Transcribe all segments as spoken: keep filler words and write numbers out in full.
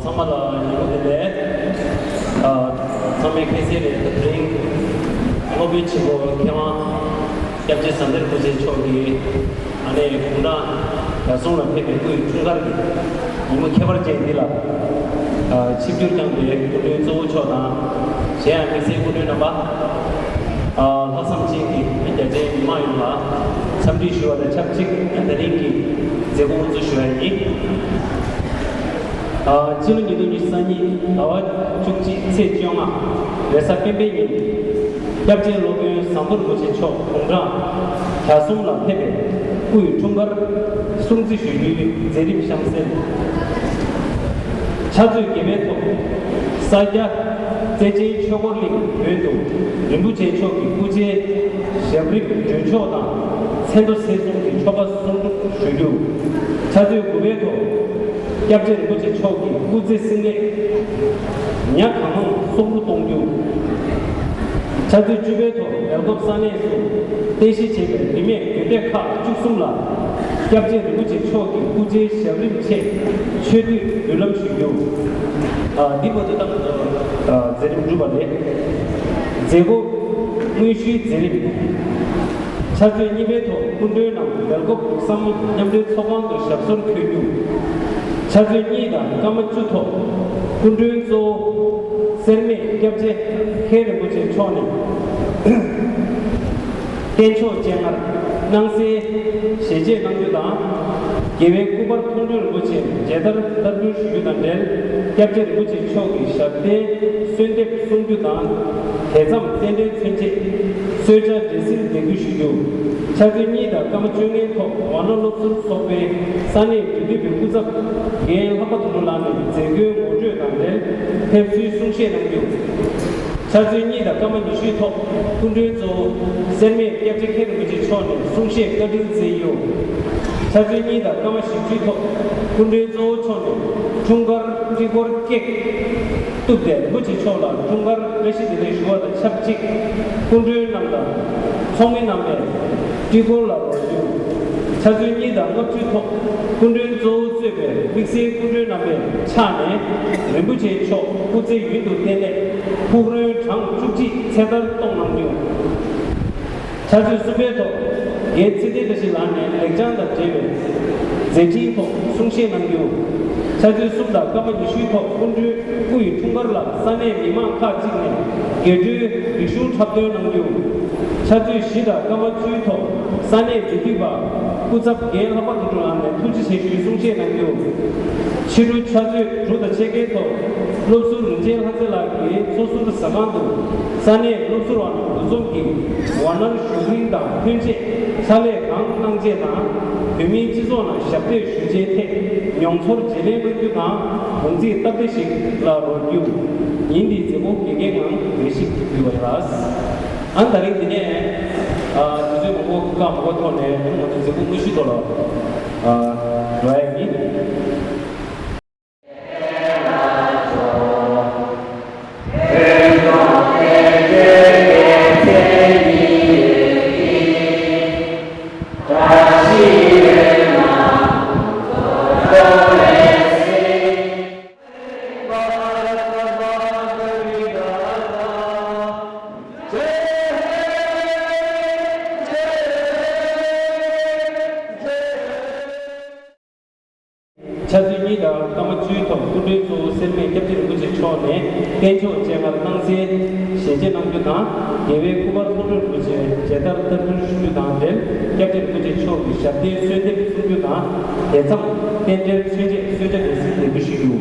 ཚང་མ་ལ་ཉིན་མོ་བདེ་ལེགས། ཚང་མས་ཁ་སང་རེད། དེ་རིང་སློབ་དཔོན་ཆེན་པོ་མཁས་དབང་སྐྱབས་རྗེ་ཟམ་གདོང་རིན་པོ་ཆེ་མཆོག་གིས་ཨ་ནེ་དགུང་གྲངས་གྱ་གསུམ་ལ་ཕེབས་པའི་སྐུའི་འཁྲུངས་སྐར་གྱི་ཉིན་མོ་ཁྱད་པར་ཅན་འདི་ལ་ཆིབས་བསྒྱུར་བསྐྱངས་པའི་སྐུ་མགྲོན་གཙོ་བོ་མཆོག་དང་། གཞན་ཡང་དམིགས་བསལ་སྐུ་མགྲོན་རྣམ་པ། ལྷག་བསམ་ཅན་གྱི་རྒྱ་ཆེའི་མི་མང་ཡོངས་ལ་འཚམས་འདྲི་ཞུ་བ་དང་ཆབས་ཅིག་དེ་རིང་གི་མཛད་སྒོ་དབུ་འཛུགས་ཞུ་བ་ཡིན། ཕྱི་ལོ་ཉིས་སྟོང་ཉི་ཤུ་རྩ་གཉིས་ཟླ་བ་བཅུ་གཅིག་ཚེས་བཅོ་ལྔ་རེས་གཟའ་སྤེན་པའི་ཉིན། སྐྱབས་རྗེ་སློབ་དཔོན་ཟམ་གདོང་རིན་པོ་ཆེ་མཆོག་དགུང་གྲངས་གྱ་གསུམ་ལ་ཕེབས་པའི་སྐུའི་འཁྲུངས་སྐར་སྲུང་བརྩི་ཞུ་རྒྱུའི་མཛད་རིམ་གཤམ་གསལ། ཕྱག་མཛོད་དགེ་བའི་ཐོག་ས་སྐྱ་རྩེ་ཆེན་ཆོས་འཁོར་གླིང་མདུན་དུ་རིན་པོ་ཆེ་མཆོག་གི་སྐུ་ཕྱྭའི་ཞབས་རིམ་སྒྲོན་ཆོག་དང་མཚན་ཐོ་གསེར་གསུམ་གྱི་ཆོ་ག་གསུང་སྒྲུབ་ཞུ་རྒྱུ། ཕྱག་མཛོད་དགུ་པའི་ཐོག་སྐྱབས་རྗེ་རིན་པོ་ཆེ་མཆོག་གི་སྐུ་ཚེ་སྲིད་ལས་ཉ་གང་མང་གསོག་འབུལ་གཏོང་རྒྱུ། ཕྱག་མཛོད་བཅུ་པའི་ཐོག་སྦེལ་ཀོབ་ས་གནས་སུ་རྟེན་གཞི་བྱས་པའི་རིས་མེད་དགོན་སྡེ་ཁག་བཅུ་གསུམ་ལ་སྐྱབས་རྗེ་རིན་པོ་ཆེ་མཆོག་གི་སྐུ་ཕྱྭའི་ཞབས་རིམ་ཆེད་ཆོས་འདུས་འབུལ་ལམ་ཞུ་རྒྱུ། ཨ་འདི་བར་དུ་ད་ང་ཚོ་ཨ་མཛད་རིམ་གྲུབ་པ་རེད། མཛད་སྒོ་དངོས་གཞིའི་མཛད་རིམ། ཕྱག་མཛོད་གཉིས་པའི་ཐོག་སྐུ་མགྲོན་རྣམས་སྦེལ་ཀོབ་འབྲུག་བསམ་མཉམ་འབྲེལ་ཚོགས་ཁང་དུ་ཞབས་སོར་འཁོད་རྒྱུ། ཕྱག་མཛོད་གཉིས་དང་སྐར་མ་བཅུ་ཐོག་སྐུ་མགྲོན་གཙོ་བོ་སེར་སྨད་སྐྱབས་རྗེ་མཁན་རིན་པོ་ཆེ་མཆོག་ནས་རྟེན་མཆོག་སྤྱན་སྔར་སྣང་གསལ་ཞལ་འབྱེད་གནང་རྒྱུ་དང་། རྒྱལ་བའི་སྐུ་པར་མཐོང་གྲོལ་རིན་པོ་ཆེ་མཇལ་དར་བསྟར་འབུལ་ཞུ་རྒྱུ་དང་འབྲེལ། སྐྱབས་རྗེ་རིན་པོ་ཆེ་མཆོག་གི་ཞབས་བརྟན་གསོལ་འདེབས་གསུང་རྒྱུ་དང་། དེ་མཚམས་རྟེན་འབྲེལ་མཚོན་བྱེད་གསོལ་ཇ་འབྲས་སིལ་འདེགས་འབུལ་ཞུ་རྒྱུ། ཕྱག་མཛོད་གཉིས་དང་སྐར་མ་བཅོ་ལྔའི་ཐོག་ཝ་ཎ་སློབ་ཟུར་ཚོགས་པའི་ས་གནས་འབྲེལ་མཐུད་པའི་སྐུ་ཚབ་རྒན་ལྷག་པ་དོན་གྲུབ་ལགས་ནས་མཛད་སྒོའི་ངོ་སྤྲོད་དང་འབྲེལ་ཕེབས་བསུའི་གསུང་བཤད་གནང་རྒྱུ། ཕྱག་ཚོད་གཉིས་དང་སྐར་མ་ཉི་ཤུའི་ཐོག་སྐུ་མགྲོན་གཙོ་བོ་སེར་སྨད་སྐྱབས་རྗེ་མཁན་རིན་པོ་ཆེ་མཆོག་ནས་གསུང་བཤད་བཀའ་དྲིན་སྩལ་ཡོད། ཕྱག་ཚོད་གཉིས་དང་སྐར་མ་བཞི་བཅུའི་ཐོག་སྐུ་མགྲོན་གཙོ་བོ་མཆོག་ནས་འཁྲུངས་སྐར་སྤྲི་གོར་ཀེག་གཏུབས་ཏེ་རིན་པོ་ཆེ་མཆོག་ལ་འཁྲུངས་སྐར་བཀྲ་ཤིས་བདེ་ལེགས་ཞུ་བ་དང་ཆབས་ཅིག་སྐུ་མགྲོན་རྣམས་དང་ཚོགས་མི་རྣམ་པས་སྤྲི་གོར་ལ་རོལ་རྒྱུ། ཕྱག་ཚོད་གཉིས་དང་ལྔ་བཅུའི་ཐོག་སྐུ་མགྲོན་གཙོ་བོ་གཙོས་པའི་དམིགས་བསལ་སྐུ་མགྲོན་རྣམ་པའི་ཕྱག་ནས་རིན་པོ་ཆེ་མཆོག་སྐུ་ཚེ་ཡུན་དུ་བརྟན་ལེགས། ཕུགས་རོན་གྲངས་བཅུ་གཅིག་ཚེ་ཐར་གཏོང་གནང་རྒྱུ། ཕྱག་ཚོད་གསུམ་པའི་ཐོག་རྒན་ཚེ་བརྟན་བཀྲ་ཤིས་ལགས་ནས་ལེགས་བྱང་དང་འབྲེལ་བའི་མཛད་འཕྲིན་ཐོག་གསུང་བཤད་གནང་རྒྱུ། ཕྱག་ཚོད་གསུམ་དང་སྐར་མ་ཉི་ཤུའི་ཐོག་སྐུ་མགྲོན་སྐུ་ཡི་འཁྲུངས་སྐར་ལ་ས་གནས་མི་མང་ཁག་ཅིག་ནས་རྒྱས་སྤྲོས་རིག་གཞུང་འཁྲབ་སྟོན་གནང་རྒྱུ། ཕྱག་ཚོད་བཞི་དང་སྐར་མ་བཅུའི་ཐོག་ས་གནས་འབྲེལ་མཐུད་པ་སྐུ་ཚབ་རྒན་ལྷག་པ་དོན་གྲུབ་ལགས་ནས་ཐུགས་རྗེ་ཆེ་ཞུའི་གསུང་བཤད་གནང་རྒྱུ། ཕྱི་དྲོ་ཕྱག་ཚོད་དྲུག་དང་ཕྱེད་ཀའི་ཐོག་སློབ་ཟུར་རིན་ཆེན་ལྷ་མཛེས་ལགས་ཀྱིས་སོ་ཟུར་ཟ་ཁང་དུ་ས་གནས་སློབ་ཟུར་བ་རྣམས་འདུ་འཛོམས་ཀྱིས་ཝ་ནར་བཞུགས་ཁྲིམས་དང་ཕན་ཆད་ཕྱག་ལས་གང་གནང་ཆེད་དང་བོད་མིའི་སྤྱི་ཚོགས་ནང་ཞབས་འདེགས་ཞུ་ཆེད་ཐད་མྱོང་ཚོར་བརྗེ་ལེན་གནང་རྒྱུ་དང་དགོངས་ཚིག་སྟབས་བདེ་ཞིག་ལ་རོལ་རྒྱུ། ཉིན་འདིའི་མཛད་སྒོ་དགེ་རྒན་ངང་རེ་ཞིག་ཕུལ་བ་ཡིན་ལ། ཨ་ནི་ད་རིང་འདི་ནས་ཨ་དུས་ཚོད་མང་པོ་བཀག་མ་དགོས་ཐོག་ནས་ང་ཚོ་མཛད་སྒོ་དངོས་གཞིའི་ཐོག་ལ་ཨ་འགྲོ་ཡ་ཡིན། ཕྱག་ཚོད་གཉིས་དང་སྐར་མ་བཅུའི་ཐོག་སྐུ་མགྲོན་གཙོ་བོ་སེར་སྨད་སྐྱབས་རྗེ་རིན་པོ་ཆེ་མཆོག་ནས་རྟེན་མཆོག་སྤྱན་སྔར་གནང་སའི་ཞལ་མཇལ་གནང་རྒྱུ་དང་རྒྱལ་བའི་སྐུ་པར་མཐོང་གྲོལ་དགོས་ཆེད་མཇལ་དར་བསྟར་འབུལ་ཞུ་རྒྱུ་དང་འབྲེལ་སྐྱབས་རྗེ་རིན་པོ་ཆེ་མཆོག་གི་ཞབས་བརྟན་གསོལ་འདེབས་གསུང་རྒྱུ་དང་དེ་མཚམས་རྟེན་འབྲེལ་མཆོད་མཇལ་གསོལ་ཇ་འདེབས་སའི་ལས་འགུལ་ཞུ་རྒྱུ།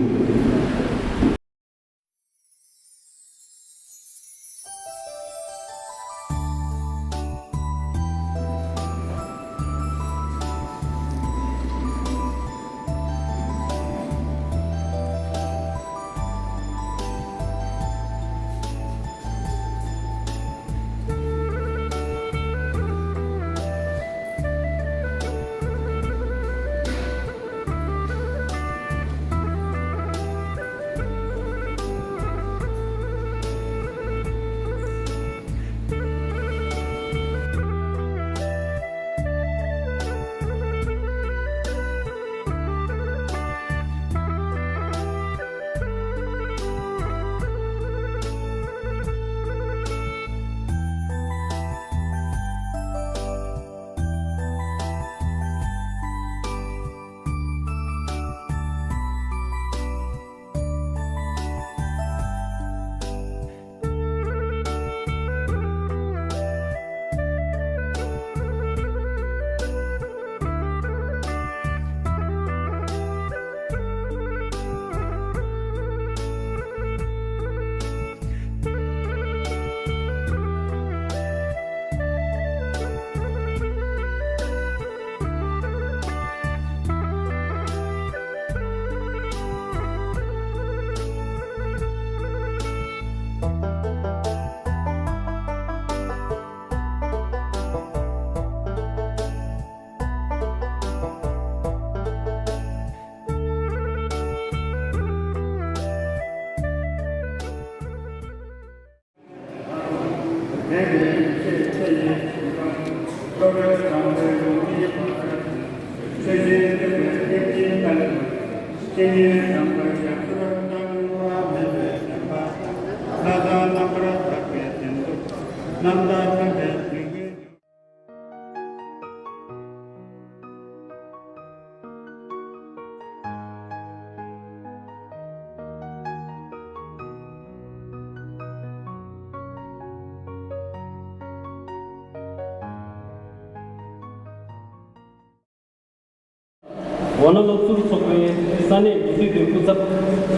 འོ་ན་སློབ་ཟུར་ཚོགས་པའི་ས་གནས་མི་སྡེ་དོན་སྐུ་ཚབ་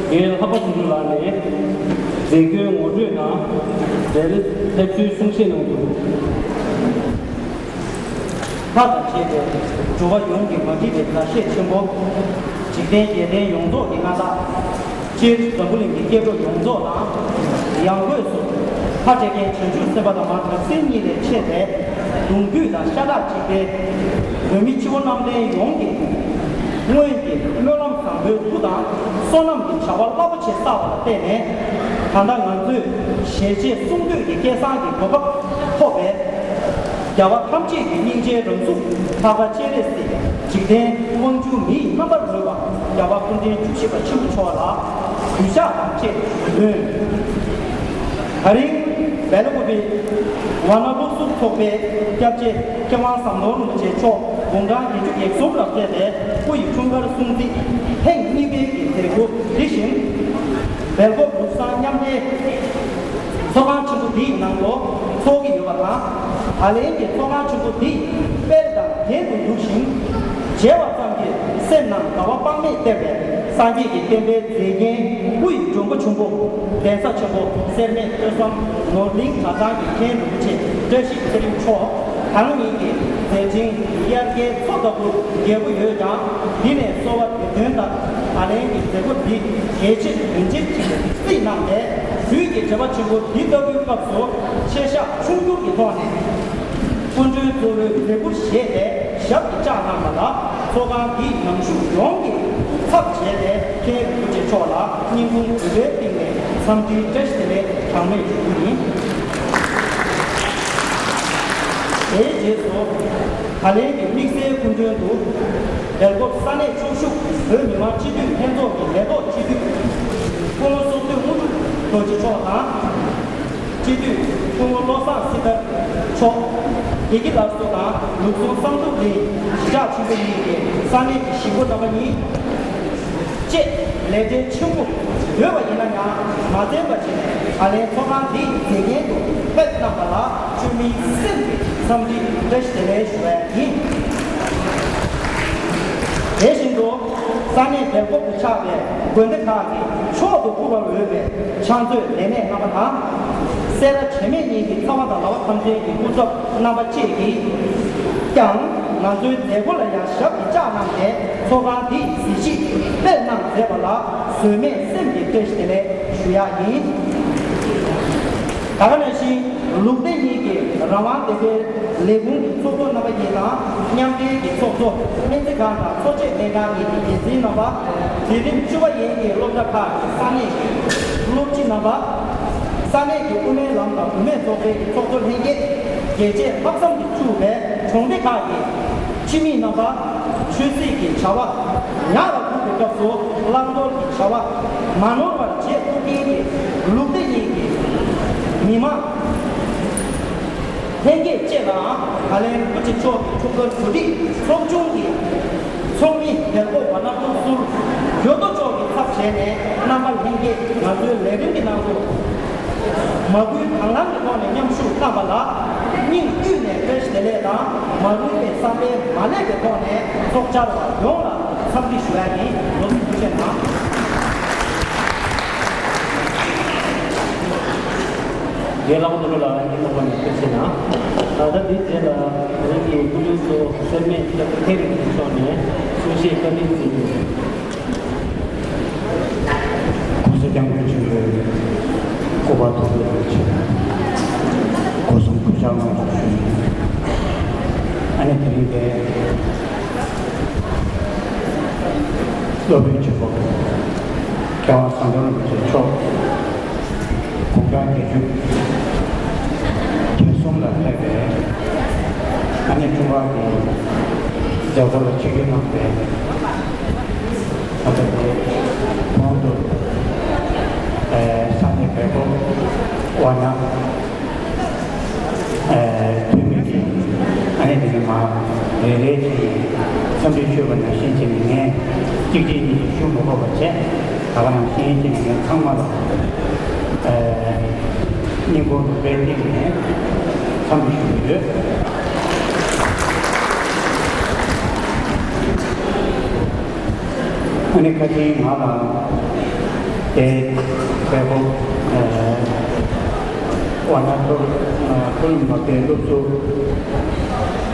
རྒན་ལྷག་པ་ཚུལ་ཁྲིམས་ལགས་ནས་མཛད་སྒོའི་ངོ་སྤྲོད་དང་འབྲེལ་ཕེབས་བསུའི་གསུང་བཤད་གནང་རྒྱུ། ལྷ་དང་བཅས་པའི་འགྲོ་བ་ཡོངས་ཀྱི་མ་འདྲིས་པའི་ལ་གཞས་ཆེན་པོ། འཇིག་རྟེན་རྒྱལ་བསྟན་ཡོངས་རྫོགས་ཀྱི་མངའ་བདག་སྤྱིར་འཛམ་བུ་གླིང་གི་སྐྱེ་འགྲོ་ཡོངས་རྫོགས་དང་། ཡང་སྒོས་སུ་ ཕ་སྤྲད་མཁན་བྱང་ཆུབ་སེམས་དཔའ་དང་མ་བྲམ་ཟེ་གཉིས་ལས་མཆེད་པའི་གདུང་རྒྱུད་དང་ཤ་ཁྲག་གཅིག་པའི་བོད་མི་སྤྱི་བོ་གནམ་བསྟན་ཡོངས་ཀྱི་སྔོན་གྱི་སྨོན་ལམ་བཟང་པོའི་མཐུ་དང་བསོད་ནམས་ཀྱི་བྱ་བ་རླབས་པོ་ཆེ་བསགས་པ་ལ་བརྟེན་ནས། ད་ལྟ་ང་ཚོས་ཞལ་མཇལ་གསུང་ཐོས་ཀྱི་སྐལ་བཟང་གི་གོ་སྐབས་ཐོབ་པས། རྒྱལ་བ་ཐམས་ཅད་ཀྱི་སྙིང་རྗེའི་རང་གཟུགས་འཕགས་པ་སྤྱན་རས་གཟིགས། འཇིག་རྟེན་དབང་ཕྱུག་མི་ཡི་རྣམ་པར་རོལ་པ་རྒྱལ་བ་སྐུ་ཕྲེང་བཅུ་བཞི་པ་ཆེན་པོ་མཆོག་ལ་གུས་ཕྱག་དང་བཅས་འབུལ། ད་རིང་སྦེལ་ཀོབ་པའི་ཝ་ན་ལུགས་ཟུར་ཚོགས་པའི་སྐྱབས་རྗེ་མཁས་དབང་ཟམ་གདོང་རིན་པོ་ཆེ་མཆོག་དགུང་གྲངས་བརྒྱད་ཅུ་གྱ་གསུམ་ལ་ཕེབས་པའི་སྐུ་ཡི་འཁྲུངས་སྐར་སྲུང་བརྩི་ཐེངས་གཉིས་པའི་གི་མཛད་སྒོ་འདི་བཞིན་སྦེལ་ཀོབ་ལུགས་བཟང་མཉམ་འབྲེལ་ཚོགས་ཁང་ཆེན་པོ་འདིའི་ནང་དུ་ཚོགས་ཀྱི་ཡོད་པ་དང་། ད་ལན་གྱི་ཚོགས་ཁང་ཆེན་པོ་འདི་དཔལ་དང་ལྡན་དུ་འདུག་ཞིང་། མཇལ་བ་ཙམ་གྱིས་སེམས་ནང་དགའ་བ་དཔག་མེད་སྟེར་བའི་སངས་རྒྱས་ཀྱི་བསྟན་པའི་མཛེས་རྒྱན་སྐུ་ཡི་མགྲོན་པོ་ཆེན་པོ་གདན་ས་ཆེན་པོ་སེར་སྨད་ཐོས་བསམ་ནོར་གླིང་གྲྭ་ཚང་གི་མཁན་རིན་པོ་ཆེ་བཀྲ་ཤིས་ཚེ་རིང་མཆོག་ད་ཉིད་ཀྱི་མཛད་འཕྲིན་དབྱར་ཁའི་མཚོ་ལྟ་བུར་རྒྱས་པོ་ཡོད་ཀྱང་། འདི་ནས་གསོལ་བ་འདེབས་དོན་ལྟར་ད་ལན་གྱི་མཛད་སྒོ་འདི་གལ་ཆེ་དོན་ཆེར་ཅིག་རྩིས་གནང་སྟེ། དུས་ཀྱི་དྲན་པ་ཆེན་པོ་འདི་ལྟ་བུའི་སྐབས་སུ་ཆེ་བཞག་ཆུང་འགྱུར་གྱི་ཐོག་ནས། སྐུ་མགྲོན་གཙོ་བོའི་མཛད་ཁུར་བཞེས་ཏེ་ཞབས་ཀྱིས་བཅགས་གནང་བ་ལ། ཚོགས་ཁང་འདིའི་ནང་བཞུགས་ཡོངས་ཀྱི་ཚབ་བྱས་ཏེ་མཁན་རིན་པོ་ཆེ་མཆོག་ལ་སྙིང་ཁུང་གུས་པའི་གཏིང་ནས་འཚམས་འདྲིའི་བཀྲ་ཤིས་བདེ་ལེགས་གྲངས་མེད་ཞུ་རྒྱུ་ཡིན། དེའི་རྗེས་སུ་ད་ལན་གྱི་དམིགས་བསལ་སྐུ་མགྲོན་དུ་སྦེལ་ཀོབ་ས་གནས་ཕྱོགས་བཞུགས་བོད་མི་མང་སྤྱི་འཐུས་ལྷན་ཚོགས་ཀྱི་ལས་ཐོག་སྤྱི་འཐུས་སྐུ་ངོ་སྲོག་བདུད་དངོས་གྲུབ་རྡོ་རྗེ་མཆོག་དང་། སྤྱི་འཐུས་སྐུ་ངོ་བློ་བཟང་སྲི་ཐར་མཆོག། བདེ་སྐྱིད་སླར་གསོ་དང་ལུགས་སྲོལ་བསམ་གྲུབ་གླིང་གཞིས་ཆགས་ཆེན་པོ་གཉིས་ཀྱི་ས་གནས་ཀྱི་གཞིས་འགོ་རྣམ་པ་གཉིས་བཅས་ལས་བྲེལ་ཆེན་པོ་ཡོད་པ་ཡིན་ན་ཡང་མ་བཙལ་བ་བྱས་ནས། ད་ལན་ཚོགས་ཁང་འདིའི་མཛེས་རྒྱན་དུ་ཕེབས་གནང་བ་ལ་བཅོས་མིན་སེམས་ཀྱི་འཚམས་འདྲི་བཀྲ་ཤིས་བདེ་ལེགས་ཞུ་བ་ཡིན། དེ་བཞིན་དུ་ས་གནས་སྦེལ་ཀོབ་ཏུ་ཆགས་པའི་དགོན་སྡེ་ཁག་གི་མཆོག་ཏུ་བཀུར་བར་འོས་པའི་ཕྱག་མཛོད་ལས་སྣེ་རྣམ་པ་དང་། སེ་ར་བྱེས་སྨད་གཉིས་ཀྱི་ཚབ་པ་དང་ལག་པ་འཐམ་མཁན་གྱི་སྐུ་ཚབ་རྣམ་པ་བཅས་ཀྱིས་ཀྱང་ང་ཚོའི་མཛད་སྒོ་ལ་ཡང་ཞབས་ཀྱིས་བཅགས་གནང་སྟེ། ཚོགས་ཁང་འདི་ཡི་གཟི་བརྗིད་སྤེལ་གནང་མཛད་པ་ལ་ཟོལ་མེད་སེམས་ཀྱི་བཀྲ་ཤིས་བདེ་ལེགས་ཞུ་ཡག་ཡིན། ད་ག་ནང་བཞིན་ལུགས་སྡེ་གཉིས་ཀྱི་རང་དབང་སྡེ་ཚན་ལས་ཁུངས་ཀྱི་ཚོགས་གཙོ་རྣམ་པ་གཉིས་དང་། མཉམ་འབྲེལ་གྱི་ཚོགས་གཙོ་སྨན་རྩིས་ཁང་དང་འཚོ་བྱེད་སྨན་ཁང་གཉིས་ཀྱི་འགན་འཛིན་རྣམ་པ། འཛིན་རིམ་བཅུ་པ་ཡན་གྱི་སློབ་གྲྭ་ཁག་གི་ས་གནས་ཀྱི་སློབ་སྤྱི་རྣམ་པ། ས་གནས་ཀྱི་དབུ་མའི་ལམ་དང་བུད་མེད་ཚོགས་པའི་ཚོགས་གཙོ་ལྷན་རྒྱས། རྒྱལ་གཅེས་ལྷག་བསམ་གྱིས་ཕྱུག་པའི་གྲོང་སྡེ་ཁག་གི་ཁྱིམ་མི་རྣམ་པ། ཆོས་སྲིད་ཀྱི་བྱ་བ་ཉག་ལ་ཁུག་པའི་སྐབས་སུ་བླང་དོར་གྱི་བྱ་བ་མ་ནོར་བར་བྱེད་ཐུབ་མཁན་གྱི་ལུགས་སྡེ་གཉིས་ཀྱི་མི་མང་། ལྷན་རྒྱས་བཅས་ལའང་ད་ལན་སྐུ་མཁྱེན་མཆོག་གི་འཁྲུངས་སྐར་གོ་སྒྲིག་ཚོགས་ཆུང་གི་ཚོགས་མི་སྦེལ་ཀོབ་ཝ་ན་ཀུན་ཟུར་གྱོད་ཏོ་མཆོག་གི་ཚབ་བྱས་ནས། རྣམ་པ་ལྷན་རྒྱས་ང་ཚོའི་ལས་རིམ་གྱི་ནང་དུ་མ་བསྐུལ་དང་བླངས་ཀྱི་ཐོག་ནས་མཉམ་ཞུགས་གནང་བ་ལ་སྙིང་དབུས་ནས་བཀྲ་ཤིས་བདེ་ལེགས་དང་། མ་རུངས་པའི་བསམ་པའི་མ་བསླད་པའི་ཐོག་ནས་ཚོགས་བཅར་བ་ཡོངས་ལ་འཚམས་འདྲི་ཞུ་ཡ་ཡིན། ལོ་གསར་ཐུགས་རྗེ་གནང་། རྒན་ལགས་ཀུན་ལ་སྙིང་ཐག་པ་ནས་ཐུགས་རྗེ་གནང་། ད་ལྟ་འདིའི་རྗེས་ལ་རང་གི་སྐུ་མགྲོན་གཙོ་བོ་སེར་སྨད་སྐྱབས་མཁན་རིན་པོ་ཆེ་མཆོག་ནས་གསུང་བཤད་བཀའ་འདྲི་གནང་རྒྱུ། ༸གོང་ས་༸སྐྱབས་མགོན་ཆེན་པོའི་སྐུ་པར་ཐུགས་རྗེ་ཆེ། སྒོ་གསུམ་གུས་ཕྱག་དངོས་སུ་ཞུ། ཨ་ནི་དེ་རིང་འདིར་སློབ་དཔོན་ཆེན་པོ་མཁས་དབང་ཟམ་གདོང་རིན་པོ་ཆེ་མཆོག་དགུང་གྲངས་བརྒྱད་ཅུ་གྱ་གསུམ་ལ་ཕེབས་པའི་ཨ་ནི་འཁྲུངས་སྐར་གྱི་མཛད་སྒོ་ལ་ཆིབས་བསྒྱུར་གནང་བའི། ད་ལྟ་དེ་གོང་དུ་ས་གནས་སྦེལ་ཀོབ་ཝ་ན་བོད་མི་གི་ཨ་ནི་དེ་ནི་མ་རེ་རེ་གྱིས་འཚམས་འདྲི་ཞུས་པ་ནང་བཞིན་བྱས་ནས་ངས་གཅིག་གཅིག་གཉིས་གཉིས་ཞུ་མི་དགོས་པ་བྱས། ད་ག་ནང་བཞིན་བྱས་ནས་ངས་ཚང་མ་ལ་སྙིང་ཁུང་རུས་པའི་གཏིང་ནས་འཚམས་འདྲི་ཞུ་གི་ཡོད། ཨ་ནི་བཀའ་དྲིན་ང་ལ་དེ་སྦེལ་ཀོབ་ཝ་ན་མཐོ་རིམ་མཐོ་རིམ་མ་དཔེ་སློབ་ཟུར་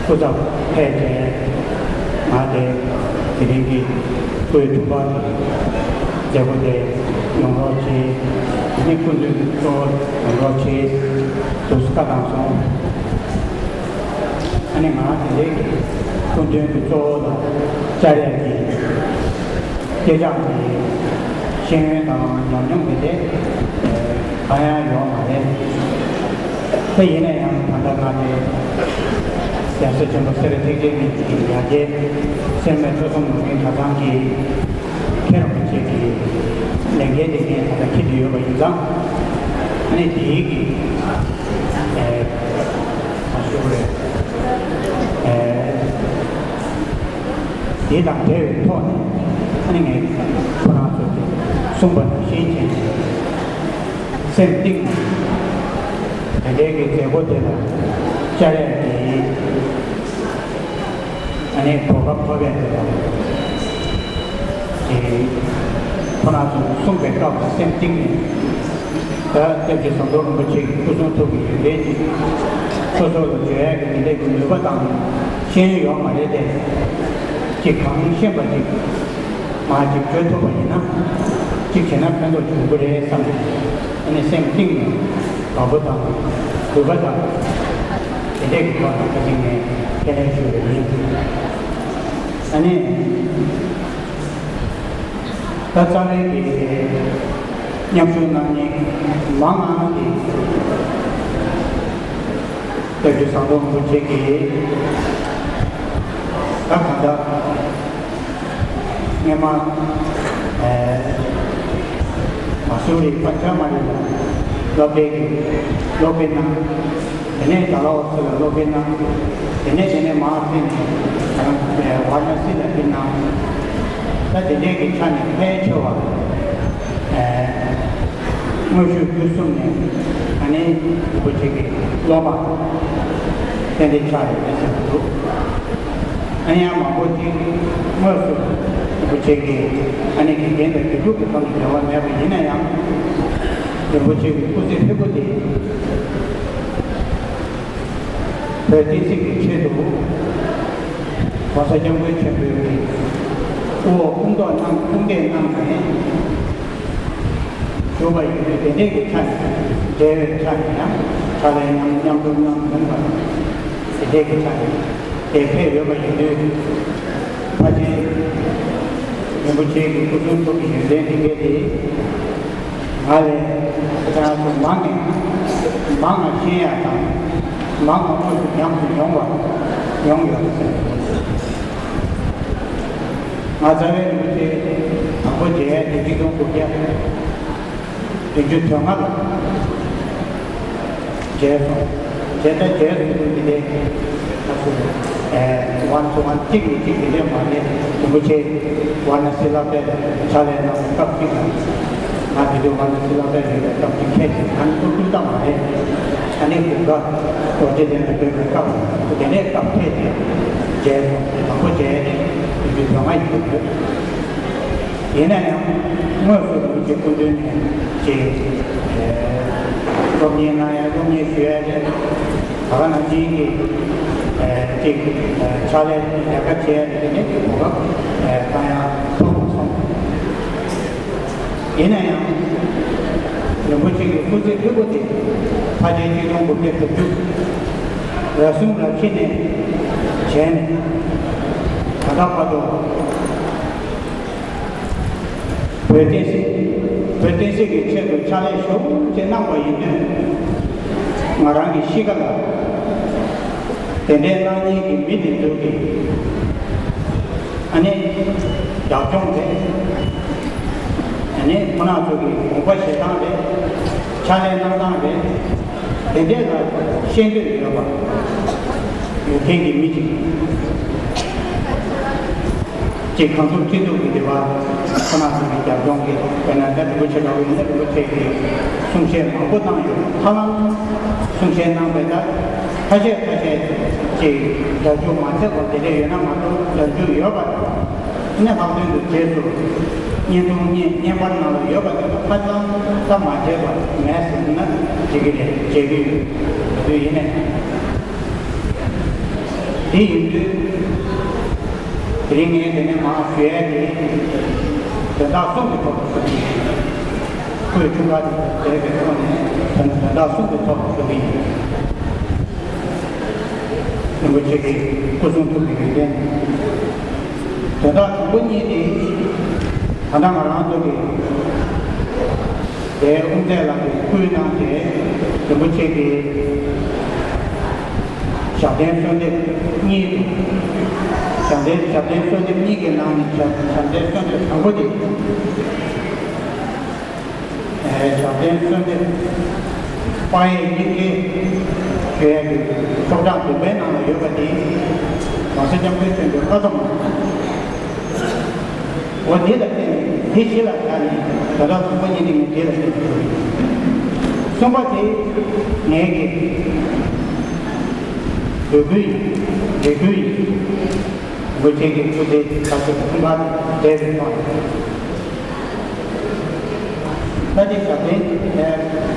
སྐུ་ཚབ་ཕེབས་ཏེ། ང་དེ་དེ་རིང་གི་སྐུའི་ཐུགས་ཕན་གྱི་མཛད་སྒོ་དེ་ཡོང་རོགས་གྱིས། ནི་སྐུ་མདུན་གཙོ་བོ་དང་འགྲོགས་ཆེད་དུ་བཀའ་བཏང་སོང་། ཨ་ནི་ང་དེ་འདྲའི་གི་སྐུ་མདུན་གྱི་གཙོ་བོ་ལ་བཅར་ཡས་ཀྱི་སྐད་ཆ་གི་ཤེས་ཡོན་དང་ཉམས་མྱོང་དེ་འདྲའི་གང་ཡང་ཡོད་མ་རེད། དེ་ཡིན་ན་ཡང་ད་ལྟ་ང་དེ་རྒྱལ་སྲས་ཆེན་པོ་སེ་ར་ཐེག་ཆེན་གླིང་གི་ཡ་གྱལ་སེར་སྨད་ཁྲི་སྲོང་ལྡེ་བཙན་གྲྭ་ཚང་གི་མཁན་རིན་པོ་ཆེ་གི་ལས་འགན་དེ་ངས་ད་ལྟ་འཁྱེར་གྱི་ཡོད་པ་ཡིན་ཙང་། ཨ་ནི་དེའི་གི་ཨེ་མ་ཞུ་རེད། ཨེ་དེ་དང་འབྲེལ་བའི་ཐོག་ནས་ཨ་ནི་ངས་ཁོ་རང་ཚོ་གིས་གསུངས་པ་ནང་བཞིན་བྱས་ནས་སེམས་གཏིང་ནས་དེ་འདྲའི་གི་མཛད་སྒོ་དེ་ལ་བཅར་ཡས་ཀྱི་ཨ་ནི་གོ་སྐབས་ཐོབ་ཡས་དེ་དང་། དེ་ཁོ་རང་ཚོས་གསུངས་པའི་སྐབས་ལ་སེམས་གཏིང་ནས་ད་སྐྱབས་རྗེ་ཟམ་གདོང་རིན་པོ་ཆེ་གི་སྐུ་གསུང་ཐུགས་ཀྱི་ཡོན་ཏན་ཅིག་སོ་སོ་ལ་བརྗོད་ཡས་ཀྱི་དེ་འདྲའི་གི་ནུས་པ་དང་ཤེས་ཡོན་ཡོད་མ་རེད་དེ། ཅིག་གང་ཤེས་པ་ཅིག་མར་ཅིག་བརྗོད་ཐུབ་པ་ཡིན་ན་ཅིག་བྱས་ན་ཕན་ཐོགས་བྱུང་གི་རེད་བསམ་སྟེ། ཨ་ནི་སེམས་གཏིང་ནས་དགའ་པོ་དང་གུས་པ་དང་དེ་འདྲའི་གི་ཐོག་ནས་བཀའ་དྲིན་ནས་ཁས་ལེན་ཞུ་བ་ཡིན། ཨ་ནི་ད་རྩ་བའི་གི་མཉམ་ཞུགས་གནང་མཁན་མང་ང་གི་སྐྱབས་རྗེ་ཟམ་གདོང་རིན་པོ་ཆེ་གིས་ད་གང་ལྟར། སྔོན་མ། ཨེ། མ་སུ་རི་པ་ཅ་མ་རི་ལ་སློབ་གྲྭའི་སློབ་དཔོན་གནང་། དེ་ནས་ཌལ་ཧོ་སི་ལ་སློབ་དཔོན་གནང་། དེ་ནས་དེ་ནས་མར་ཕྱིན་ནས་ཨེ་ཝཱ་ར་ཎ་སི་ལ་དཔེ་གནང་། ད་དེ་འདྲའི་གི་ཆ་ནས་ཕལ་ཆེ་བ། ཨེ། དངོས་ཤུགས་བརྒྱུད་གསུམ་ནས་ཨ་ནི་རིན་པོ་ཆེ་གི་སློབ་མ་ཏན་ཏན་ཆགས་ཡོད་པའི་ཚོད་དུ་འདུག་ཨ་ནི་ཡང་མང་པོ་ཅིག་དངོས་སུ་རིན་པོ་ཆེ་གི་ཨ་ནི་དགེ་རྒན་དང་དགེ་ཕྲུག་གི་ཐོག་ནས་འབྲེལ་བ་མེད་པ་ཡིན་ན་ཡང་། རིན་པོ་ཆེ་གི་སྐུ་ཚེ་ཧྲིལ་པོ་དེ། བོད་བསྟན་སྲིད་ཀྱི་ཆེད་དུ་༸གོང་ས་༸སྐྱབས་མགོན་ཆེན་པོའི་དབུ་འོག་དཔུང་གཏོགས་གནང་དཔུང་འདེགས་གནང་ནས་བཞུགས་པ་ཡིན་དུས། དེ་འདྲའི་གི་ཆ་ནས་འབྲེལ་བའི་ཆ་ནས་ཡང་ཕྱག་ལས་མཉམ་མཉམ་དུ་གནང་མྱོང་བ་དེ་འདྲའི་གི་ཆ་ནས་དེ་ཕེབས་ཡོད་པ་ཡིན་དུས། ཕལ་ཆེར་རིན་པོ་ཆེ་གི་སྐུ་གསུང་ཐུགས་ཀྱི་ཡོན་ཏན་འདི་གས་དེ། ང་ལས་ཁྱེད་རང་ཚོ་མང་ནས་མང་ང་ཤེས་ཡ་དང་མང་ང་དངོས་སུ་ཉམས་སུ་མྱོང་བ་མྱོང་ཡོད་ཟེར། ང་རྩ་བའི་རིན་པོ་ཆེ་དང་པོ་མཇལ་ཡ་དེ་ཆིག་སྟོང་དགུ་བརྒྱ་བདུན་ཅུ་དོན་ལྔ་ལ་མཇལ་སོང་། མཇལ་ད་མཇལ་སོང་དུས་འདི་ལས་ཨ་སུ་ཨེ་ཝན་ཊུ་ཝན་གཅིག་ནས་གཅིག་དེ་འདྲས་མ་རེད། རིན་པོ་ཆེ་ཝཱ་ར་ཎ་སི་སློབ་གྲྭའི་ཕྱག་ལས་གནང་བའི་སྐབས་ཤིག་དང་། ང་དེ་དུས་ཝཱ་ར་ཎ་སི་སློབ་གྲྭའི་ཡོད་པའི་སྐབས་ཤིག་ཕལ་ཆེར་ཨ་ནི་ཏུ་ཏུ་ལྟ་མ་རེད། ཨ་ནི་དགུན་ཁ་རྡོ་རྗེ་གདན་ལ་སྡོད་པའི་སྐབས་དེ་འདྲའི་སྐབས་ཕལ་ཆེར་མཇལ་སོང་། དང་པོ་མཇལ་ཡས་དེ་དུས་དོན་ལྔ་ཡིན་པ་ཡོད། ཡིན་ན་ཡང་དངོས་སུ་རིན་པོ་ཆེ་སྐུ་མདུན་ནས་ཅིག་སློབ་གཉེར་གནང་ཡ་སློབ་གཉེར་ཞུ་ཡ་རེད། ད་ག་ནང་བཞིན་གྱི་ཅིག་ཕྱག་ལས་ལས་ཀ་བྱེད་ཡ་རེད། དེ་འདྲའི་གི་གོ་སྐབས་གང་ཡང་ཐོབ་མ་སོང་། ཡིན་ན་ཡང་རིན་པོ་ཆེ་གི་སྐུ་ཚེ་ཧྲིལ་པོ་དེ་ཕལ་ཆེར་ཆིག་སྟོང་དགུ་བརྒྱ་དྲུག་ཅུ་རབ་གསུམ་རབ་བཞི་ནས་བྱས་ནས་ད་ལྟ་བར་དུ། བོད་བསྟན་སྲིད། བོད་བསྟན་སྲིད་ཀྱི་ཆེད་དུ་ཕྱག་ལས་ཤུགས་ཆེ་གནང་བ་ཡིན་དུས། ང་རང་གི་གཤིས་ཀ་ལ་དེ་འདྲའི་གནང་མཁན་གྱི་མི་དེ་ཚོ་གི་ཨ་ནི་རྒྱབ་ལྗོངས་རེད། ཨ་ནི་ཁོ་རང་ཚོ་གི་དགོངས་པ་བཞེས་སྟངས་རེད། ཕྱག་ལས་གནང་སྟངས་རེད། དེ་འདྲས་ལ་ཤེས་འདོད་ཡོད་པ། ཡོད་མཁན་གྱི་མི་གཅིག་ཅིག་གང་ཐུབ་ཅི་ཐུབ་ཀྱིས་དེ་བ་ཁོ་ན་ཚོ་གི་རྒྱབ་ལྗོངས་ཀྱི་དཔེར་ན་ད་རིན་པོ་ཆེ་འདྲ་བོ་ཡིན་ན་རིན་པོ་ཆེ་གིས་གསུང་བཤད་མང་པོ་གནང་ཡོད། ཧ་ལམ་གསུང་བཤད་གནང་བའི་ད་ཁ་ཤས་ཁ་ཤས་ཅིག་རྒྱབ་སྐྱོར་མ་ཚད་པ་དེ་འདྲས་ཡོད་ན་མ་གཏོགས་རྒྱབ་སྐྱོར་ཡོད་པ་དང་། ནས་ལྷག་དོན་དུ་རྗེས་སུ་བརྙན་ཐུང་བརྙན་བརྙན་པར་ནང་ལ་ཡོད་པ་དེ་ཚོ་ཧ་ཅང་ཙམ་མ་བརྗེད་པ་མེད་ཟེར་ན་འགྲིག་གི་རེད། བརྗེད་ཀྱི་ཡོད་དུས་ཡིན་ནས་དེ་ཡིན་དུས་དེ་རིང་ངས་དེ་ནས་མར་ཞུ་ཡས་དེ་དོན་དག་གསུམ་གྱི་ཐོག་ཏུ་ཞུ་གི་ཡིན། སྐུའི་འཁྲུངས་སྐར་དེ་དེ་བའི་ཐོག་ནས་དོན་དོན་དག་གསུམ་གྱི་ཐོག་ཏུ་ཞུ་གི་ཡིན། རིན་པོ་ཆེ་གིས་སྐུ་གསུང་ཐུགས་ཀྱི་ཡོན་ཏན། དོན་དག་དང་པོ་གཉིས་དེ་ད་ལྟ་ང་རང་ཚོ་གི་དེའི་དབུ་མཛད་ལགས་ཀྱིས་བསྐུལ་གནང་སྟེ། རིན་པོ་ཆེ་གིས་ཞབས་བརྟན་གསོལ་འདེབས་གཉིས་དང་། ཞབས་བརྟན་ཞབས་བརྟན་གསོལ་འདེབས་གཉིས་ཀྱི་ནང་ནས་ཞབས་ཞབས་བརྟན་གསོལ་འདེབས་དང་པོ་དེ། ཞབས་བརྟན་གསོལ་འདེབས་དཔག་ཡས་སྙིང་གའི་ཞུ་ཡས་ཀྱི་ཚོགས་གྲངས་བདུན་པའི་ནང་ལ་ཡོད་པ་དེ། ༸གོང་ས་༸སྐྱབས་མགོན་ཆེན་པོའི་བཀའ་སྩལ་འོ་འདི་ལ་བརྟེན་ནས་དེ་གཞི་ལ་བཞག་ནས་དོན་དག་དང་པོ་གཉིས་ནི་ངས་འདི་ལ་བརྟེན་ནས། གསུམ་པ་དེ་ངས་ཀྱི་འབོད་སྐུལ་ཡིན། འབོད་སྐུལ་ཡིན། རིན་པོ་ཆེ་གི་སྐུ་ཚེ་མཐར་ཐུག་ཐུགས་ཁུར་འདེབས་པའི་ཐོག་ནས། ད་ལྟའི་ཞབས་བརྟན་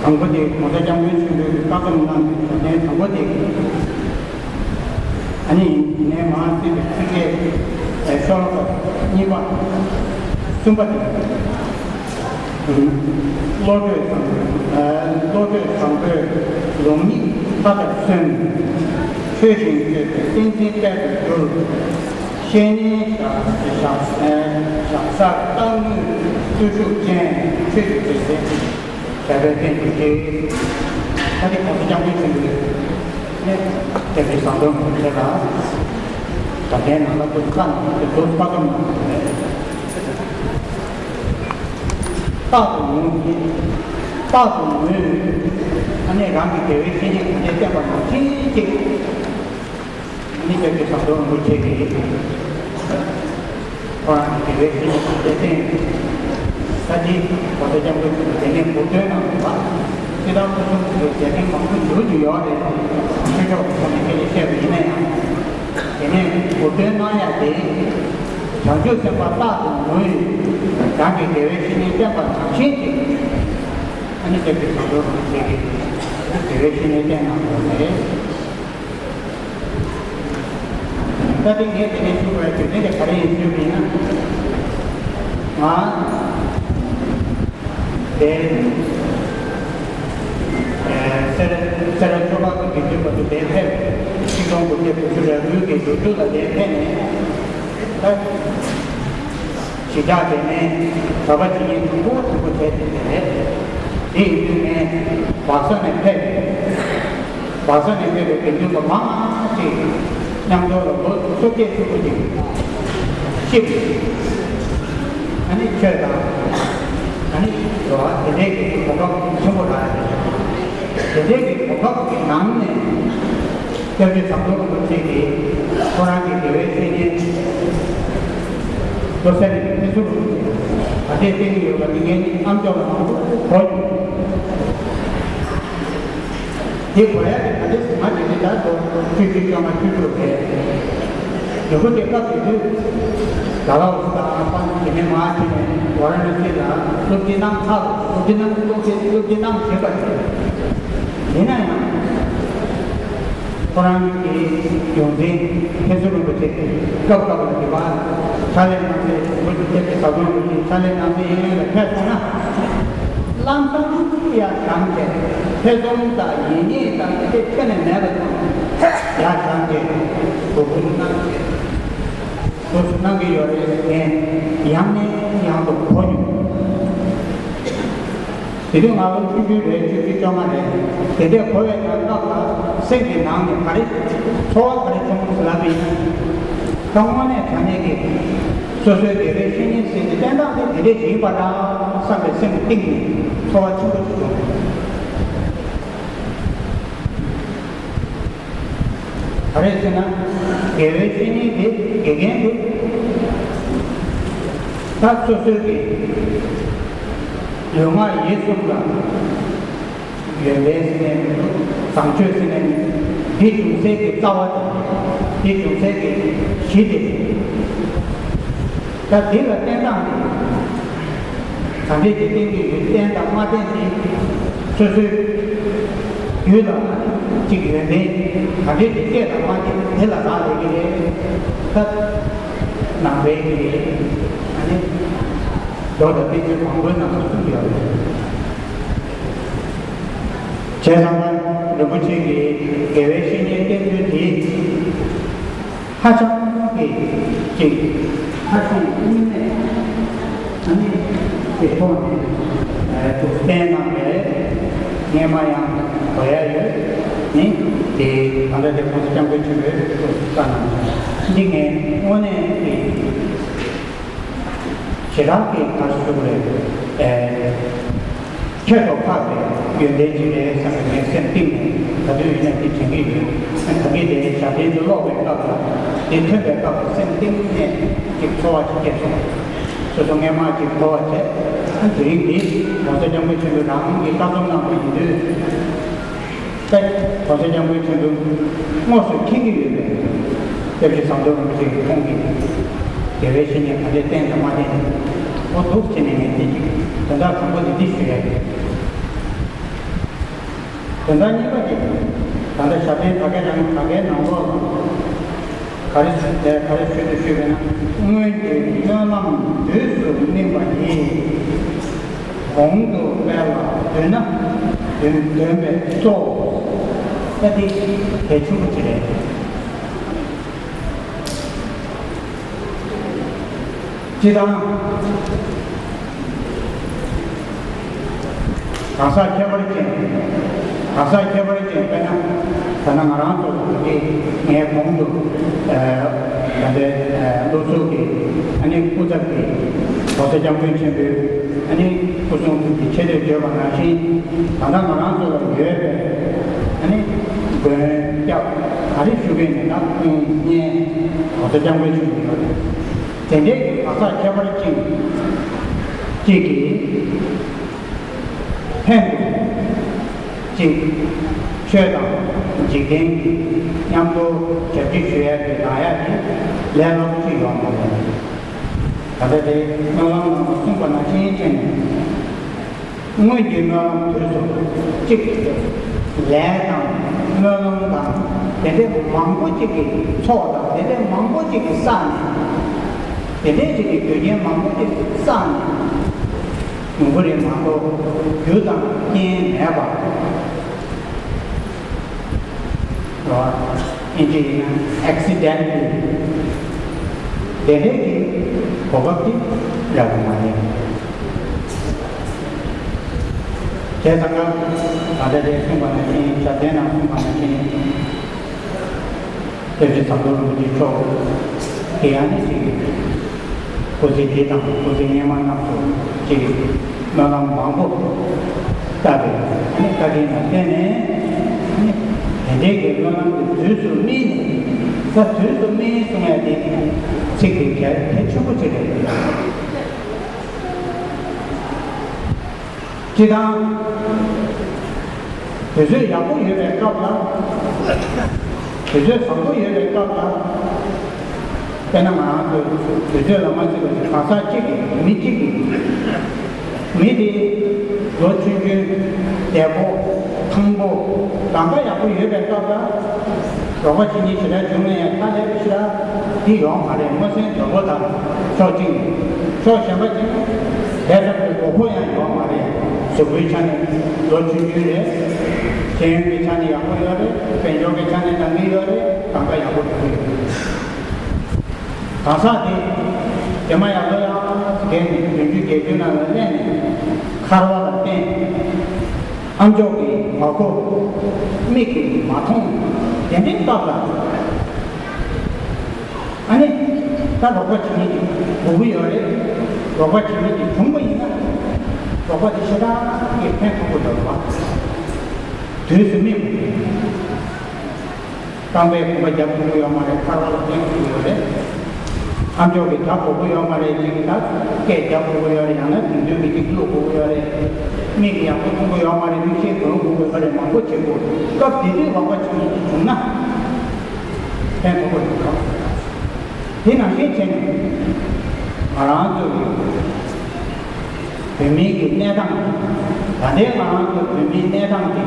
དང་པོ་དེ་༸གོང་ས་༸སྐྱབས་མགོན་ཆེན་པོས་བཀའ་གདམས་གནང་བའི་ཞབས་བརྟན་དང་པོ་དེ། ཨ་ནི་ངས་མར་བརྩིས་པའི་ཚིགས་བཅད་ཤོ་ལོ་ཀ་གཉིས་པ། གསུམ་པ་དེ། བློ་གྲོས་བཟང་པོས། བློ་གྲོས་བཟང་པོས་ལུགས་གཉིས་མཐའ་དག་སོན། ཆོས་བཞིན་སྤྱོད་པའི་ཏིང་འཛིན་དཔལ་དུ་གྱུར། བཤེས་གཉེན་ཞབས་ཞབས་ཞབས་སར་རྟག་ནུས་བརྟུལ་ཞུགས་ཅན། ཆོས་ཀྱི་རྗེས་དྲན་ཞབས་པད་བརྟན་གྱི་རྗེས། ད་ནི་༸གོང་ས་༸སྐྱབས་མགོན་ཆེན་པོས་ནས་དེ་འདྲའི་བཟང་པོའི་ངོ་སྤྲོད་ལ། ད་ལྟའི་ནང་ལ་ཁོའི་ཁ་ནང་དུ་རྡོ་སྤར་ཙམ་ནང་དུ་རེད། རྟག་ཏུ་ངུ་ནི། རྟག་ཏུ་ངུས། ཨ་ནི་རང་གི་དགེ་བའི་བཤེས་གཉེན་གང་དེ་བསྟེན་པ་ནང་བཞིན་གཅིག་ཨ་ནི་སྐྱབས་རྗེ་ཟམ་གདོང་རིན་པོ་ཆེ་གིས་ཁོ་རང་གི་དགེ་བའི་བཤེས་གཉེན་གང་དེ་བསྟེན། ས་ཆེན་༸གོང་ས་༸སྐྱབས་མགོན་ཆེན་པོ་དེ་ནས་འབུར་འདོན་གནང་འདུག་པ། སྤྱིར་བཏང་སྐུ་གསུང་ཐུགས་ཀྱི་མཛད་འཕྲིན་མང་པོ་ཞེ་པོ་ཅིག་ཡོད་རེད། ཆོས་ཕྱོགས་ཀྱི་ཐོག་ནས་དེ་ལས་བཤད་པ་ཡིན་ན་ཡང་། དེ་ནས་འབུར་འདོན་གནང་ཡ་དེ། བྱང་ཆུབ་སེམས་དཔའ་རྟག་ཏུ་ངུས། རང་གི་དགེ་བའི་བཤེས་གཉེན་བསྟེན་པ་ནང་བཞིན་གྱིས། ཨ་ནི་སྐྱབས་རྗེ་ཟམ་གདོང་རིན་པོ་ཆེ་གིས་དགེ་བའི་བཤེས་གཉེན་བསྟེན་གནང་བ་རེད། ད་དེ་ངས་དེ་ནས་ཞུ་བའི་དུས་ཚོད་དེ་ག་རེ་ཡིན་ཞུས་པ་ཡིན་ན། ང་དེ་སེ་ར་སེ་ར་ཆོས་འཕེལ་གྱི་དུས་ཚོད་བར་དུ་དེར་ཕེབས། ཆིག་སྟོང་དགུ་བརྒྱ་དགུ་བཅུ་རེ་དགུའི་གི་ལོ་རྒྱུས་ལ་དེར་ཕེབས་ནས། ད་གཞིས་ཆགས་དེ་ནས་གྲྭ་པ་བྱེད་མཁན་དང་པོ་དང་པོ་བྱས་ཏེ་དེ་རེད། དེ་ཡིན་དུས་ངས་སྦག་ས་ནས་ཕེབས། སྦག་ས་ནས་ཕེབས་པའི་དགེ་འདུན་པ་མང་ཆེ་མཉམ་འགྲོ་ལ་ལོ་བཅོ་བརྒྱད་བཅུ་དགུ་ཅིག་གཤིབས། ཨ་ནི་ཆོས་དང་། ཨ་ནི་འགྲོ་བ་དེ་འདྲའི་གི་གོ་སྐབས་ཆེན་པོ་རག་ཡོད། དེ་འདྲའི་གི་གོ་སྐབས་ཀྱི་ནང་ནས། སྐྱབས་རྗེ་ཟམ་གདོང་རིན་པོ་ཆེ་གིས་ཁོ་རང་གི་དགེ་བའི་བཤེས་གཉེན་ལོ་སེ་ར་ཕུན་ཚོགས་རིན་པོ་ཆེ་ག་འདྲས་བསྟེན་གྱི་ཡོད་པ་དེ་ངས་ཨ་མཆོག་ལ་མང་པོ་གོ་མྱོང་། དེ་གོ་ཡག་གི་ག་འདྲས་སེ་ང་དེ་ནས་ད་ལོ་བཅུ་བཅུ་བཅོ་ལྔ་བཅུ་དྲུག་རེད། ལུས་པོ་དེ་སྐབས་དེ་དུས་ཌལ་ཧོ་སི་དང་ཨ་ཕ་དེ་ནས་མར་ཕྱིན་ནས་ཝ་ར་ཎ་སི་ལ་སློབ་ཁྲིད་གནང་ཚར། སློབ་ཁྲིད་གནང་སློབ་ཁྲིད་སློབ་ཁྲིད་གནང་བཞིན་པ་རེད། ཡིན་ན་ཡང་། ཁོ་རང་གི་ཡོངས་འཛིན་ཕུན་ཚོགས་རིན་པོ་ཆེ་སྐབས་སྐབས་ལ་དེ་བ་ཕྱག་ལས་གནང་སའི་དྲུང་དུ་སྐྱབས་རྗེ་ཟམ་གདོང་རིན་པོ་ཆེ་ཕྱག་ལས་གནང་སའི་གཡས་གཡོན་ལ་ཕེབས་སོང་ན། ལམ་སང་ཡར་བཞེངས་ཏེ་ཐེ་ཚོམ་དང་ཡིད་གཉིས་དང་དེ་ཁྱོན་ནས་མེད་པ་དང་ཡར་བཞེངས་ཏེ་གོ་བསྡུར་གནང་སྟེ་སོ་སོ་གནང་གི་ཡོད་རེད། ངས་ཡང་ནས་ཡང་དུ་གོ་མྱོང་། དེ་དུས་ང་ལོ་བཅུ་བཅུ་རེད། བཅུ་བཅུ་བཅོ་ལྔ་རེད། དེ་འདྲས་གོ་བའི་ནང་སྐབས་ལ་སེམས་ཀྱི་ནང་ནས་ག་རེ་ཚོར་བ་ག་རེ་བྱུང་ཟེར་ལབ་པ་ཡིན་ན། ད་དངོས་གནས་དྲང་གནས་ཀྱི་སོ་སོའི་དགེ་བའི་བཤེས་གཉེན་ཟེར་གྱི་བསྟན་སྟངས་དེ་དེ་འདྲས་ཡིན་པ་འདྲ་བསམ་པའི་སེམས་ཀྱི་གཏིང་ནས་ཚོར་བ་ཆེན་པོ་ཞིག་བྱུང་། ག་རེ་ཟེར་ན། དགེ་བའི་བཤེས་གཉེན་དེ་དགེ་རྒན་དེ་ད་སོ་སོའི་གི་ལུས་ངག་ཡིད་གསུམ་ལ་ཡོན་ཏན་ཟེར་ནས་མི་འདུག་བཟང་སྤྱོད་ཟེར་ནས་མི་འདུག་འདི་བྱུང་སའི་གི་རྩ་བ་དེ། འདི་བྱུང་སའི་གི་གཞི་དེ། ད་འདི་ལ་བསྟན་སྟངས་དེ། ག་འདྲས་ཀྱི་བསྟན་གྱི་ཡོད། བསྟན་དང་མ་བསྟན་དེ་སོ་སོའི་རྒྱུད་ལ་གཅིག་ཡོན་ཏན་ག་འདྲས་ཀྱི་སྐྱེས་དང་མ་སྐྱེས་དེ་ལ་རག་ལས་ཀྱི་རེད། ད་ནང་པའི་གི་ཨ་ནི་མདོ་དང་བསྟན་བཅོས་མང་པོའི་ནང་དུ་གསུངས་ཡོད་རེད། བྱས་ཙང་ན་རིན་པོ་ཆེ་གིས་དགེ་བའི་བཤེས་གཉེན་བསྟེན་ཚུལ་དེ་ཧ་ཅང་གི་ཅིག་ཧ་ཅང་སྙིང་ནས་ཨ་ནི་དེ་ཐོག་ནས་ཨ་ཅིག་བསྟན་གནང་བས་སྔས་མ་ཡང་གོ་ཡ་ཡོད། ནི་དེ་གང་འདྲ་དེ་༸གོང་ས་༸སྐྱབས་མགོན་ཆེན་པོས་ཅིག་བཀའ་གནང་། འདི་ངས་དངོས་གནས་ཀྱི་ཞེ་དྲག་གི་ག་རེ་ཞུ་དགོས་རེད། ཨེ། ཁྱད་དུ་འཕགས་པའི་ཡོན་ཏན་ཅིག་རེད་བསམ་པའི་ངའི་སེམས་གཏིང་ནས་ད་དུང་ཡིན་ན་དེ་དྲན་གྱི་ཡོད། ཨ་ནི་ད་གིན་དེ་ཞབས་བརྟན་དུ་ཀློག་པའི་སྐབས་ལ་དེ་ཐོས་པའི་སྐབས་ལ་སེམས་གཏིང་ནས་ཅིག་ཚོར་བ་ཅིག་སྐྱེས་སོང་། སོ་སོ་སྔས་མ་ཅིག་འཁོར་བ་བྱས། ཨ་ནི་དེ་རིང་འདི་༸གོང་ས་༸སྐྱབས་མགོན་ཆེན་པོས་རང་གིས་བཀའ་སྩལ་གནང་བ་ཡིན་དུས། ད་༸གོང་ས་༸སྐྱབས་མགོན་ཆེན་པོས་དངོས་སུ་མཁྱེན་གྱི་ཡོད་པས། སྐྱབས་རྗེ་ཟམ་གདོང་རིན་པོ་ཆེ་གིས་ཁོང་གིས་དགེ་བའི་བཤེས་གཉེན་ག་འདྲས་བསྟེན་དང་མ་བསྟེན། འོ་འདུག་བྱས་ནས་ངས་འདི་གཅིག་དོན་དག་དང་པོ་འདི་འདི་ཞུ་ཡ་ཡིན། དོན་དག་གཉིས་པ་དེ། ད་ལྟ་ཞབས་བརྟན་ད་གའི་ནང་ད་གའི་ནང་ལོགས་ལ་ག་རེ་ཞུ་ག་རེ་ཞུ་འདུག་ཞུས་པས་ན། སྔོན་གྱི་སྨོན་ལམ་དུས་སུ་སྨིན་པ་ཡིས། གོང་དུ་སྤེལ་ལ་འདུན་ན་འདོན་འདོན་པའི་གཙོ། ད་དེ་གལ་ཆེན་པོ་ཅིག་རེད། སྤྱིར་བཏང་གང་ཟག་ཁྱད་པར་ཅན། གང་ཟག་ཁྱད་པར་ཅན་དཔེར་ན། ད་ནང་ང་རང་ཚོ་གི་ངའི་གོང་དུ་ད་ལྟའི་སློབ་ཟུར་གྱི་ཨ་ནི་སྐུ་ཚབ་ཀྱི་༸གོང་ས་༸སྐྱབས་མགོན་ཆེན་པོས་ཨ་ནི་སྐུ་གསུང་ཐུགས་ཀྱི་ཆེ་བསྟོད་བརྗོད་པ་ནང་བཞིན། ད་ལྟ་ང་རང་ཚོ་ལ་ཡོད་པའི་ཨ་ནི་མགོན་སྐྱབས་ག་རེ་ཞུ་གི་ཡིན་ན། ད་དཔུང་གཉེན་༸གོང་ས་༸སྐྱབས་མགོན་ཆེན་པོ་ཡོད་རེད། དེ་འདྲའི་གི་གང་ཟག་ཁྱད་པར་ཅན་གཅིག་གིས་ལྷན་དུ་གཅིག་ཆོས་དང་འཇིག་རྟེན་གྱི་མཉམ་དུ་ཞབས་ཕྱི་ཞུ་ཡ་གི་རག་ཡ་གི་ལས་སླ་པོ་ཅིག་ཡོད་མ་རེད། ད་ལྟ་དེ་སྨོན་ལམ་ནང་དུ་གསུངས་པ་ནང་བཞིན་བྱས་ནས། སྔོན་གྱི་སྨོན་ལམ་དུས་སུ་གཅིག་ལས་དང་སྨོན་ལམ་དང་དེ་འདྲའི་མང་པོ་གཅིག་གི་ཚོགས་དང་དེ་འདྲའི་མང་པོ་གཅིག་གི་བསགས་ནས། དེ་འདྲའི་གཅིག་གི་རྒྱུ་རྐྱེན་མང་པོ་གཅིག་གི་བསགས་ནས་ཡོང་གི་རེད་མ་གཏོགས། རྒྱུ་དང་རྐྱེན་མེད་པ། རེད་བ། ཨིན་ཇི་ཡིན་ན་accidentally། དེ་འདྲའི་གི་གོ་སྐབས་དེ་རག་གི་མ་རེད། བྱས་ཙང་ཀ་ད་ལྟ་དེ་གསུངས་པ་ནང་བཞིན། ཞབས་བརྟན་ནང་གསུངས་པ་ནང་བཞིན། སྐྱབས་རྗེ་ཟམ་གདོང་རིན་པོ་ཆེ་མཆོག་གིས་ཡང་ནས་ཅིག་སྐུ་ཚེ་འདི་དང་སྐུ་ཚེ་སྔོན་མ་རྣམས་སུ་ཅིག་སྨོན་ལམ་མང་པོ་བཏབ་པའི་ཨ་ནི་བཀའ་དྲིན་ལ་བརྟེན་ནས། ཨ་ནི་དེ་འདྲའི་གི་སྨོན་ལམ་དེ་དུས་སུ་སྨིན། ད་དུས་སུ་སྨིན་གསུང་ཡ་དེ་ཚིག་དེ་གལ་གལ་ཆེན་པོ་ཅིག་རེད། སྤྱིར་བཏང་། དུས་ཚོད་ཡག་པོ་ཡོད་པའི་སྐབས་ལ། དུས་ཚོད་བཟང་པོ་ཡོད་པའི་སྐབས་ལ། དཔེར་ན་ང་རང་ཚོའི་དུས་ཚོད་ལ་མ་བརྩི་བ་ཞིག་གང་ཟག་གཅིག་གིས། མི་གཅིག་གིས། མི་དེ་ལོ་ཆུང་ཆུང་བདེ་པོ་ཐང་པོ་གང་ག་ཡག་པོ་ཡོད་པའི་སྐབས་ལ། རོགས་པ་བྱེད་མཁན་ཞེ་དྲག་བྱུང་ན་ཡང་ཁ་ལས་པའི་ཞེ་དྲག་འདི་ཡོང་མ་རེད། མ་སེམས་དོད་པོ་དང་ཕྱོགས་གཅིག་ནས། ཕྱོགས་གཞན་པ་གཅིག་ནས་ལས་བསགས་པའི་དོད་པོ་ཡང་ཡོང་མ་རེད། གཟུགས་པོའི་ཆ་ནས་ལོ་ཆུང་ཆུང་རེད། ཤེས་ཡོན་གྱི་ཆ་ནས་ཡག་པོ་ཡོད་རེད། དཔལ་འབྱོར་གྱི་ཆ་ནས་འདང་གི་ཡོད་རེད། གང་ག་ཡག་པོ་འགྲོ་གི་ཡོད། གང་ཟག་དེ་དེ་མ་ཡག་པོ་ཡང་བསྡད་ནས་བདུན་ཅུ་བརྒྱད་ཅུ་ནང་ལ་སླེབས་ནས་འཁར་བ་ལ་བརྟེན། ཨ་མཆོག་གིས་མ་གོ། མིག་གིས་མ་མཐོང་། དེ་འདྲའི་སྐབས་ལ། ཨ་ནི། ད་རོགས་པ་བྱེད་མཁན་གྱི་སྒུག་གི་ཡོད་རེད། རོགས་པ་བྱེད་མཁན་གྱི་བྱུང་བ་ཡིན་ན། རོགས་པ་དེ་ཞེ་དྲག་གི་ཕན་ཐོགས་ཀྱི་འདུག་བ། དུས་སུ་སྨིན་དགོས། རྐང་པས་གོམ་པ་རྒྱབ་ཐུབ་ཀྱི་ཡོད་མ་རེད། འཁར་བ་ལ་བརྟེན་དགོས་ཀྱི་ཡོད་རེད། ཨ་མཆོག་གིས་གྲྭ་གོ་གི་ཡོད་མ་རེད། ཅིག་ད་སྐད་རྒྱག་དགོས་ཀྱི་ཡོད་རེད། ཡང་ན་དུས་མཐུན་གྱི་ཅིག་བླུག་དགོས་ཀྱི་ཡོད་རེད། མིག་ཡག་པོ་མཐོང་གི་ཡོད་མ་རེད། མིག་ཤེལ་གྱོན་དགོས་ཀྱི་ཡོད་རེད། མང་པོ་བྱེད་དགོས། སྐབས་དེ་དུས་རོགས་པ་བྱེད་མཁན་ཅིག་བྱུང་ན་ཕན་ཐོགས་ཀྱི་འདུག་དེ་ནང་བཞིན་བྱས་ནས་ང་རང་ཚོ་གི་བོད་མིའི་གི་གནས་སྟངས། ད་ལྟའི་ང་རང་ཚོ་བོད་མིའི་གནས་སྟངས་དེ།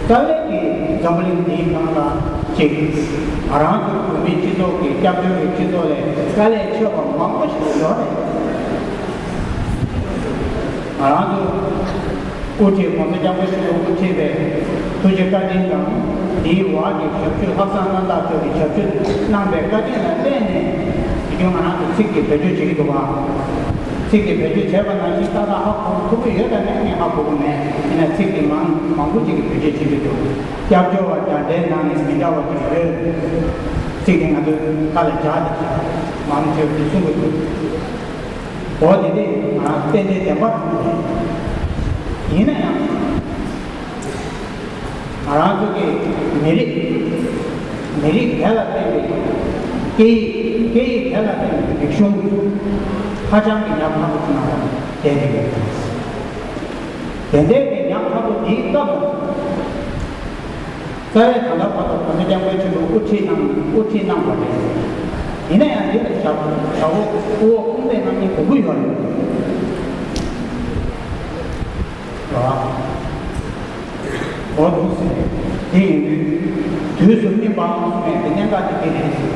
རྩ་བའི་གི་འཛམ་བུ་གླིང་འདིའི་སྒང་ལ་ཅིག་ང་རང་ཚོ་བོད་མིའི་སྤྱི་ཚོགས་ཀྱི་སྐྱབས་བཅོལ་གྱི་སྤྱི་ཚོགས་ལས་དཀའ་ལས་ཆེ་བ་མང་པོ་ཞིག་ཡོད་རེད། ང་རང་ཚོ་ དབུ་ཁྲིད་༸གོང་ས་༸སྐྱབས་མགོན་ཆེན་པོ་དབུ་ཁྲིད་པའི་ཐུགས་རྗེ་བཀའ་དྲིན་དང་། འདིའི་འོག་གི་ཞབས་ཞུ་ལྷག་བསམ་རྣམ་དག་མཆོག་གིས་ཞབས་ཞུ་གནང་བའི་བཀའ་དྲིན་ལ་བརྟེན་ནས། དེ་རྒྱུན་ང་རང་ཚོ་ཚིག་གི་བེད་སྤྱོད་བྱེད་ཀྱི་འདུག་ག་ཚིག་གི་བེད་སྤྱོད་བྱས་པ་ནང་བཞིན་ཏག་ཏག་ཧ་གོ་ཐུབ་ཀྱི་ཡོད་དམ་མེད་ངས་ཧ་གོ་གི་མེད། ཡིན་ན་ཚིག་དེ་མང་མང་པོ་ཅིག་གི་བེད་སྤྱོད་བྱེད་ཀྱི་འདུག་སྐྱབས་བཅོལ་བ་རྒྱ་འདྲེའི་ནང་ནས་མི་འདྲ་བ་ཅིག་ཡོད། ཚིག་དེ་ང་ཚོའི་ཁ་ལ་འཇགས་ཏེ་མང་ཆེ་བ་གིས་གསུང་གི་འདུག་འོ་དེ་དེ་ང་རང་ཏན་ཏན་བདེན་པ་རེད། ཡིན་ན་ཡང་། ང་རང་ཚོ་གི་མི་རིགས། མི་རིགས་དེ་ལ་བརྟེན་པའི་སྐད་ཡིག་སྐད་ཡིག་དེ་ལ་བརྟེན་པའི་རིག་གཞུང་ཧ་ཅང་གི་ཉག་ཕྲ་པོ་ཅིག་ནང་ལ་བསྡད་བསྡད་ཡོད། དེ་འདྲའི་གི་ཉག་ཕྲ་པོ་འདིའི་སྐབས་ལ། རྩ་བའི་ད་ལྟ་བར་དུ་༸གོང་ས་༸སྐྱབས་མགོན་ཆེན་པོས་དབུ་ཁྲིད་གནང་དབུ་ཁྲིད་གནང་བ་རེད། ཡིན་ན་ཡང་འདི་ལ་ཞབས་ཞབས་འོག་དབུ་འོག་དཔུང་སྡེ་གནང་མཁན་མང་པོ་ཡོད་རེད། རེད་བ། འོ་འདུག་ཟེར། དེ་ཡིན་དུས། དུས་སུ་སྨིན་པའམ་གསུངས་ནས་དེ་གནད་འགག་དེ་དེ་རེད་ཟེར།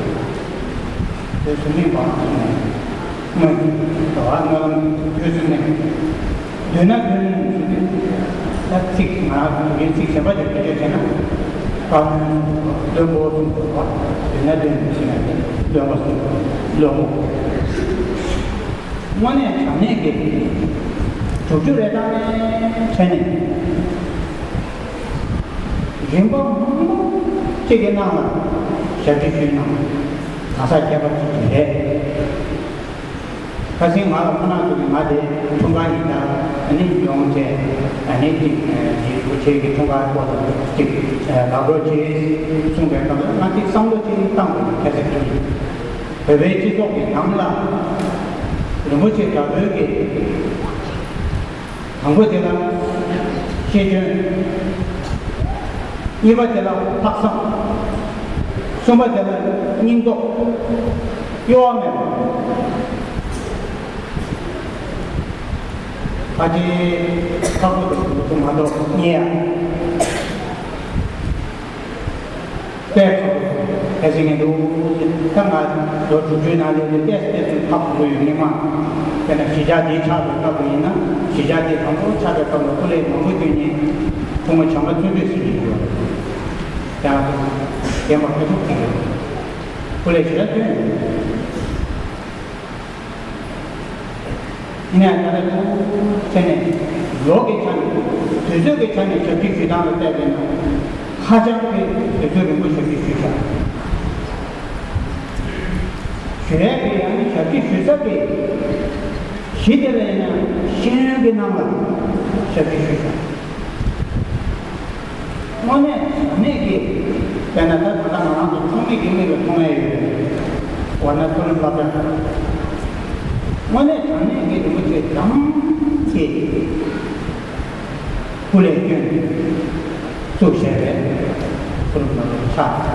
དུས་སུ་སྨིན་པའམ་གསུངས་ནས་སྨོན། རེད་བ། སྨོན་ལམ་དུས་སུ་སྨིན། འདོད་ན་འདོན་ཟེར་དུས། ད་ཚིག་ང་རང་ཚོ་ཡིན་ཚིག་གཞན་པ་ཅིག་བེད་སྤྱོད་བྱས་ན། བཀའ་མོལ་གསུངས་པ། འདོན་པ་གསུངས་པ། འདོད་ན་འདོན་ཟེར་ན་དེ་འདོན་པ་གསུངས་པ། ལོ་ངོ། དངོས་གནས་དྲང་གནས་ཀྱི་དྲུག་ཅུ་རེ་གྲངས་ནས་བྱས་ནས་རིམ་པ་མང་པོ་གཅིག་གི་ནང་ལ་ཞབས་ཕྱི་ཞུས་གནང་། གང་ཟག་ཁྱད་པར་ཅན་ཞིག་རེད། ཁ་སང་ང་ལ་ཁོ་ན་ཚོ་གིས་ང་དེ་འཁྲུངས་སྐར་ཡིན་ད། ཨ་ནི་ཡོང་བྱས། ཨ་ནི་ཅིག་ཅིག་རུ་ཆེ་གི་འཁྲུངས་སྐར་སྐོར་ལ་ཅིག་ལག་འགྲོ་བྱེད་གསུངས་པའི་སྐབས་ལ་ང་ཅིག་བསམ་བློ་ཅིག་བཏང་དགོས་ཁ་སང་དེ་ཡིན། བོད་པའི་སྤྱི་ཚོགས་ཀྱི་ནང་ལ་རིན་པོ་ཆེ་དྲག་པོའི་གི་དང་པོ་དེ་ལ་ཤེས་འཇོན། གཉིས་པ་དེ་ལ་ལྷག་བསམ། གསུམ་པ་དེ་ལ་སྙིང་སྟོབས། གཡོ་བ་མེད་པ། ཕལ་ཆེར་ཁག་པོ་འདུག་མ་གཏོགས་རྙེད་ཡ། དཔེ་ཁག་པོ་འདུག་ཕལ་ཆེར་ངས་འདུག་ད་ང་ལོ་དྲུག་ཅུའི་ནང་ལ་ལས་ཏོག་ཙམ་ཏོག་ཙམ་ཧ་གོ་གི་ཡོད། སྔོན་མ་དཔེར་ན་གཞིས་ཆགས་འདི་ཆགས་པའི་སྐབས་ལ་ཡིན་ན། གཞིས་ཆགས་འདི་དང་པོ་ཆགས་པའི་སྐབས་ལ་སྐུ་ལས་མང་པོ་བསྐྱོན་མཁན་སྐུ་ངོ་བྱམས་པ་བརྩོན་འགྲུས་ཟེར་མཁན་ཡོད། ཡང་རྒན་པ་ཁ་ཤས་ཀྱིས་སྐུ་ལས་ཞེ་དྲག་བསྐྱོན་ཡོད། ཡིན་ནའང་ད་ལྟ་ཐུགས་ཆེ་ནས་ལོ་གི་ཆ་ནས་དུས་ཚོད་ཀྱི་ཆ་ནས་ཞབས་ཕྱི་ཞུ་སྟངས་ལ་བལྟས་པས་ན། ཧ་ཅང་གི་དུས་ཚོད་རིང་པོ་ཞབས་ཕྱི་ཞུས་བཞག་ཞུ་ཡས་ཀྱི་ཡང་ནི་ཞབས་ཕྱི་ཞུ་ས་དེ་གཞི་དེ་ལ་ཡིན་ན་ཤེས་ཡོན་གྱི་ནང་ལ་ཞབས་ཕྱི་ཞུས་བཞག་དངོས་གནས་དྲང་གནས་ཀྱི་དཔེར་ན་ད་ད་ལྟ་ང་རང་ཚོ་ཚང་མས་ཀྱི་མིག་ལ་མཐོང་ཡས་ཡོད་རེད། འོ་ན་མཐོ་རིམ་སློབ་གྲྭ། དངོས་གནས་དྲང་གནས་ཀྱི་རིན་པོ་ཆེ་རང་གིས་སྐུ་ལས་བསྐྱོན་བཙུགས་བྱས་པའི་མཐོ་རིམ་སློབ་གྲྭ་ཆགས།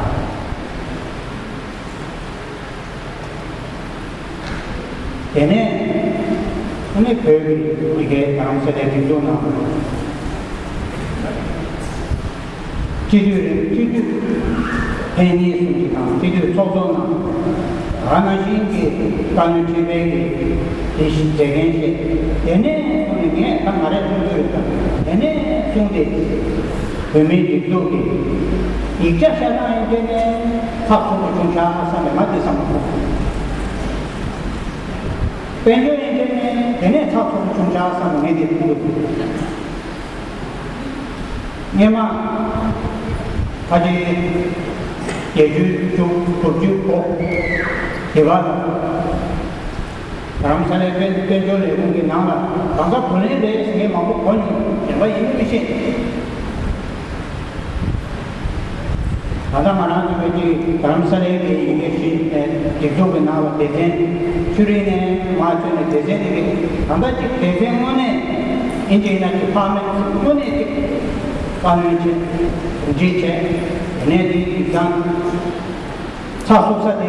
དེ་ནས་ཨ་ནི་བོད་ཀྱི་ཡི་གེ་རྡ་རམ་ས་ལའི་སྒྲིག་འཛུགས་ནང་སྤྱི་འཐུས་རེད། སྤྱི་འཐུས་ཕན་གཉིས་གསུམ་གྱི་ནང་སྤྱི་འཐུས་ཚོགས་གཙོ་ནང་། ད་ག་ནང་བཞིན་གྱི་བཀའ་བློན་ཁྲི་པའི་གི་དེ་བཞིན་མཛད་འགན་བཞེས། དེ་ནས་བཟུང་ནས་ངས་ད་ང་རའི་ཐུགས་འདོད་རེད། ད་དེ་ནས་བཟུང་སྟེ་བོད་མིའི་སྒྲིག་འཛུགས་ཀྱི་ཡིག་ཆ་ཤར་སྟངས་ཡིན་གྱི་ནས་ཚགས་ཚུད་པོ་བྱུང་ཤག་བསམ་པའི་ང་དེ་བསམ་པ་ཁོ། དཔལ་འབྱོར་ཡིན་གྱི་ནས་དེ་ནས་ཚགས་ཚུད་པོ་བྱུང་ཤག་བསམ་པའི་ངས་དེ་མཐོང་གི་འདུག་སྔོན་མ་ཕལ་ཆེར་བརྒྱད་ཅུ་བཅུ་དགུ་བཅུ་གོ་དེ་བར་ལ་རྡ་རམ་ས་ལའི་དཔལ་དཔལ་འབྱོར་ལས་ཁུངས་ཀྱི་ནང་ལ་གང་ཟག་བུ་ལོན་རེད་ཟེར་མཁན་མང་པོ་གོ་མྱོང་། གཞན་པ་ཡིན་མིན་མི་ཤེས། ད་ལྟ་ང་རང་ཚོ་བོད་ཀྱི་རྡ་རམ་ས་ལའི་གི་ཡི་གེ་ཞིག་ནས་སྒྲིག་འཛུགས་ཀྱི་ནང་ལ་སྡེ་ཚན་ཆུ་རིན་ནས་མར་བཅུག་ནས་སྡེ་ཚན་དེ་གི་ད་ལྟ་གཅིག་སྡེ་ཚན་དངོས་གནས་ཨིན་ཇི་ཡིན་ན་ཌི་པཱར་མེན་ཊི་དངོས་གནས་གཅིག་བཀའ་བློན་བྱས། དྲུང་ཆེ་བྱས། དེ་ནས་དེ་ཡིག་ཚང་ཚགས་ཚུད་ས་དེ་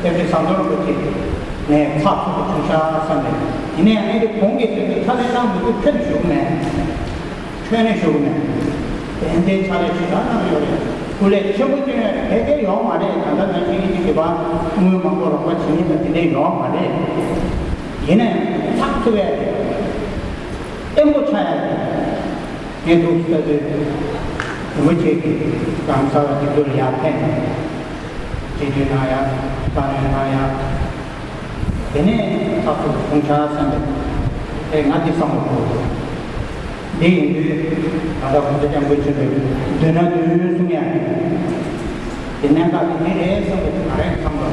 སྐྱབས་རྗེ་ཟམ་གདོང་རིན་པོ་ཆེ་ནས་ཚགས་ཚུད་པོ་བྱུང་ཤག་བསམ་པས། ཡིན་ནའང་ངས་དེ་གོང་གི་དེ་ཚོ་ཕྱག་ལས་གནང་མི་ཐུབ། ཁྱོན་ནས་ཞུ་གི་མེད། ཁྱོན་ནས་ཞུ་གི་མེད། ཏན་ཏན་ཕྱག་ལས་ཞེ་དྲག་གནང་ཡོད་རེད། སྐུ་ལས་ཆེན་པོ་བསྐྱོན་ཡོད་རེད། ག་གེ་ཡོད་མ་རེད། ད་ལྟ་ནང་བཞིན་གྱི་དེ་བ་དངུལ་མང་པོ་རོགས་པ་བྱེད་མཁན་དང་དེ་འདྲ་ཡོད་མ་རེད། ཡིན་ནའང་ཚགས་ཚུད་པའི་བརྟན་པོ་ཆགས་ཡ་རེད། ངས་འདུག་ལྟ་དུས། རིན་པོ་ཆེ་གིས་རང་ས་བ་དེ་ཚོ་ལ་ཡར་ཕེབས་ནས། སྤྱི་འཐུས་གནང་ཡག་བཀའ་བློན་གནང་ཡག་དེ་ནས་ཚགས་ཚུད་དུ་བྱུང་ཤག་བསམ་པས། ཨེ་ང་འདི་བསམ་བློ་འཁོར། འདི་ཡིན་དུས་ད་ལྟ་༸གོང་ས་༸སྐྱབས་མགོན་ཆེན་པོས་མདུན་ན་མདུན་གསུང་ཡག་ཡིན། དེ་གནད་འགག་དེ་འདི་རེད་བསམ་པ་དེ་ང་རང་བསམ་བློ།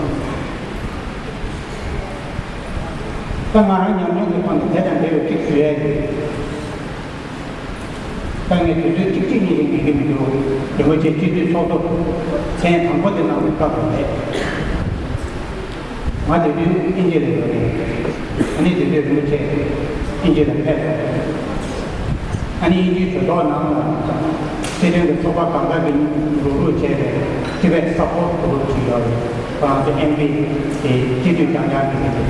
ད་ང་རང་ཉམས་མྱོང་གི་ཐོག་ནས་དེ་དང་འབྲེལ་བའི་གཅིག་ཞུ་ཡག་ཡིན། ད་ངས་དུས་ཚོད་གཅིག་གཅིག་གཉིས་རིང་ཉན་གྱི་མི་འདུག་རིན་པོ་ཆེ་སྤྱི་འཐུས་ཚོགས་གཙོ་མཚན་དང་པོ་དེ་གནང་བའི་སྐབས་རེད། ང་དེ་དུས་དབྱིན་ཇི་ལ་ཡོད་རེད། ཨ་ནི་དེ་དུས་རིན་པོ་ཆེ་དབྱིན་ཇི་ལ་ཕེབས་སོང་། ཨ་ནི་དབྱིན་ཇིའི་གྲོས་ཚོགས་ནང་ལ་སྲིད་དོན་གྱི་ཚོགས་པ་གང་ག་གིས་རུག་རུག་བྱས་པའི་ཊི་བེཊ་སཔོར་ཊི་གྷུ་རུབ་ཅིག་ཡོད་རེད། ཁོ་རང་ཚོ་ཨེམ་པི་དེ་སྤྱི་འཐུས་རྐྱང་རྐྱང་གི་མི་རེད།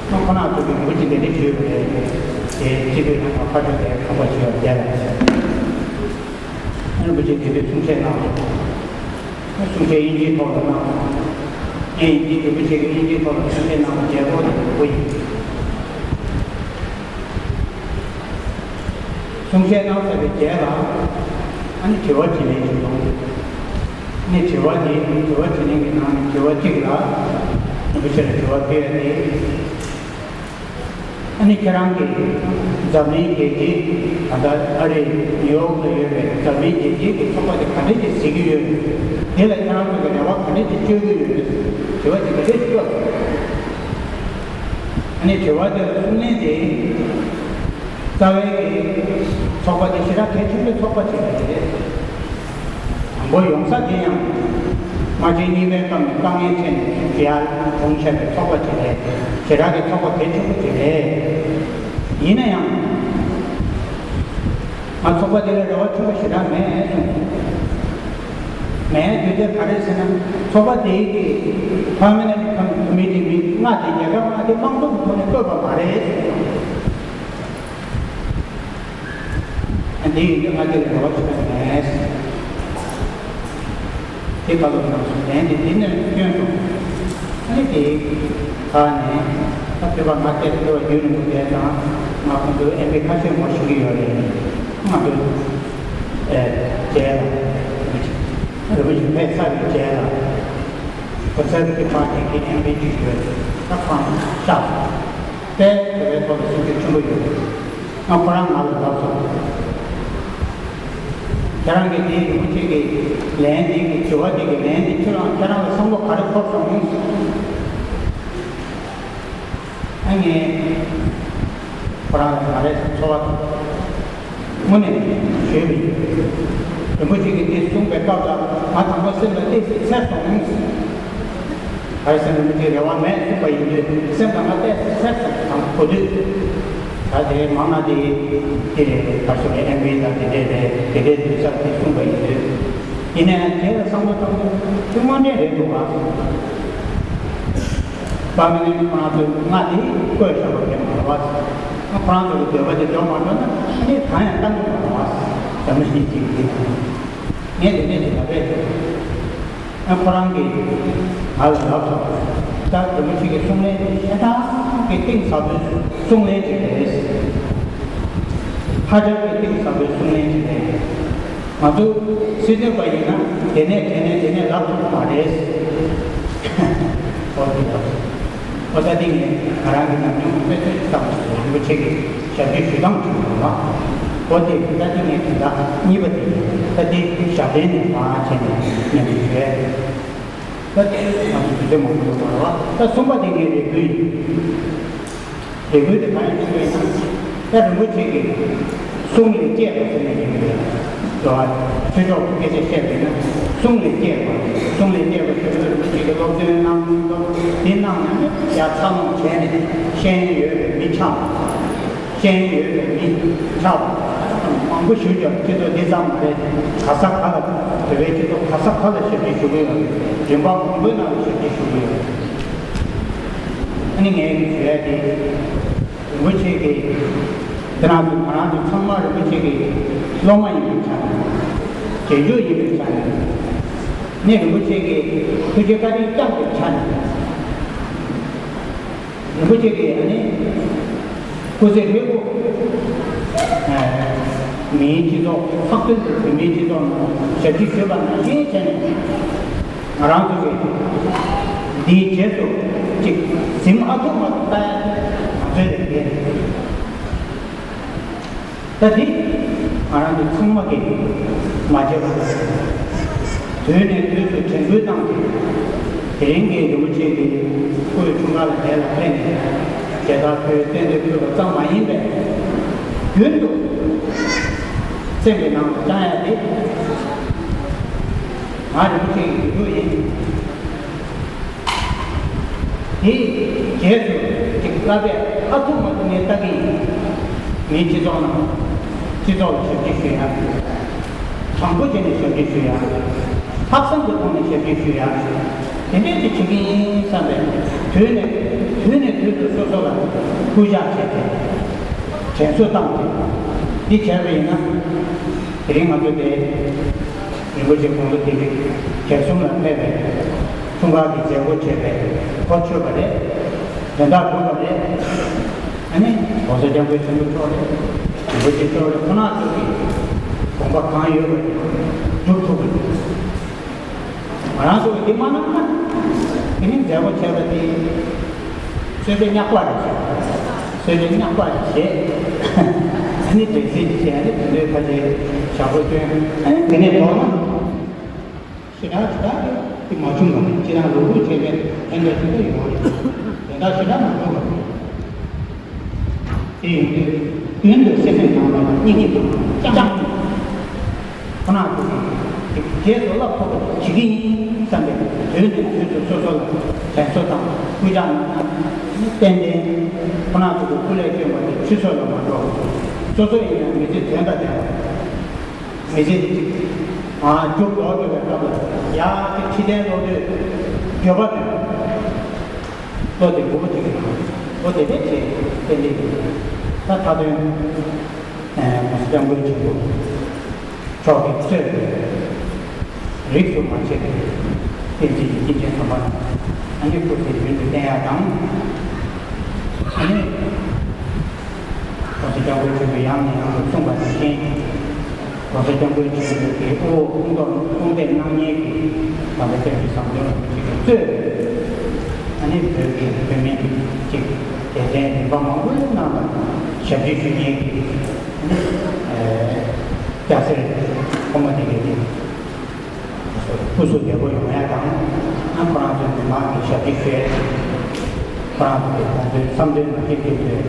ཁོ་ན་ཚོ་གི་རིན་པོ་ཆེ་འདི་འདྲ་ཞུས་པ་རེད། དེ་སྤྱི་འཐུས་རྣམ་པ་ཕར་ཕྱོགས་དེ་ཁོམ་པ་ཞུ་བ་བསྡད་ལ། རིན་པོ་ཆེ་དེ་དུས་གསུང་བཤད་གནང་སོང་། གསུང་བཤད་དབྱིན་ཇིའི་ཐོག་ལ་གནང་སོང་། ངས་དབྱིན་ཇི་རིན་པོ་ཆེ་གིས་དབྱིན་ཇིའི་ཐོག་ལ་གསུང་བཤད་གནང་བ་མཇལ་སྐོར་དེ་ཡག་པོ་ཡིན། གསུང་བཤད་གནང་ཚར་བའི་རྗེས་ལ་ཨ་ནི་དྲི་བ་དྲིས་ལན་ཞིག་གནང་། ནས་དྲི་བ་དེ་དྲི་བ་དྲིས་ལན་གྱི་ནང་ནས་དྲི་བ་གཅིག་ལ་རིན་པོ་ཆེ་ལ་དྲི་བ་ཕུལ་ཡ་དེ། ཨ་ནི་ཁྱེད་རང་གིས་འཛམ་གླིང་རྒྱལ་སྤྱི་ད་ལྟ་ཨ་རི་ནིའུ་ཡོག་ལ་ཡོད་པའི་འཛམ་གླིང་རྒྱལ་སྤྱིའི་གི་ཚོགས་པ་དེ་ག་འདྲ་ཞིག་གཟིགས་ཀྱི་ཡོད། དེ་ལ་ཁྱེད་རང་ཚོ་གི་རེ་བ་ག་འདྲ་ཞིག་བཅོལ་གྱི་ཡོད། དྲི་བ་དེ་ག་འདྲ་ཞིག་བཀོད། ཨ་ནི་དྲི་བ་དེ་ལ་གསུང་ལན་དེ། རྩ་བའི་གི་ཚོགས་པ་དེ་ཞེ་དྲག་གལ་ཆེན་པོའི་ཚོགས་པ་ཅིག་རེད། དང་པོ་ཡོང་ས་དེ་ཡང་སྔ་ཕྱི་གཉིས་པའི་སྐབས་ནས་དཀའ་ངལ་འཕྲད་ནས་ཡར་གྲོངས་བཞག་པའི་ཚོགས་པ་ཅིག་རེད། ཞེ་དྲག་གི་ཚོགས་པ་གལ་ཆེན་པོ་ཅིག་རེད། ཡིན་ན་ཡང་ང་ཚོགས་པ་དེ་ལ་རེ་བ་ཆེན་པོ་ཞེ་དྲག་མེད་གསུངས། མེད་དུས་དེ་ག་རེ་ཟེར་ན། ཚོགས་པ་དེའི་གི་Permanent Committee མི་ལྔ་དེ་རྒྱལ་ཁབ་ལྔ་དེ་དམངས་གཙོ་གི་ཐོག་ནས་བསྐོས་པ་མ་རེད། འདི་ཡིན་དུས་ང་དེ་ལ་རེ་བ་ཞིག་མེད། དེ་ཁ་ལོ་ནང་སོང་ལན་དེ་འདི་ནས་སྐྱོན་སོང་། ཨ་ནི་དེ་ཁ་ནས་ད་བོད་པ་ང་དེ་བོད་པ་རྒྱུན་རིང་པོ་བསྡད་ཙང་ང་ཁོང་ཚོའི་ཨེམ་པི་ཁ་ཤས་ངོ་ཤེས་ཀྱི་ཡོད་རེད། ང་ཚོ་ཨེ་རྗེས་ལ་རེ་བ་ཞིག་མེད་ཚར་བའི་རྗེས་ལ་Conservative Party གི་ཨེམ་པི་ཅིག་ཡོད། ད་ཁོང་ཤག་དཔེ་བོད་པའི་ཐོག་ལ་སེམས་ཤུགས་ཆེན་པོ་ཡོད་རེད། ང་ཁོ་རང་ང་ལ་ལབ་སོང་། ཁྱེད་རང་གིས་དེའི་རིན་པོ་ཆེ་གི་ལན་དེ་གི་དྲི་བ་དེ་གི་ལན་དེ་ཁྱེད་རང་ཁྱེད་རང་ལ་བསམ་བློ་ག་རེ་འཁོར་སོང་། ཨ་ངས་ཁོ་རང་ལ་ང་རའི་ཚོར་བ་དངོས་གནས་ཞུས་པ་ཡིན། རིན་པོ་ཆེ་གིས་དེ་གསུངས་པའི་སྐབས་ལ་ང་དང་པོ་སེམས་ལ་ཏོག་ཙམ་འཚེར་སོང་། ག་རེ་ཟེར་ན་མི་དེ་རེ་བ་མེད་གསུངས་པ་ཡིན་དུས་སེམས་ལ་ང་ཏོག་ཙམ་འཚེར་སོང་། དང་པོ་དུས། ད་དེ་མང་ན་དེ་དེ་རེད། ག་སོ་རེད། ཨེམ་པི་དང་དེ་འདྲས་རེད། དེ་འདྲས་དུས་ཚོད་དེ་གསུངས་པ་ཡིན་དུས། ཡིན་ནའང་དེ་ལ་བསམ་བློ་བཏང་དུས་དེ་དངོས་འབྲེལ་རེད་འདུག་ག། པར་མ་ནེན་ཊི་ཁོ་རང་ཚོས་ལྔ་དེ་བསྐོས་བཞག་པ་དེ་མ་རེད་བ། ཁོ་རང་ཚོ་གི་འདོད་པ་དེ་འགྲོ་མ་འགྲོ་ན་ཨ་ནི་གང་ཡང་བཏང་གི་མ་རེད་བ། འཛམ་བུ་གླིང་གཅིག་གི་ངས་དེ་འདྲས་ཞིག་ལབ་པས། ཨ་ཁོ་རང་གིས་ང་ལ་ལབ་སོང་། ད་རིན་པོ་ཆེ་གི་གསུང་ལན་དེ་ཞེ་དྲག་གི་གཏིང་ཟབ་པོའི་གསུང་ལན་ཅིག་རེད། ཧ་ཅང་གི་གཏིང་ཟབ་པོའི་གསུང་ལན་ཅིག་རེད། ང་ཚོ་སྲིད་དོན་པ་ཡིན་ན་དེ་ནས་དེ་ནས་དེ་ནས་ལབ་ཐུབ་ཀྱི་མ་རེད། ཨོ་དེ་ལབ་སོང་། ཨོ་ད་དེ་ངས་ང་རང་གི་ཉམས་མྱོང་དཔེ་མཚོན་ཅིག་བཏང་སོང་། རིན་པོ་ཆེ་གི་ཞབས་ཕྱི་ཞུ་སྟངས་ཅིག་ཡོད་ལ། ཨོ་དེ་ད་དེ་ངས་དེ་ད་གཉིས་པ་དེ་ད་དེ་ཞབས་བརྟན་ནས་མ་བྱས་ནས་ཉན་གྱི་ཡོད། ད་དེ་ང་ཚོ་དུས་ཚོད་མང་པོ་ཡོད་མ་རེད་བ། ད་གསུམ་པ་དེ་ངའི་རེ་སྐུལ་ཡིན། རེ་སྐུལ་དེ་གང་ཡིན་ཞུས་པ་ཡིན་ན། ད་རིན་པོ་ཆེ་གིས་གསུང་ལས་སྐྱེས་པ་ཟེར་ནས་ཡིན་པས། རེད་བ། ཆོས་ཕྱོགས་སྐད་ཆ་བཤད་པ་ཡིན་ན་གསུང་ལས་སྐྱེས་པ། གསུང་ལས་སྐྱེས་པ་ཞུ་ན་རིན་པོ་ཆེ་གིས་སློབ་སྟོན་གནང་སློབ་དེ་གནང་ཡང་ནས་ཡར་འཚར་ལོངས་བྱས་ནས་ཤེས་ཡོན་ཡོད་པའི་མི་ཆགས། ཤེས་ཡོན་ཡོད་པའི་མི་ཆགས་པ་མང་པོ་ཞུ་རྒྱུ་སྤྱི་ཚོགས་འདི་ཙམ་མ་རེད། ག་ས་ག་ལ་བོད་པའི་སྤྱི་ཚོགས་ག་ས་ག་ལ་ཞབས་ཕྱི་ཞུ་གི་ཡོད་རེད། རིམ་པ་མང་པོའི་ནང་ལ་ཞབས་ཕྱི་ཞུ་གི་ཡོད་རེད། ཨ་ནི་ངས་ཞུ་ཡ་དེ། རིན་པོ་ཆེ་གིས་དེ་རང་ཚོ་ང་རང་ཚོ་ཚང་མ་རིན་པོ་ཆེ་གི་སློབ་མ་ཡིན་པའི་ཆ་ནས། རྗེས་འཇུག་ཡིན་པའི་ཆ་ནས། ནས་རིན་པོ་ཆེ་གི་ཐུགས་རྗེ་བཀའ་དྲིན་བསྐྱངས་པའི་ཆ་ནས། རིན་པོ་ཆེ་གིས་ཨ་ནི་སྐུ་ཚེ་ཧྲིལ་པོ། ཨ། མིའི་སྤྱི་ཚོགས་ཚགས་ཚུད་དུ་བོད་མིའི་སྤྱི་ཚོགས་ནང་ཞབས་ཕྱི་ཞུས་པ་ནང་བཞིན་བྱས་ནས། ང་རང་ཚོ་གིས་འདིའི་རྗེས་སུ་ཅིག་གཟིམ་ཨ་ཐུར་མ་ཐུར་ལྟ་ཡ་ང་ཚོའི་ལས་འགན་རེད། ད་འདི་ང་རང་ཚོ་ཚང་མ་གིས་མ་བརྗེད་པ་དང་། དུས་ནས་དུས་སུ་དྲན་སྐུལ་བཏང་སྟེ། དེ་རིང་གི་རིན་པོ་ཆེ་གི་སྐུའི་འཁྲུངས་སྐར་ལ་དེ་ལ་ཕེབས་ནས་མཇལ་དར་ཕུལ་རྟེན་འབྲེལ་ཕུལ་བ་ཙམ་མ་ཡིན་པར། རྒྱུན་དུ་སེམས་ཀྱི་ནང་དུ་བཅང་ཡ་དེ་ང་རིན་པོ་ཆེ་གི་དུས་ཚོད་ཡིན། དེའི་རྗེས་སུ་ཅིག་བསླབ་པའི་ཨ་ཐུར་མ་ཐུར་ངས་ལྟ་གི་ཡིན། མིའི་སྤྱི་ཚོགས་ནང་སྤྱི་ཚོགས་ལ་ཞབས་ཕྱི་ཞུ་ཡ། དྲང་པོ་བྱས་ནས་ཞབས་ཕྱི་ཞུ་ཡ། ལྷག་བསམ་གྱི་ཐོག་ནས་ཞབས་ཕྱི་ཞུ་ཡ། དེ་འདྲས་ཅིག་བྱེད་ཀྱི་ཡིན་བསམ་པའི་དུས་ནས་དུས་ནས་དུས་སུ་སོ་སོ་ལ་སྐུལ་ལྕག་བྱས་ཏེ། དྲན་གསོ་བཏང་སྟེ། འདི་བྱས་པ་ཡིན་ན། དེ་རིང་ང་ཚོ་དེ། རིན་པོ་ཆེ་དགུང་ལོ་བརྒྱད་ཅུ་གྱ་གསུམ་ལ་ཕེབས་པའི་འཁྲུངས་སྐར་གྱི་མཛད་སྒོ་བྱས་པའི་གོ་ཆོད་པ་རེད། དོན་དག་གྲུབ་པ་རེད། ཨ་ནི་༸གོང་ས་༸སྐྱབས་མགོན་ཆེན་པོ་མཆོག་རེད། རིན་པོ་ཆེ་མཆོག་རེད། ཁོང་རྣམ་ཚོ་གི་དགོངས་པ་གང་ཡོད་པ་སྒྲུབ་ཐུབ་པ་རེད། ང་རང་ཚོ་གི་འདི་མ་གནང་ན། དེ་རིང་མཛད་སྒོ་བྱས་པ་དེ། གསོལ་ཇ་བསྙེགས་པ་རེད་བྱས། གསོལ་ཇ་བསྙེགས་པ་རེད་བྱས། ཨ་ནི་འབྲས་སིལ་བྱས། ཨ་ནི་དེ་ཚོའི་ཁ་ཆེ་ཞག་པོ་སྟོན། ཨ་ནི་དེ་ནས་མདོར་ན། ཞེ་དྲག་ཞེ་དྲག་དེ་མ་བྱུང་བ་རེད། ཁྱེད་རང་ལུག་ལུག་བྱས་པའི་ཕན་ཐོགས་ཅི་འདྲ་ཡོང་བ་རེད། དེ་འདྲ་ཞེ་དྲག་མ་བྱུང་བ་རེད། དེ་ཡིན་དུས་རྒྱུན་དུ་སེམས་ནང་ལ་སྙིང་རྗེ་དང་བཅངས། ཁོ་ན་ཚོ་གིས་རྗེས་སུ་བསླབ་ཐུབ་པ་བྱེད་ཀྱི་ཡིན་བསམ་པའི་དོན་དུ་དུས་སུ་སོ་སོ་ལ་དྲན་གསོ་དང་སྐུལ་ལྕག་གནང་། ཏན་ཏན་ཁོ་ན་ཚོ་གི་སྐུ་ལས་བསྐྱོན་པ་དེ་ཆུད་ཟོས་ལ་མ་འགྲོ། སོ་སོ་ཡིན་ན་མི་ཚེ་དོན་དང་ལྡན་པ། མི་ཚེ་འདི་ཅིག་ཨ་མཇུག་རྫོགས་འགྲོ་བའི་སྐབས་ལ་ཡ་གི་ཁྲི་བརྟན་བློ་གྲོས་འགྱོད་པ་དང་བློ་དེ་མགུ་པོ་ཅིག་གི་བློ་དེ་བས་ཆེ་ཏན་ཏན་གྱི་ད་མཐའ་དོན་༸གོང་ས་༸སྐྱབས་མགོན་ཆེན་པོ་མཆོག་གིས་གཙོས་པའི་རིས་སུ་མ་ཆད་པའི་བསྟན་སྲིད་ཀྱི་སྐྱེས་ཆེན་ཚང་མ་ཨ་ནི་སྐུ་ཚེ་རྒྱུན་དུ་བརྟན་ཡག་དང་། ཨ་ནི། ༸གོང་ས་༸སྐྱབས་མགོན་ཆེན་པོས་ཡང་ནས་ཡང་དུ་གསུངས་པ་ནང་བཞིན། ༸གོང་ས་༸སྐྱབས་མགོན་ཆེན་པོས་དབུ་འོག་དཔུང་གཏོར་དཔུང་འདེགས་གནང་མཁན་གྱི་ང་ཚོ་བསྟན་པའི་བཟང་སྤྱོད་ལ་གཅིག་གིས་གཙོས། ཨ་ནི་བོད་ཀྱི་བོད་མི་གཅིག་སྡེ་ཚན་རིམ་པ་མང་པོའི་ནང་ལ་ཞབས་ཕྱི་ཞུ་མཁན་གྱི་ཨ་ནི་སྐྱ་སེར་ཕོ་མོ་དེ་གས་དེ། སྐུ་གཟུགས་བདེ་པོ་ཡོང་ཡ་དང་། ཨ་ཁོ་རང་ཚོའི་མི་མང་གི་ཞབས་ཕྱི་ཞུ་ཡ་དང་། ཁོ་རང་ཚོ་གི་དགོངས་དོན་བསམ་དོན་མ་བརྗེད་པའི་ཐོག་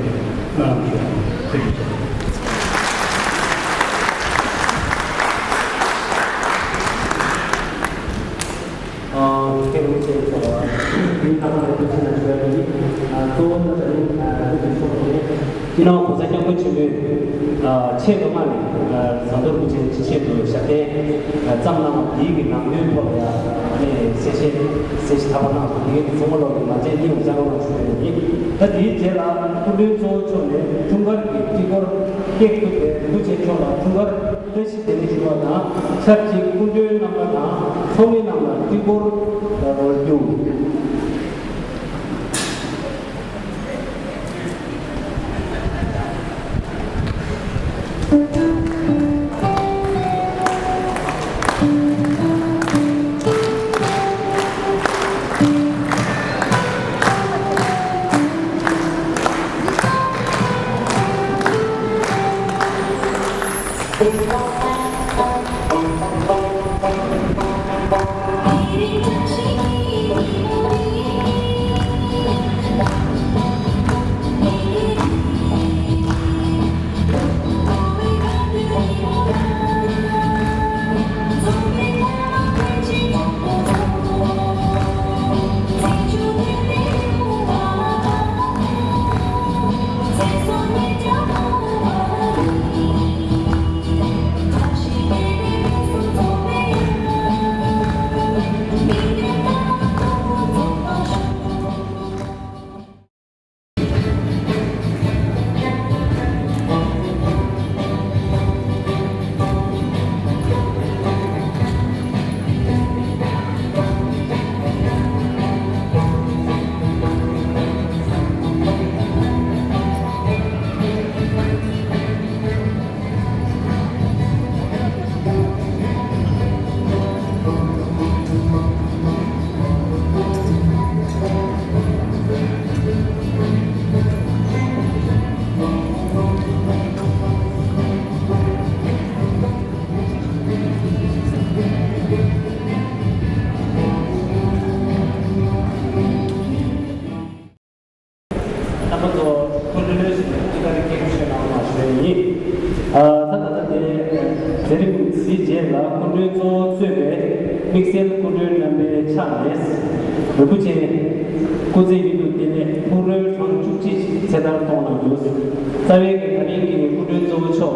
སྨོན་ལམ་ཞུ་ཡ་དང་། ཐུགས་རྗེ་ཆེ། ཨ་མཁན་རིན་པོ་ཆེ་མཆོག་ལ་དེའི་ནང་ལ་ཐུགས་རྗེ་ཆེ་ཞུ་ཡ་ཡིན། ཨ་གཙོ་བོ་ད་ད་རིང་ཨ་ཐུགས་རྗེ་ཆེ་ཞུ་ཡ་ཡིན། སྤྱི་ནོར་༸གོང་ས་༸སྐྱབས་མགོན་ཆེན་པོས་ཨ་ཆེས་ཐོག་མ་ནས་ཨ་ཟམ་གདོང་རིན་པོ་ཆེ་ཆེད་དུ་ཞབས་བརྟན་ཨ་བརྩམས་གནང་བ་དེའི་གི་ནང་དོན་ཐོག་ལ་ཡང་ཨ་ནི་གསལ་བཤད་གསལ་བཤད་ཐོག་མ་གནང་སོང་། དེ་གའི་ཚོགས་མི་ལོག་གི་མ་བྱས་སྙིང་བཅངས་གནང་ཞུ་བ་ཡིན། ད་དེའི་རྗེས་ལ་སྐུ་མགྲོན་གཙོ་བོ་མཆོག་ནས་འཁྲུངས་སྐར་གྱི་སྤྲི་གོར་སྐྱེས་ཐུབ་པའི་རིན་པོ་ཆེ་མཆོག་ལ་འཁྲུངས་སྐར་བཀྲ་ཤིས་བདེ་ལེགས་ཞུ་བ་དང་། ཆབས་ཅིག་སྐུ་མགྲོན་རྣམ་པ་དང་ཚོགས་མི་རྣམས་ལ་སྤྲི་གོར་རོལ་རྒྱུ། རྣམ་པའི་ཕྱག་ལས། རིན་པོ་ཆེ་སྐུ་ཚེ་ཡུན་དུ་བརྟན་ནས་ཕུགས་རོན་གྲངས་བཅུ་གཅིག་ཚེ་ཐར་གཏོང་གནང་རྒྱུ། རྩ་བའི་གི་ད་རིང་གི་སྐུ་མགྲོན་གཙོ་བོ་མཆོག་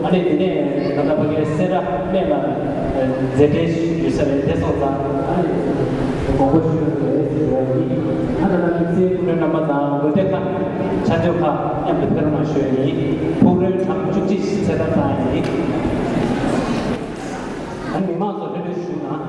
ཨ་ནི་དེ་ནས་ད་ལྟ་ཕ་གིའི་སེ་ར་སྨད་ལ་མཛད་འཕྲིན་ཞུ་ས་རེད། དེ་སོང་ཙང་ཨ་ནི་དགོངས་པ་ཞུ་ཡག་རེད་ཟེར་བ་ཡིན། ཨ་ད་ལྟ་དམིགས་བསལ་སྐུ་མགྲོན་རྣམ་པ་དང་འོད་སྡེར་ཁག་ཆ་འཇོག་ཁག་མཉམ་དུ་ཕེབས་རོགས་གནང་ཞུ་ཡ་ཡིན། ཕུགས་རོན་གྲངས་བཅུ་གཅིག་ཚེ་ཐར་གཏང་ཡ་ཡིན། ཨ་ནི་མི་མང་ཚོ་ལྷོད་ལྷོད་བཞུགས་གནང་།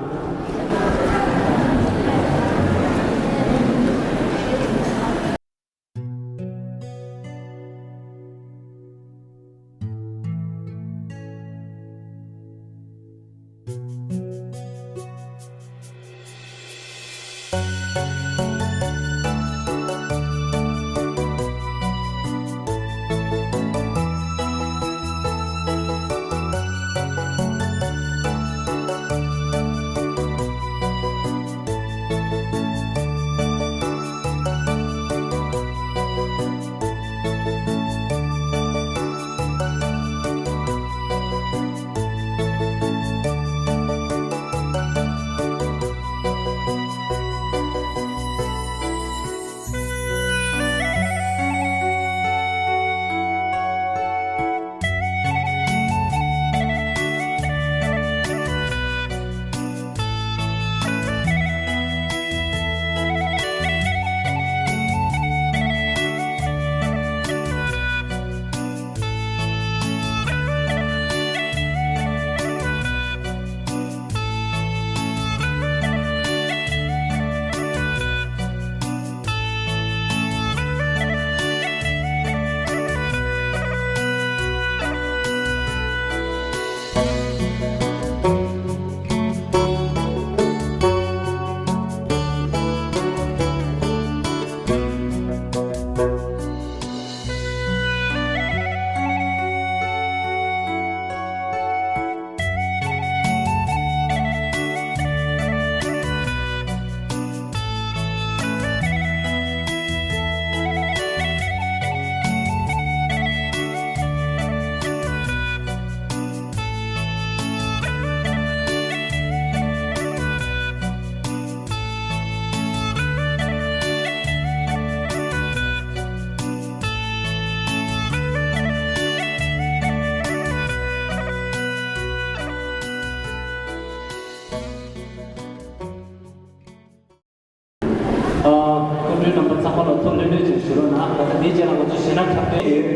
སྐུ་མགྲོན་རྣམ་པ་ཚང་མ་ལ་ཐུགས་ལྷོད་ལྷོད་ཅིག་ཞུ་རོགས་གནང་། ད་ལྟ་འདིའི་རྗེས་ལ་ང་ཚོ་ཞེད་སྣང་དྲག་པོ་ཡོད།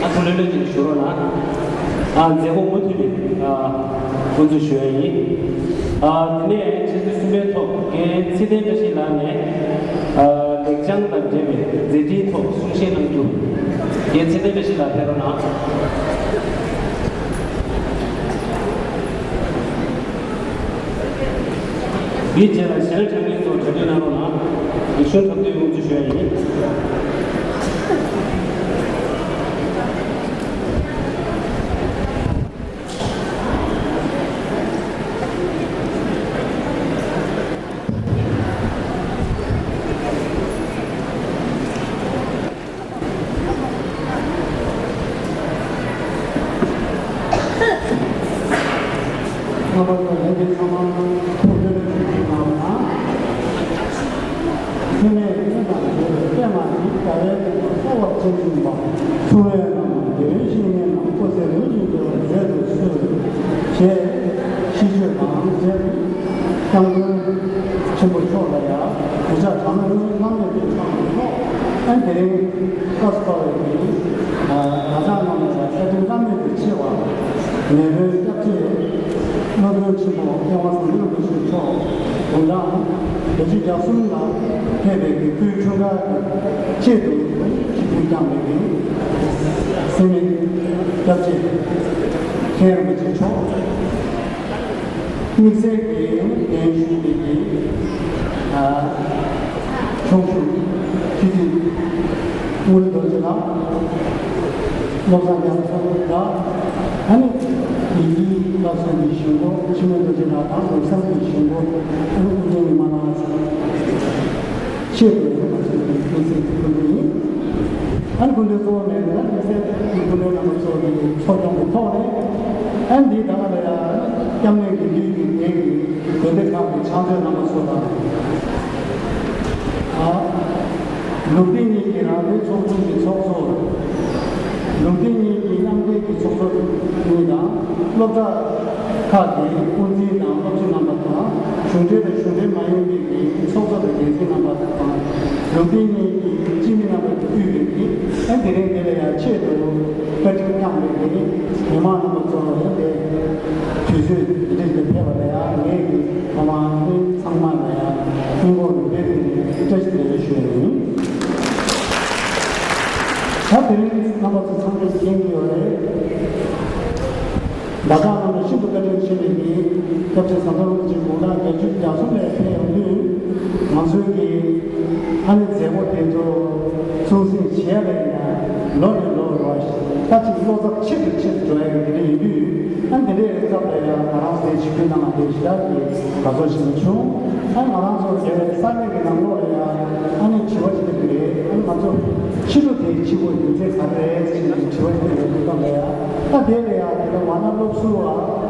ཨ་ཐུགས་ལྷོད་ལྷོད་ཅིག་ཞུ་རོགས་གནང་། ཨ་མཛད་སྒོ་མུ་མཐུད་ནས་ཨ་འགོ་འཛུགས་ཞུ་ཡ་ཡིན། ཨ་དེ་ནས་ཆུ་ཚོད་གསུམ་པའི་ཐོག་རྒན་ཚེ་བརྟན་བཀྲ་ཤིས་ལགས་ནས་ཨ་ལེགས་བྱང་དང་འབྲེལ་བའི་མཛད་འཕྲིན་ཐོག་གསུང་བཤད་གནང་རྒྱུ། རྒན་ཚེ་བརྟན་བཀྲ་ཤིས་ལགས་ཕེབས་རོགས་གནང་། འདིའི་རྗེས་ལ་གཞན་དྲང་གནས་ཚོ་གྲ་སྒྲིག་གནང་རོགས་གནང་། ཡིག་ཆུང་འཁྲབ་སྟོན་དབུ་འཛུགས་ཞུ་ཡ་ཡིན། ལྷག་པར་དུ་ལས་དེ་ཚང་མ་ཐུགས་ལྷོད་ལྷོད་ཞུ་གནང་བ་དང་། ཚེ་ནས་གནས་དང་འབྲེལ་བའི་པདྨ་འདི་ཟླ་བའི་སྟེང་དུ་གསལ་བར་སྤྱན་འདྲེན་པ། འཁྲུངས་ལྷའི་བླ་མ་དགེ་བའི་བཤེས་གཉེན་རྣམས་ལྷ་སྲས་ལུས་ཀྱི་འབྲེལ་བར་མཛད་དུ་གསོལ། ཞེས་ཤིས་བརྗོད་དང་མཛད་དེ། སྐྱབས་མགོན་ཆེན་པོ་མཆོག་ལ་ཡང་གུས་ཕྱག་གྲངས་མེད་བསྔོ་བའི་བསྔོ་སྨོན་དེ་བཏང་ནས་ཐོག་ཨ་དེ་རིང་བཀའ་སྩལ་བའི་གི་བདག་ཅག་རྣམས་ལ་ཡང་ཚད་ལྡན་བླ་མེད་དུ་ཆེ་བ་མེས་པོའི་སྐྱབས་རྗེ་སློབ་དཔོན་ཆེན་པོ་སྐལ་བ་བཟང་པོ་རིན་པོ་ཆེ་མཆོག་དགུང་གྲངས་བརྒྱད་ཅུ་གྱ་གསུམ་ལ་ཕེབས་པའི་གི་སྐུའི་འཁྲུངས་སྐར་གྱི་ཆེད་དུ་ཆིབས་བསྒྱུར་བསྐྱངས་པའི་གི་སེམས་ནི་སྐྱབས་རྗེ་མཁན་རིན་པོ་ཆེ་མཆོག་དམིགས་བསལ་གྱི་གདན་ཞུ་བའི་གི་ཨ་ཆོག་ཤུགས་ཀྱི་དེ་དངུལ་རྡོ་རྗེ་ལགས། བློ་བཟང་རྒྱ་མཚོ་ལགས། ཨ་ནི་དེ་གི་བཀའ་ཟུར་གྱི་གཞུང་གོ་འཆི་མེད་རྡོ་རྗེ་ལགས་དང་ལུགས་བཟང་གི་གཞུང་གོ་ཨ་ནི་ཨུ་རྒྱན་ཉི་མ་ལགས་ཆེད་དུ་ང་ཚོའི་གི་དམིགས་བསལ་གྱི་སྐུ་མགྲོན་ཡིན། ཨ་ནི་སྐུ་མགྲོན་གཙོ་བོ་མེད་ན་དམིགས་བསལ་གྱི་སྐུ་མགྲོན་རྣམ་པ་ཚོ་གི་ཚོགས་སྐྱོང་གི་ཐོག་ནས་ཨ་ནི་འདི་ད་ག་ལ་ཡ་སྐྱབས་གནས་དགེ་འདུན་གྱི་སྡེ་གི་དགོན་སྡེ་ཁག་གི་ཕྱག་མཛོད་རྣམ་པ་ཚོ་དང་། ཨ། ལུགས་བདེ་གཉིས་ཀྱི་རང་རེའི་ཚོགས་ཆུང་གི་ཚོགས་གཙོ། ལུགས་བདེ་གཉིས་ཀྱི་མཉམ་འབྲེལ་གྱི་ཚོགས་གཙོ་གཉིས་དང་། སློབ་གྲྭ་ཁག་གི་དབུ་འཛིན་དང་སློབ་སྤྱི་རྣམ་པ་དང་། གཞུང་འབྲེལ་དང་གཞུང་འབྲེལ་མ་ཡིན་པའི་གི་ཚོགས་གཙོ་དང་འགན་འཛིན་རྣམ་པ་དང་། ལུགས་བདེ་གཉིས་ཀྱི་སྤྱི་མི་རྣམ་པ་དང་དབུས་པའི་གི་ཨ་དེ་རིང་འདི་ལ་ཡང་ཆེད་དུ་བཀའ་དྲིན་བསྐྱངས་པའི་གི་མི་མང་རྣམ་པ་ཚོ་ཡང་དེ་དུས་ཚོད་འདི་འདྲ་ཞིག་ལ་ཕེབས་པ་ལ་ཡང་ངས་ཀྱི་ཐོག་མར་ཚང་མ་ལ་ཡང་སྙིང་ཁོང་རུས་པའི་གཏིང་ནས་བཀྲ་ཤིས་བདེ་ལེགས་ཞུ་ཡ་ཡིན། ད་དེ་རིང་རྣམ་པ་ཚོ་ཚང་མས་མཁྱེན་གྱི་ཡོད་རེད། ཟླ་གྲགས་རྣམ་པ་ཤིན་ཏུ་བཀའ་དྲིན་ཆེ་བའི་གི་སྐྱབས་རྗེ་ཟམ་གདོང་རིན་པོ་ཆེ་དགུང་གྲངས་བརྒྱད་ཅུ་གྱ་གསུམ་ལ་ཕེབས་ཡོང་དུས། ང་ཚོའི་གི་ཨ་ནི་མཛད་སྒོ་དེ་ཚོ་སྲུང་བརྩི་བྱེད་ཡ་ལ་ཡིན་ན་ལོ་ནས་ལོ་རུ་བ་ཞིག་ད་ཅིག་བློ་འཚབ་ཆེ་རུ་ཆེ་རུ་འགྲོ་ཡ་གི་དེ་འདྲ་ཡིན་དུས། ཨ་ནི་དེ་འདྲའི་སྐབས་ལ་ཡང་ང་རང་ཚོའི་ཆིབས་བསྒྱུར་གནང་བ་དེ་ཞེ་དྲག་གི་དགའ་ཚོར་ཞིག་བྱུང་། ཨ་ནི་ང་རང་ཚོ་རྒྱལ་བའི་ས་གནས་ཀྱི་ནང་ལོགས་ལ་ཡང་ཨ་ནི་དྲི་བ་ཞིག་འདུག་རེད། ཨ་ནི་ང་ཚོ་ཕྱི་དྲོ་དེའི་ཕྱི་གོ་རྒྱུ་མཚན་ག་རེ་རེད་ཟེར་ནས་དྲི་བ་ཞིག་ཡོད་དུས་སྐབས་ལ་ཡང་ད་དེ་ལ་ཡང་དེ་ལ་ཝ་ན་སློབ་ཟུར་བ་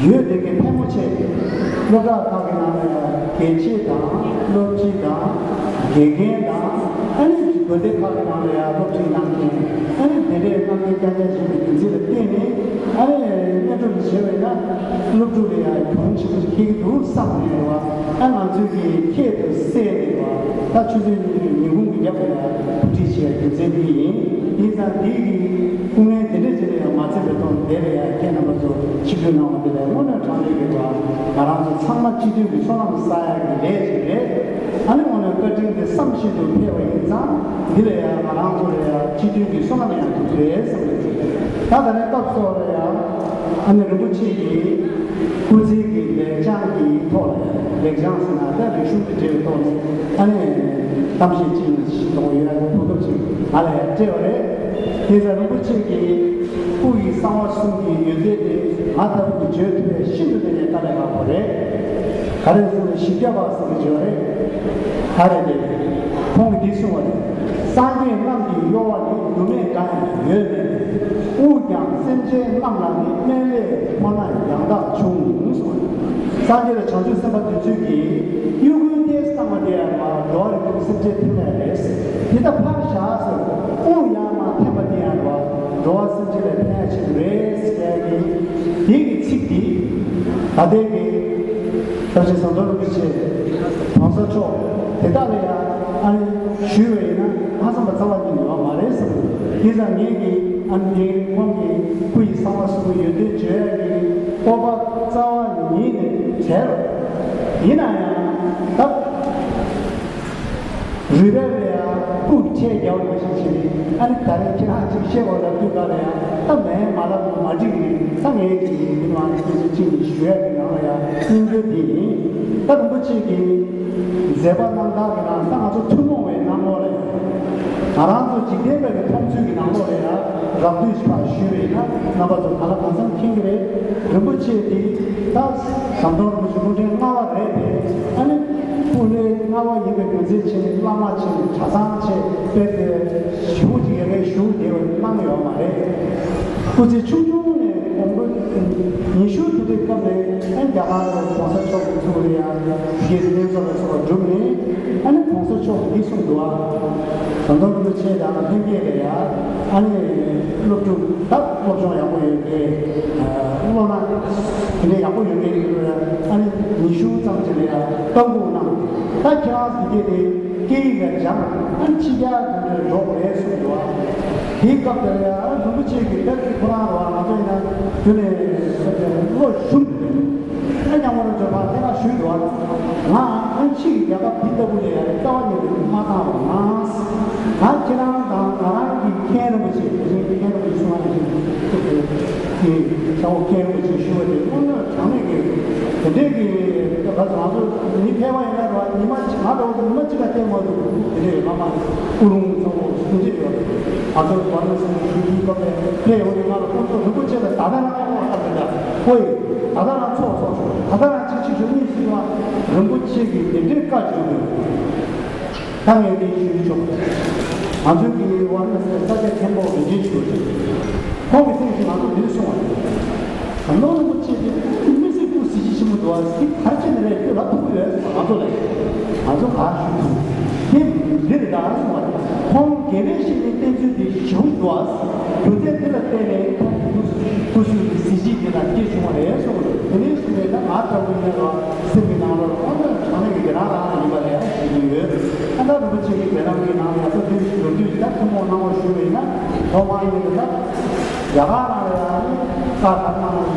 ཡོད་དེ་གི་ཕལ་མོ་ཆེ་སློབ་གྲྭ་ཁག་གི་ནང་ལ་ཡང་དགེ་ཆེ་དང་སློབ་སྤྱི་དང་དགེ་རྒན་དང་ཨ་ནི་དགོན་སྡེ་ཁག་གི་ནང་ལ་ཡང་སློབ་ཁྲིད་གནང་མཁན་ཨ་ནི་དེ་འདྲའི་གནང་མཁན་རྐྱང་རྐྱང་ཞིག་གི་རྒྱུ་མཚན་ལ་བརྟེན་ནས། ཨ་ནི་སྔོན་འགྲོ་གི་བྱས་པས་ན་སློབ་ཕྲུག་ལ་ཡང་གྱོང་ཆེན་པོ་ཞིག་འཁེལ་གྱི་འདུག་བསམ་ནས་རེད་བ། ཨ་ང་ཚོས་ཀྱི་ཁྱད་དུ་བསད་ནས་རེད་བ། ད་ཆུ་ཚོད་གཉིས་ཀྱི་ཉིན་གུང་གི་རྒྱབ་ལ་ཡང་གོ་སྒྲིག་བྱས་པའི་རྒྱུ་མཚན་འདི་ཡིན། དེ་ཙང་འདི་གི་སྐུ་ངལ་དེ་འདྲ་ཅིག་ལ་ཡང་མ་འཛེམས་པའི་ཐོག་འདི་ལ་ཡང་ཁྱེད་རྣམ་པ་ཚོ་ཆིབས་བསྒྱུར་གནང་བ་འདི་ལ་དངོས་གནས་དྲང་གནས་ཀྱི་རེད་བ། ང་རང་ཚོ་ཚང་མ་སྤྱི་མཐུན་གྱི་བསོད་ནམས་བསགས་ཡག་གི་ལས་ཅིག་རེད། ཨ་ནི་འོ་ན་བཀའ་དྲིན་དེ་བསམ་བཞིན་དུ་ཕེབས་པ་ཡིན་ཙང་། འདི་ལ་ཡང་ང་རང་ཚོ་ལ་ཡང་སྤྱི་མཐུན་གྱི་བསོད་ནམས་ཡང་ཐོབ་རེད་བསམ་གྱི་འདུག་ད་ད་ལན་སྐབས་སོགས་ལ་ཡང་ཨ་ནི་རིན་པོ་ཆེ་གིས་སྐུ་ཚེ་གི་ལེགས་བྱང་གི་ཐོག་ལ་ཡང་། ལེགས་བྱང་ཟེར་ན་ད་རིག་གཞུང་དང་འབྲེལ་བའི་ཐོག་ནས་ཨ་ནི་གཏམ་བཤད་ཅིག་ཞིག་གཏོང་ཡོད་ཡ་གི་གོ་སྐབས་ཅིག་ང་ལ་ཡང་སྤྲད་པ་རེད། དེ་ཙང་རིན་པོ་ཆེ་གིས་སྐུ་ཡི་གསང་བ་གསུམ་གྱི་ཡོན་ཏན་དེ་ང་ལྟ་བུ་གིས་བརྗོད་ཐུབ་པའི་ཤིན་ཏུ་ནས་ནས་དཀའ་ལས་ཁག་པོ་རེད། ག་རེ་ཟེར་ན་བཞི་བརྒྱ་པ་ཟེར་གྱི་ཡོད་རེད། ག་རེ་དེ། ཁོང་གིས་འདི་གསུངས་པ་རེད། སངས་རྒྱས་རྣམས་ཀྱི་གཡོ་བ་ནི། ནུབ་མེད་འགའ་ཡང་ཡོད་མེད། དབུགས་ཀྱང་སེམས་ཅན་རྣམས་ལ་ནི། སྨན་ལས་འཕོ་ན་ཡང་དག་འབྱུང་གསུངས་པ་རེད། སངས་རྒྱས་དང་བྱང་ཆུབ་སེམས་དཔའ་དེ་ཚོས་ཀྱིས་གཡོ་འགུལ་ཏོག་ཙམ་བཏང་བ་དེ་ཡང་འགྲོ་བ་རིགས་དྲུག་སེམས་ཅན་ཐོན་ཡ་རེད། དེ་ལྟ་ཕར་བཞག་ཟེར། དབུགས་ཡར་མར་འཐེན་པ་དེ་ཡང་འགྲོ་བ་སེམས་ཅན་ལ་ཕན་ཡ་ཆེད་དུ་རེད་ཟེར་ཡ་གི་དེ་གི་ཚིག་དེ། ད་ལྟའི་གི་སྐྱབས་རྗེ་ཟམ་གདོང་རིན་པོ་ཆེ་༸གོང་ས་མཆོག་དེ་དག་ལ་ཡང་ཨ་ནི་ཞུས་པ་ཡིན་ན་ཧ་ཅང་གི་རྩ་བ་ཉིད་ནས་ཡོད་མ་རེད་བསམ་གྱི་འདུག་དེ་ཙང་ངེད་ཀྱིས་ཨ་ནི་དེ་ཁོང་གི་སྐུ་ཡི་གསང་བ་གསུམ་པོ་ཡོན་ཏན་བརྗོད་ཡ་གི་སྤོབས་པ་རྩ་བ་ཉིད་ནས་བྲལ་བ་ཡིན་ན་ཡང་ད། རུས་སྦལ་ལ་ཡང་སྤུ་གི་ཁྲལ་རྒྱག་འོས་པ་ཞིག་བྱས་ནས། ཨ་ནི་ད་རེས་ཁྱེད་རང་ཅིག་བཤད་པ་ལབ་དུས་ག་ལ་ཡང་ད་མེད་མ་ལབ་ན་མ་འགྲིག་ནས། ད་ངས་ཀྱི་མི་མང་གི་སྐད་ཆ་གཅིག་ནས་ཞུ་ཡ་གི་ནང་ལ་ཡང་སྙིང་རྗེ་འདི་ཡིན། ད་རིན་པོ་ཆེ་གིས་མཛད་པ་རྣམ་དག་གི་ནང་ད་ང་ཚོ་ཐུན་མོང་བའི་ནང་ལོགས་ལ་ཡང་། ང་རང་ཚོ་འཇིག་རྟེན་པའི་གི་མཐོང་ཚུལ་གྱི་ནང་ལོགས་ལ་ཡང་རགས་བསྡུས་ཤིག་ཕར་ཞུས་པ་ཡིན་ན། རྣམ་པ་ཚོ་གང་ལ་གང་འཚམ་མཁྱེན་གྱི་རེད། རིན་པོ་ཆེ་འདི་ད་ཟམ་གདོང་རིན་པོ་ཆེ་སྐུ་ཕྲེང་ལྔ་པ་རེད་དེ། ཨ་ནི། སྐུ་ལས་ལྔ་པ་ཡིན་པའི་རྒྱུ་མཚན་བྱས་ནས་བླ་མ་བྱས་ནས་གྲྭ་ཚང་བྱས་དཔེ་དེ་ཞེ་པོ་ཅིག་ཡ་གིར་བཞུགས་བསྡད་པ་གནང་ཡོད་མ་རེད། སྐུ་ཚེ་ཆུང་ཆུང་ནས་དགུང་ལོ་ཉི་ཤུ་དེ་འདྲའི་སྐབས་ནས་ཨ་རྒྱ་གར་ལ་༸གོང་ས་མཆོག་གི་ཐུགས་རེ་ཡང་དགེ་ལྡན་ཚོགས་ལ་སོགས་པ་བསྒྲུབས་ནས། ཨ་ནི་༸གོང་ས་མཆོག་གིས་འདི་གསུངས་འདུག་ཨ། ཟམ་གདོང་རིན་པོ་ཆེ་དང་ལྷན་རྒྱས་ལ་ཡང་ཨ་ནི་སློབ་ཕྲུག་ད་སློབ་སྦྱོང་ཡག་པོ་ཡོད་མཁན། བློ་སྣ་དེ་འདྲའི་ཡག་པོ་ཡོད་མཁན་ཡིན་ན་ཡང་ཨ་ནི་ཉི་ཤུ་ཙམ་ཅིག་ལ་ཡང་བཀའ་འགུག་གནང་། ད་ཁྱེད་རང་ཚོ་འདི་གས་དེ་སྐད་ཡིག་ལ་སྦྱངས། ཨ་ནི་ཕྱི་རྒྱལ་དུ་འགྲོ་དགོས་རེད་གསུངས་འདུག་ཨ། དེའི་སྐབས་དེར་ཡང་རིན་པོ་ཆེ་གིས་དེབ་ཀྱི་ཁོ་རང་རེད་བ། ང་ཚོ་ཡིན་ན་དེ་ནས་བློ་ཞུམ། ཨ་ཉམས་མོ་རང་ཚོ་ཕར་ཐད་ཀར་ཞུས་འདུག་ཨ། ང་ཨ་ཕྱི་གི་རྒྱལ་ཁབ་འདི་ལྟ་བུ་ལ་ཡང་རྩ་བ་ཉིད་ནས་མ་བཏང་བ་ན། ད་ཁྱེད་རང་དང་ང་རང་གི་མཁན་རིན་པོ་ཆེ། དེ་རིང་མཁན་རིན་པོ་ཆེ་གསུང་བ་ནང་བཞིན་ཐུགས་ཀྱི་ས་འོག་མཁན་རིན་པོ་ཆེ་ཞུ་བ་དེ་དངོས་གནས་དྲང་གནས་ཀྱི་དེ་འདྲས་ཀྱི་ད་ང་ཚོ་མི་ཕལ་པ་ཡིན་ན་རེད་བ། ཉི་མ་གཅིག་ང་འདྲ་བོ་ཉི་མ་གཅིག་ལ་བལྟས་མ་ཐུབ་དེ་འདྲས་ཡོད། ང་མ་ཀུ་རུང་ཚོ་སུན་འབྱིན་ཡོད། ང་ཚོ་བར་ན་སི་ཞུ་རྒྱུའི་སྐབས་ནས་ཕེབས་ཡོང་དུས་ང་ལ་ཁོང་ཚོ་རིན་པོ་ཆེ་ལ་ད་ལྟ་རང་ཡོང་བ་ལྟ་དགོས། ད་ཧོ་ཡི། ད་ལྟ་རང་ཚོགས་ཚོགས་ཤོག་ད་ལྟ་རང་གཅིག་གཅིག་ཤོག་གཉིས་གཅིག་ལ་རིན་པོ་ཆེ་གིས་དེ་འདྲའི་བཀའ་བརྒྱུད་འདུག་ད་ངས་འདི་ཞུ་ཆོག་ང་ཚོའི་གི་ཝཱ་ར་ཎ་སིའི་ས་སྐྱ་མཁན་པོ་རིན་ཆེན་ཞུ་ཆོག་ཁོང་གི་སེམས་ཤིག་ང་ཚོ་འདིར་སོང་བ་རེད། ད་ནོར་རིན་པོ་ཆེ་དེ་མི་སྲིད་ བ་སི་གར་ཆེ་ནི་རེད་ཁྱོད་ལ་ཐུག་གི་ཡོད་ང་ཚོ་ལས་ང་ཚོ་ག་ཞུ་ཐུབ་དེ་འདིར་ད་སོང་བ་ཁོང་དགེ་བའི་བཤེས་གཉེན་བསྟེན་ཚུལ་དེ་ཞུ་འདུག་རྒྱུ་མཚན་དེ་ལ་བརྟེན་ནས་ཁོང་སྐུ་སྐུ་གཟུགས་ཀྱི་གཟི་བརྗིད་དེ་ལ་སྐྱེས་བྱུང་བ་རེད་གསུངས་འདུག་དེ་ནས་ཞུ་བས་ད་ང་ལྟ་བུ་ཡིན་ན་ར་སེམས་ཀྱི་ནང་ལ་ཨ་ནི་དྲང་གནས་ཀྱི་རང་རང་ཡིན་པ་རེད་ཞུ་གི་ཡོད། ཨ་ད་རིན་པོ་ཆེ་གིས་བོད་ནང་གི་ནང་ལ་ཡག་པོ་འདི་ཞུ་རྒྱུ་ཡིན་ད་ཐུན་མོང་གནང་བ་ཞུ་བ་ཡིན་ན་ཐོག་མར་ཡིན་ན་ད་རྒྱ་གར་ནང་ལ་ཡང་ཀ་ཁ་ནང་ལ་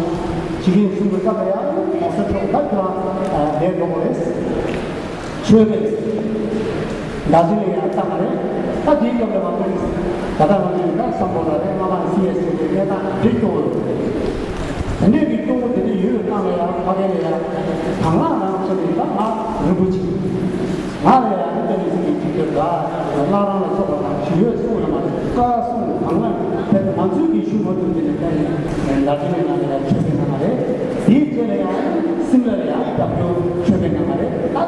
ཇི་གིན་གསུང་གི་སྐབས་ལ་ཡང་གོང་ས་མཆོག་ད་ཁྱོད་རང་ལས་འགྲོ་དགོས་རེད། ཆོས་རེད། ད་ཅི་ལས་ཡང་བཏང་བ་རེད། ད་དེའི་སྐབས་ལ་ང་ཚོས་ད་ལྟ་ང་ཚོས་ད་བསམ་བློ་ལ་རེད་མ་གཏོང་སི་ཨེས་སི་དེ་གནས་སྟངས་འདི་སྐྱོ་བོ་རེད། དེ་འདྲས་ཀྱི་སྐྱོ་བོ་དེ་འདྲས་ཡོད་སྟངས་ལ་ཡང་ཕ་གི་ལ་ཡང་དང་བླངས་རང་བྱས་ནས་ད་ང་རིན་པོ་ཆེ་ང་ལ་ཡང་ཨ་ནི་ལྟ་ནས་ཟིན་གྱི་ཅིག་ཏུ་ད་བླ་བྲང་ལ་སོགས་པ་དང་ཞུ་ཡོད་གསུངས་ཡོད་མ་རེད། བཀའ་གསུང་དང་བླངས་དེ་ང་ཚོས་ཀྱི་ཞུ་མ་ཐུབ་དེ་ནས་ད་ནི་ལ་ཅི་ལས་ང་ལ་ཡང་ཆོས་པའི་ནང་ལ་རེད། དེའི་རྗེས་ལ་ཡང་སིམ་ལ་ལ་ཡང་སྐྱབས་བཅོལ་ཆོས་པའི་ནང་ལ་རེད། ད་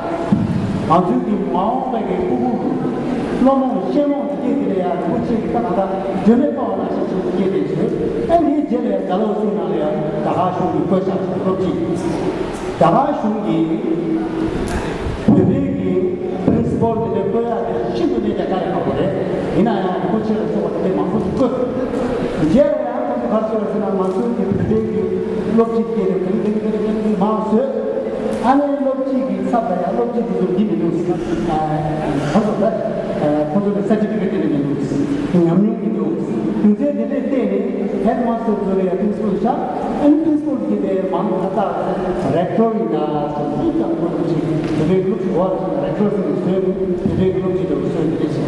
ང་ཚོའི་གི་མ་འོངས་པའི་གི་ཕྲུ་གུ་གི་བློ་རྨོངས་ཤེས་རྨོངས་ཀྱི་སྐད་དེ་ལ་ཡང་རིན་པོ་ཆེ་གི་ད་ང་ད་སྒྲོན་མེ་སྤར་བ་ནང་བཞིན་ཞིག་སྐད་དེ་བྱོས། ཨ་ནི་རྗེས་ལ་ཡང་རྒྱ་ལོ་སུ་ནང་ལ་ཡང་རྒྱ་གར་གཞུང་གི་བཀོད་ཤག་སློབ་སྤྱི། རྒྱ་གར་གཞུང་གིས་བོད་པའི་གི་པི་རིན་སི་པལ་དེ་འདྲའི་བཀོད་ཡག་དེ་ཤིན་ཏུ་ནས་ཀྱང་དཀའ་ལས་ཁག་པོ་རེད། ཡིན་ན་ཡང་རིན་པོ་ཆེ་ལ་སོགས་པ་དེ་འདྲའི་མང་པོ་ཞིག་བཀོད། རྗེས་ལ་ཡང་ཁོང་ཚོ་ག་རེ་ཟེར་ན་ང་ཚོའི་གི་བོད་པའི་གི་སློབ་སྤྱི་སྐད་དེ་གང་གང་གང་གང་མང་བཟོས། ཨ་ནི་སློབ་སྤྱི་གི་ཚབ་ལ་ཡང་སློབ་སྤྱི་དེ་ཚོ་འདི་མི་འདུག་ཁོ་ཚོ་ལ་ཁོ་ཚོ་ལ་སར་ཊི་ཕི་ཀེ་ཊི་དེ་འདྲ་མི་འདུག་ཉམས་མྱོང་མི་འདུག་རྒྱུ་མཚན་དེ་འདྲས་བལྟས་ནས་ཧེཌ་མ་སི་ཊར་ཚོ་ལ་ཡང་པི་རིན་སི་པལ་བཞག་ཨ་ནི་པི་རིན་སི་པལ་གྱིས་དེ་མང་ཁ་ཏག་རེག་ཊར་ཡིན་ན་སུ་ཀྱང་ཁོ་ཚོ་ཞིག་བོད་པའི་སློབ་ཕྲུག་བར་རེག་ཊར་ཟེར་ནས་བཟོས་ནས་བོད་པའི་སློབ་སྤྱི་འདྲ་བོ་བཟོས་ནས་བསྡད་ཤག་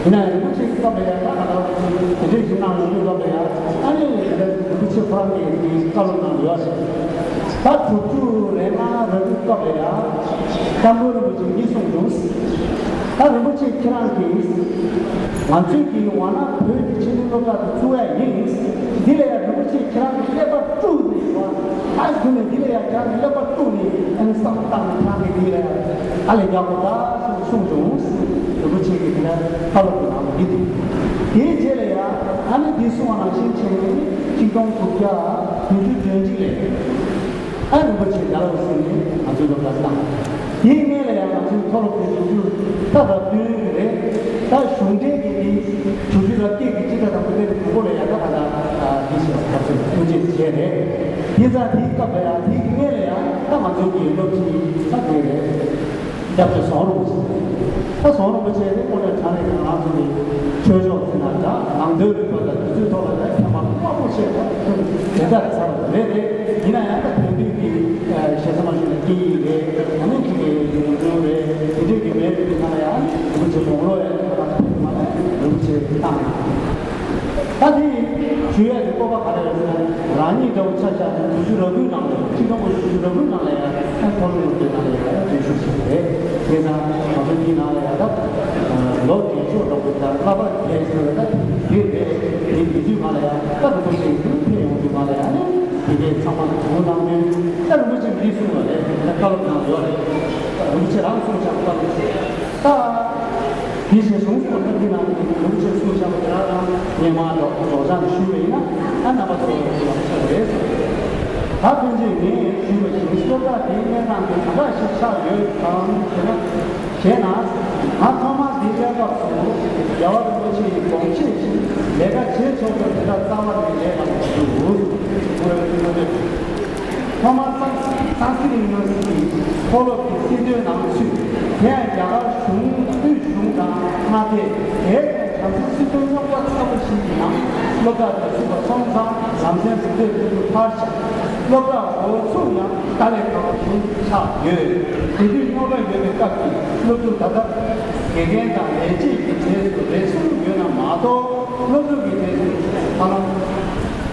ཡིན་ན་ཡང་རིན་པོ་ཆེ་གི་སྐབས་ལ་ཡང་ད་ག་ལ་དེ་འདྲས་ཞིག་གནང་ཡོང་དུས་སྐབས་ལ་ཡང་ཨ་ནི་རིན་པོ་ཆེ་ཁོ་རང་གིས་དེ་བཀའ་སློབ་གནང་ཡོད་རེད། ད་དྲུག་ཅུ་རེ་ལྔ་རེ་དྲུག་སྐབས་ལ་ཡང་སྐྱབས་མགོན་རིན་པོ་ཆེ་གིས་གསུངས་འདུག་ད་རིན་པོ་ཆེ་ཁྱེད་རང་གིས་ང་ཚོས་ཀྱི་ཝ་ན་བོད་ཀྱི་ཆེད་དོན་སློབ་གྲྭ་དེ་བཙུགས་ཡ་ཡིན། འདི་ལ་ཡང་རིན་པོ་ཆེ་ཁྱེད་རང་གིས་ཀླད་པ་དཀྲུགས་ནས་བ། ད་རྒྱུ་ནས་འདི་ལ་ཡང་ཁྱེད་རང་གིས་ཀླད་པ་དཀྲུགས་ནས་ཨ་ནི་བསམ་བློ་བཏང་ནས་ཁྱེད་རང་གིས་འདི་ལ་ཡང་ཨ་ལས་རྒྱག་དགོས་ད་ཞེས་གསུངས་བྱུང་། རིན་པོ་ཆེ་གིས་དེ་ལ་བཀའ་སློབ་ཀྱི་ནང་དུ་འདི་འདུག་དེའི་རྗེས་ལ་ཡང་ཨ་ནི་འདི་གསུངས་པ་ནང་བཞིན་བྱས་ནས་ཆིག་སྟོང་དགུ་བརྒྱ་བདུན་ཅུ་དོན་གཅིག་ལས། ཨ་རིན་པོ་ཆེ་རྒྱ་ལོ་ཟིན་ནས་ང་ཚོའི་སློབ་གྲྭར་བཏང་། དེའི་སྔོན་ལ་ཡང་ང་ཚོའི་མཐོ་སློབ་དེ་དྲུག་ཅུ་ལྟ་བ་བདུན་རེད། ད་གཞུང་འབྲེལ་གྱི་དེ་དྲུག་ཅུ་ར་སྐད་ཀྱི་སྤྱི་ཁ་དང་པོ་དེ་དང་པོ་ལ་ཡང་ད་ག་ད་དེ་ཞེས་པ་ཐབས་ཚུལ་ཐུགས་རྗེ་ཆེ་རེད། དེ་ཙང་དེའི་སྐབས་ལ་ཡང་དེའི་སྔོན་ལ་ཡང་ད་ང་ཚོའི་གི་སློབ་སྤྱི་ད་དེ་རེད། སྐྱབས་རྗེ་ཟམ་གདོང་རིན་པོ་ཆེ། ད་ཟམ་གདོང་རིན་པོ་ཆེ་དེ་དངོས་གནས་དྲང་གནས་ཀྱི་ང་ཚོ་གི་ཆོས་ཕྱོགས་ཟེར་ན་འདྲ་ནང་དོན་རིག་པ་དང་དེ་ཚོའི་ཐོག་ལ་ཡང་མཁས་པ་དམའ་པོ་ཆེ་བ་དེ་ལྟར་ཚར་བ་རེད་དེ། ཡིན་ན་ཡང་ད་དེང་དུས་ཀྱི་ཞེ་ས་མ་ཞུས་ན་སྐད་ཡིག་རེད། ཨ་ནི་ཅིག་གི་ཉམས་མྱོང་རེད། དེ་འདྲས་ཀྱི་མེད་པའི་ཐང་ལ་ཡང་རིན་པོ་ཆེ་དགུང་ལོ་ཡང་ཐང་ལ་ཐུག་མ་ལ་རིན་པོ་ཆེ་བཏང་ཡང་། ད་དེ་ཞུ་ཡ་གི་སྤོབས་པ་ག་རེ་ཡོད་ཟེར་ན། རང་ཉིད་འདྲ་བོ་ཆ་བཞག་ན་དྲུག་ཅུ་རེ་དགུའི་ནང་ལ་ཆིག་སྟོང་དགུ་བརྒྱ་དྲུག་ཅུ་རེ་དགུའི་ནང་ལ་ཡང་ཨ་མཐོ་སློབ་སློབ་གྲྭའི་ནང་ལ་ཡང་འཛུལ་ཞུགས་བྱས་པ་རེད། དེ་ཙང་ང་ཚོ་འདིའི་ནང་ལ་ཡང་ད་ལོ་རྒས་ཤོས་འདྲ་བོ་དང་བསླབ་པ་རྒས་ཤོས་ལ་ད་དེ་རེད། དེ་དུས་ང་ལ་ཡང་ད་རིན་པོ་ཆེ་ཡིན་ཕེབས་ཡོང་དུས་ང་ལ་ཡང་ནི་དེ་གའི་ཚང་མ་དུ་བླངས་ནས་ད་རིན་པོ་ཆེ་འདི་གསུངས་པ་རེད། ད་བཀའ་སློབ་གནང་ཡོད་རེད། ད་རིན་པོ་ཆེ་རང་གསུངས་བཞག་པ་རེད། ད། དེ་བཞིན་གཞུང་སོགས་ཐབས་ཀྱི་ནང་གི་ལུགས་ཆེན་གསུངས་བཞག་པ་དེ་རང་རང་སྔོན་མ་ལོག་ལོག་ཆ་ནས་ཞུས་པ་ཡིན་ན་ཨ་རྣམ་པ་ཚོ་ལ་ཡོང་ཆོག་རེད་གསུངས། ད་ཐོན་རྗེས་ངས་ཞུས་པ་བཞིན་སློབ་གྲྭ་དེའི་གནས་སྟངས་དེ་ག་འདྲ་ཞིག་ཆགས་ཡོད་དམ་ཞེ་ན། ཞེས་ན། ང་ཐོག་མར་འདིའི་སླེབས་སྐབས་སུ་རྒྱལ་བ་རིན་པོ་ཆེ་ཡི་དགོངས་བཞེད་བཞིན་ལས་ཀ་བྱེད་ཆོག་པའི་དེ་འདྲ་རྩ་བ་ནས་ལས་ལ་མ་འདུག་ཐོག་མར་སང་སང་སྐྲུན་ཡུ་ནི་ཝར་སི་ཊི་མཐོ་སློབ་ཀྱི་སྲིད་དོན་ནང་ཚུད། དེ་ཡང་རྒྱ་གར་གཞུང་དབུས་གཞུང་དང་མངའ་སྡེ་དེའི་ཐད་བྱང་སེམས་སྲིད་དོན་རྙོག་དྲ་ཚ་པོ་ཞིག་གི་ནང་སློབ་གྲྭ་དེ་ཚུགས་པ་སོང་ཙང་ལམ་སེང་གཟུགས་འདས་ཕུལ་རྒྱུ་ཕར་བཞག་སློབ་གྲྭ་འགོ་ཚུགས་ཡང་དཀའ་ལས་ཁག་པོ་ཞིག་ཆགས་ཡོད། དེ་དུས་རྙོག་དྲ་ཡོད་པའི་སྐབས་ཀྱི་སློབ་ཕྲུག་ད་ལྟ་དགེ་རྒན་དང་ལས་བྱེད་ཀྱི་གྲས་སུ་རེ་ཟུང་ཡོད་ན་མ་གཏོགས་སློབ་ཕྲུག་གི་གྲས་སུ་ཧ་ལམ་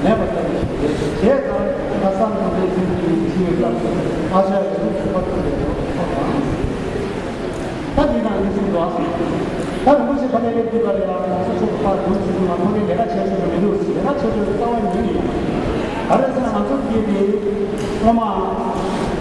མེད་པ་ལྟ་བུ་ཞིག་རེད། བྱས་ཙང་ཁ་སང་ནང་པའི་ཚུལ་གྱིས་ཕྱི་ཡོད་སྐབས་སུ་ཨ་ཤ་ཡ་ཚོ་ཚོགས་པ་ཐུག་པའི་ཐོག་དང་། ད་འདི་དང་འདི་གསུངས་འདུག་ད་རིན་པོ་ཆེ་ཕ་མའི་ལས་འདི་ག་ལས་ལ་ཁོང་ཚོ་ཚོགས་པ་འདུག་ཟེར་དུས་ང་ཕ་མའི་ལས་ཀ་བྱས་ཆོག་གི་མི་འདུག་ལས་ཀ་བྱས་ཆོག་རྩ་བ་ཉིད་ནས་ཡོད་མ་རེད། ག་རེ་ཟེར་ན་ང་ཚོ་སྐྱེས་ཏེ་སྔོན་མ་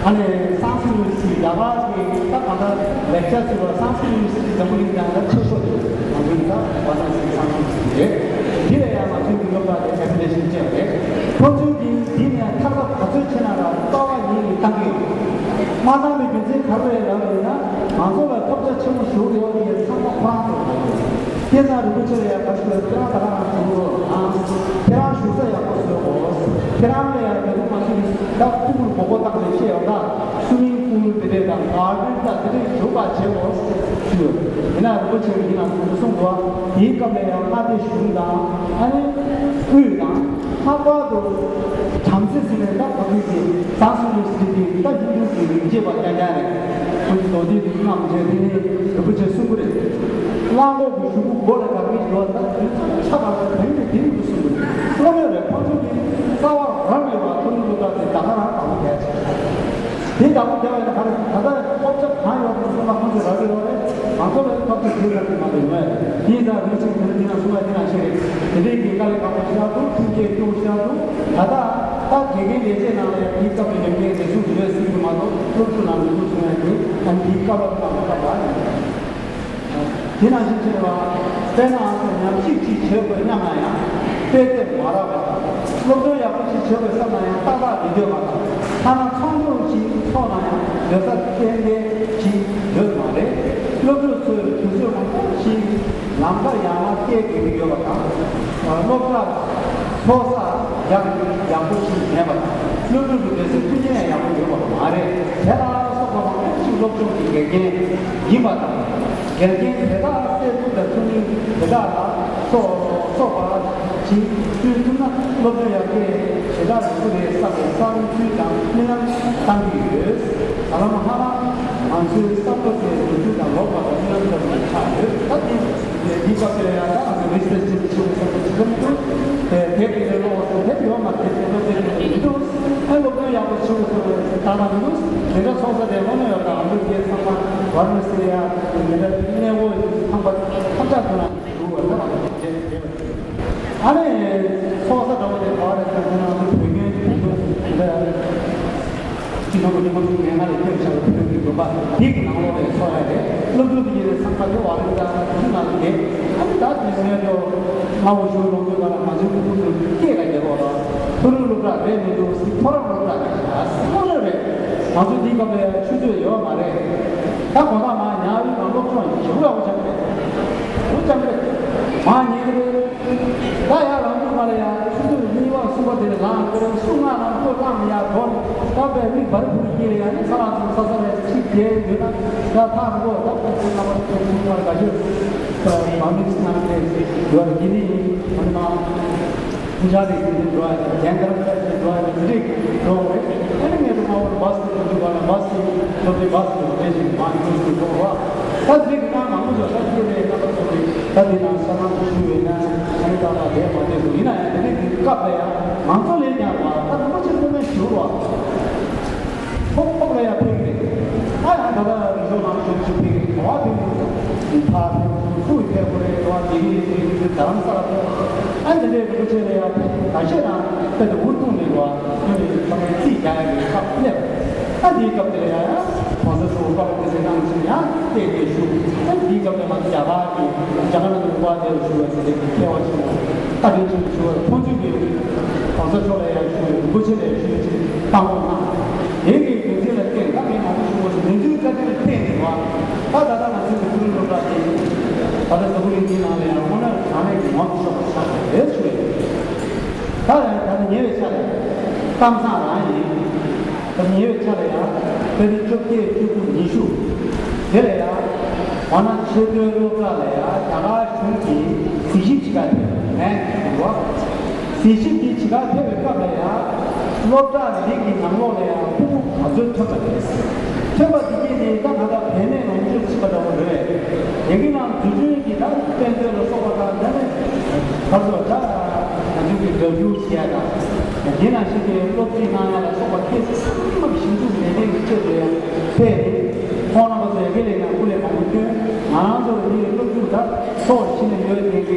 ཨ་ནི་སང་སི་ཡུ་ནི་ཝར་སི་ཊི་རྒྱ་གར་གྱི་ད་གང་ལྟར་ལེག་ཅར་བྱེད་པ་སང་སི་ཡུ་ནི་ཝར་སི་ཊི་འཛམ་བུ་གླིང་སྟེང་ལ་ཆེ་ཤོས་རེད། ང་ཚོའི་ད་ཝ་ར་ཎ་སི་སང་སི་ཡུ་ནི་ཝར་སི་ཊི་རེད། འདི་ལ་ཡང་ང་ཚོའི་མི་རབས་པ་དེ་ཨེ་པི་ལེ་ཤན་ཅན་རེད། ཁོ་ཚོའི་འདི་འདི་ནས་མཐར་ཐུག་ག་ཚོད་ཕྱིན་ན་ར་རྩ་བ་ཉིད་ནས་ བཏང་གི་ཡོད། མ་བཏང་བའི་རྒྱུ་མཚན་ག་རེ་རེད་ལབ་ཡིན་ན། ང་ཚོ་ལ་ཐོབ་ཆ་ཆེན་པོ་ཞིག་ཡོད་ཡོད་ཡིན། ཚང་མ་ཁོ་རང་ཚོ་རེད། དེ་ཙང་རིན་པོ་ཆེ་ལ་ཡང་ག་ཞུ་ལ། ཁྱེད་རང་ད་ག་རང་བྱུང་རོགས་ཨང་། ཁྱེད་རང་བཞུགས་ས་ཡག་པོ་བཟོས་གོ། ཁྱེད་རང་ལ་ཡང་མི་ཐུབ་མ་ཐུབ་ཀྱི་ད་ཕྲུ་གུར་མགོ་སྐོར་བཏང་ནས་བཤད་ཡོང་ད། སུ་མིང་པུལ་དེ་འདྲས་དང་ག་ཌེན་དང་དེ་འདྲས་བཞུགས་པ་བྱེད་དགོས་ཞུས་ཡོད། ཡིན་ན་རིན་པོ་ཆེ་གིས་ཡིན་ན་ཚོགས་འདུ་གསུངས་འདུག་བ། དེའི་སྐབས་ལ་ཡང་མངའ་སྡེ་གཞུང་དང་ཨ་ནི་དབུས་དང་། ལྷག་པར་དུ་བྲམ་ཟེ་ཟེར་ནས་ད་གོ་ཐོས་ཀྱི་བཟའ་སུ་ལུ་སི་ཏི་ད་ཧིན་དུ་གི་རིག་བྱེད་པ་རྐྱང་རྐྱང་རེད། ཁོ་ཚོ་མདོ་སྡེ་དུ་རྔམ་བྱས་དེ་ནས་རིན་པོ་ཆེ་གསུང་གི་རེད། གླང་གོག་གི་གཞུག་གུ་མགོ་ལ་ག་གི་འགྲོ་བ་ད་དུས་ཚོད་ཆ་བ་ལ་དོན་གྱི་དེ་མི་གསུང་གི་རེད། གསུང་ཡོད་རེད། ཁོ་ཚོ་གི་རྩ་བ་རང་རེད་བ། ཁོ་ཚོ་ལུགས་ལ་དེ་ད་ག་རང་དང་པོ་གལ་ཆེ། དེ་ལྟ་བུ་བྱ་བའི་ཁར་ད་ལྟ་སློབ་གྲྭ་གང་ཡོད་པ་སོང་ན་ཁོང་ཚོས་རག་གི་ཡོད་རེད། ང་ཚོ་ལ་ཐོབ་ཐང་དེ་ལྟར་གྱི་མ་རེད་མོད། དེ་ཡིན་ཙང་རིན་ཆེན་དེ་འདྲ་དེ་ན་གསུང་བ་དེ་ན་ཤེས་རེད། དེ་འདྲའི་གི་དཀའ་ལས་ཁག་པོ་ཞིག་ཡག་ཏུ་ཐུགས་རྗེ་སྐྱོ་ཞིག་ཡག་ཏུ། ད་ལྟ་ད་དགེ་རྒན་ལས་བྱེད་ནང་ལ་ཡང་དེའི་སྐབས་ཀྱི་ཡོན་ཏན་རེ་ཟུང་ཡོད་སྲིད་ཀྱི་མ་གཏོགས་སློབ་ཕྲུག་ནང་ལ་འདུག་སོང་ཡང་དེ་ཨ་ནི་དེའི་སྐབས་ལ་ཁག་པོ་ཁག་པ་ཡིན། དེ་ནང་བཞིན་བྱས་པ། དཔེར་ན་ང་ཚོ་ཉམས་ཞིབ་ཅིག་བྱེད་དགོས་སྙམ་ན་ཡང་དཔེ་དེབ་མ་རག་པ་དང་། སློབ་སྟོན་ཡག་པོ་ཅིག་བྱེད་དགོས་བསམ་ན་ཡང་ཏག་ཏག་མི་འདོད་པ་དང་། ཐ་ན་ཚོགས་འདུ་ཅིག་ཚོགས་ན་ཡང་སྡོད་ས་ཏན་ཏན་ཅིག་ཡོད་མ་རེད། སློབ་ཕྲུག་ཚོས་དུས་ཚོད་མང་པོ་ཞིག་ལམ་ཁར་ཡར་མར་བསྐྱལ་དགོས་ཀྱི་ཡོད་པ་དང་། སློབ་གྲྭ་ཚོགས་ས་ཡག་ཡག་པོ་ཞིག་མེད་པ་དང་། སློབ་ཕྲུག་གི་སྡོད་སའི་མཐུན་རྐྱེན་ཡག་པོ་ཡོད་པ་མ་རེད། དེ་ལ་སོགས་པ་མང་པོ་ཞིག་སློབ་སྦྱོང་གི་འགལ་རྐྱེན་ཡིན་པ་དང་། འགལ་རྐྱེན་དེ་དག་སེལ་ཐུབ་པའི་ཐུགས་སྨོན་དེ་དག་ལ་སོགས་སོགས་པ་ཞིག་བསྐྲུན་ཐུབ་ན་སློབ་སྦྱོང་ཡར་རྒྱས་ཞེ་དྲག་ཡོང་གི་རེད་བསམ་པའི་བསམ་ཚུལ་དང་སྨོན་ལམ་བཏང་གི་ཡོད། ད་ལམ་ཧ་ལམ་ང་ཚོའི་བསམ་བློ་དེ་ནུས་མཐུ་དང་ལོག་པ་དང་སྨོན་ལམ་ལྟ་བུ་ཆགས་ཡོད། ད་དེ་འདི་སྐབས་དེ་ཡང་ད་ང་ཚོ་རིས་སེ་ཆེན་པོ་ཆེན་པོ་ཟེར་བ་ཞིག་ཡོང་དུས་དེ་དེབ་དེ་ལས་ཀློག་པ་སོགས་དེབ་ཡོད་མ་རེད། དེ་ཚོ་དེབ་དེ་མི་འདུག་ཨ་སློབ་སྟོན་ཡག་པོ་བྱེད་དགོས་སོགས་ད་ལྟ་མི་འདུག་དེ་འདྲ་ཚོགས་ས་དེ་དངོས་གནས་ཡོད། ད་ང་ཚོ་དེ་ཚང་མ་ཝཱ་ར་ཎ་སི་ལ་ཡ་དེ་འདྲ་གནས་སྐོར་ཚང་མ་ཐམས་ཅད་ཐོན་ན་འདུག་བ། ད་ང་ཚོ་དེ་དེ་ཨ་ནི་ཚོགས་ས་འདྲ་པོ་དེ་ག་རེ་ཟེར་ན་ང་ཚོ་བོད་ཁྱོན་གྱི་བོད་དོན་དེ་འདྲ་སྤྱི་ཚོགས་ཀྱི་ཉམས་མྱོང་ངན་ང་ལས་སྐྱོན་བྱ་བའི་བོད་དོན་གྱི་འདུན་པ་འདི་གི་ནང་ལོགས་ནས་ཚོགས་ཡ་རེད། སློབ་ཕྲུག་དེ་ཉིད་ནས་ཚང་མ་དེ་བ་རེད། ད་དེ་ནང་ལ་བསྡད་ཨ་ནི་ད་དེ་སྔོན་དུ་སྔ་བོ་ཞུ་ལོག་དུས་ག་ལ་ང་ཚོའི་ཕྲུ་གུ་ཚོ་སྐད་ལ་རྒྱལ་བ་ལ་ཕུ་རུ་སློབ་གྲྭ་རེད་མི་འདུག་སི་ཁོ་རང་སློབ་གྲྭ་རེད་ཤག་སི་ཁོ་རང་རེད། ང་ཚོ་འདི་སྐབས་ལ་ཆུ་ཚོད་ཡོད་མ་རེད། ད་གོ་ཐག་མ་ཉར་བའི་ནང་སློབ་སྦྱོང་ཞེ་པོ་ཡག་པོ་ཆགས་རེད། ཞེ་པོ་ཆགས་རེད། མ་ཉན་གི་རེད། ད་ཡར་ལངས་དུས་མ་ལ་ཡ་ཆུ་ཚོད་གཉིས་པ་གསུམ་པ་དེ་ལ་ལངས་ཁོ་རང་སུ་ང་ལ་ཁོ་བླངས་ཡ་དོར་ད་པའི་མིག་བར་བུར་སྐྱེས་ལ་ཡ་ནི་ས་ལ་ཚུར་ས་ས་ལ་ཅིག་བསྡད་ཡོད་ན་ད་ཐག་རིང་པོ་ད་ཁོ་ཚོ་རྣམ་པ་ཚོ་ཚུར་མར་ག་ཤོད་བ་མིག་སྣང་དེ་ཡོད་རེད། དེ་ནི་ཡིན་ཨ་ནི་མ། ཁུངས་ཆ་རེ་ཞིག་འགྲོ་ཡ་རྒྱན་དར་ཁ་ཞིག་འགྲོ་ཡ་འདི་འདྲས་འགྲོ་བ་རེད། ཨ་ནི་ངས་དུ་མ་བོར་བ་སི་འགྲོ་དུས་བ་ལ་བ་སི་འགྲོ་དུས་བ་སི་འགྲོ་དེ་ཞིག་མ་འགྲོ་ཞིག་འགྲོ་བ། ད་འདི་གི་ནང་མང་པོ་ཞིག་ད་སྐྱེ་བའི་རྣམ་པ་ཚོ་རེད། ད་འདི་ནང་ས་ནང་དུ་ཞུ་བའི་ན་ཨ་ནི་ད་ད་དེ་མ་དེ་ཚོ་ཡིན་ན་ཡང་དེ་འདྲས་ཀྱི་སྐབས་ལ་ཡང་ང་ཚོ་ལས་ཀྱང་བ་ད་རིན་པོ་ཆེ་སྐུ་མེད་ཞུ་བ། ཁོག་ཁོག་ལ་ཡང་ཕེབས་ཀྱི་རེད། ད་ཡང་ད་ལྟ་རི་ལྗོངས་ནང་ཞུགས་ཞུགས་ཕེབས་ཀྱི་རེད། ག་བ་ཕེབས་ཀྱི་རེད། ཕར་ཕེབས་ཁུལ་ཕེབས་དགོས་རེད། ག་བ་དགེ་རྒན་ཡིན་དུས་རྡ་རམ་ས་ལ་ཕེབས། ཨ་འདི་འདྲའི་རིན་པོ་ཆེ་ལ་ཡང་ཕེབས་ད་ཤེས་དང་ཕེབས་ཏེ་འུ་ཐུག་ནས་ག་བ་ཁྱོད་ནས་ཚང་མས་རྩིས་རྒྱག་ཡ་གི་ཁག་སླེབས། ཨ་འདིའི་སྐབས་དེ་ལ་ཡང་ཡང་གོང་ས་མཆོག་བཀའ་སློབ་སྩལ་གནང་ཞིང་ཡང་བལྟས་ཏེ་བཞུགས། ཨ་འདིའི་སྐབས་དེ་ང་ཚོ་རྒྱ་གར་གྱི་རྒྱ་གར་ནང་དུ་འབུལ་བ་དེར་བཞུགས་པའི་དེ་འདྲའི་མཁས་པ་ཆེན་པོ་བཀའ་དྲིན་ཆེན་པོ་ཞུ་བར་ཁོང་ཚོས་ཀྱི་གོང་ས་མཆོག་ལ་ཡང་ཞུ་བའི་རིན་པོ་ཆེ་ལ་ཞུ་ཅིག་བཏང་བ་གནང་། དེ་གི་རྒྱུ་མཚན་ལ་བརྟེན་ད་མི་མང་པོ་ཞིག་ངོས་སུ་ནན་ཅིང་བཀའ་དྲིན་ལ་བརྟེན་ནས་བ། ད་ད་ལྟ་ང་ཚོའི་ཀུ་ལུ་སློབ་གྲྭ་དེ་ད་ལྟ་འཛམ་བུ་གླིང་འདིའི་ནང་ལ་ཡང་དངོས་གནས་དྲང་གནས་ཀྱི་ངོ་མ་ཤོར་བ་ཆགས་པ་རེད་ཞུ་ཡོད། ད་ཡང་ད་ལྟ་ཉེ་བའི་ཆར་ལ་གཏམ་བཟང་རང་ཡིན། ད་ཉེ་བའི་ཆར་ལ་ཡང་ཕེབས་བཅོ་བརྒྱད་བཅུ་དགུ་ཉི་ཤུ། དེ་ལ་ཡང་ཝཱ་ཎ་ཆོས་དོན་སློབ་གྲྭ་ལ་ཡང་རྒྱ་གར་གཞུང་གིས་གཟིགས་ཞིབ་བྱེད་ག་ཕེབས་ནས་འདུག་བ། གཟིགས་ཞིབ་འདི་བྱེད་ག་ཕེབས་པའི་སྐབས་ལ་ཡང་སློབ་གྲྭ་འདི་གི་ནང་ལོགས་ལ་ཡང་ཕྲུ་གུ་ག་ཚོད་ཐོན་པ་རེད། ཐོན་པ་འདི་གས་ནི་ད་ང་ད་བལ་ནས་ལོངས་སྤྱོད་ཕྱིན་པ་འདྲ་བོ་རེད། དེ་གི་ནང་འཛུལ་སྐྲུན་གྱི་ད་དཔེ་མཛོད་ལ་སོགས་པ་དང་ད་ནི་ག་ཚོད་ད་ང་ཚོ་གི་རྒྱབ་སྐྱོར་བྱེད་ཡ་དང་། དེ་ནང་བཞིན་གྱི་སློབ་ཁྲིད་གནང་ཡ་ལ་སོགས་པ་དེ་ཚང་མ་ཞིབ་འཇུག་ལས་རིམ་གྱི་ཆེད་དུ་ཡང་ཕེབས་ཏེ། ཁོང་རྣམ་པ་ཚོ་ཡ་གི་ལས་ཀྱང་སྐུ་ལས་མང་པོ་བསྐྱོན། ང་རང་ཚོ་འདིའི་སློབ་ཕྲུག་ད་ཚོགས་ཕྱི་ནས་ཡོད་མཁན་གྱི་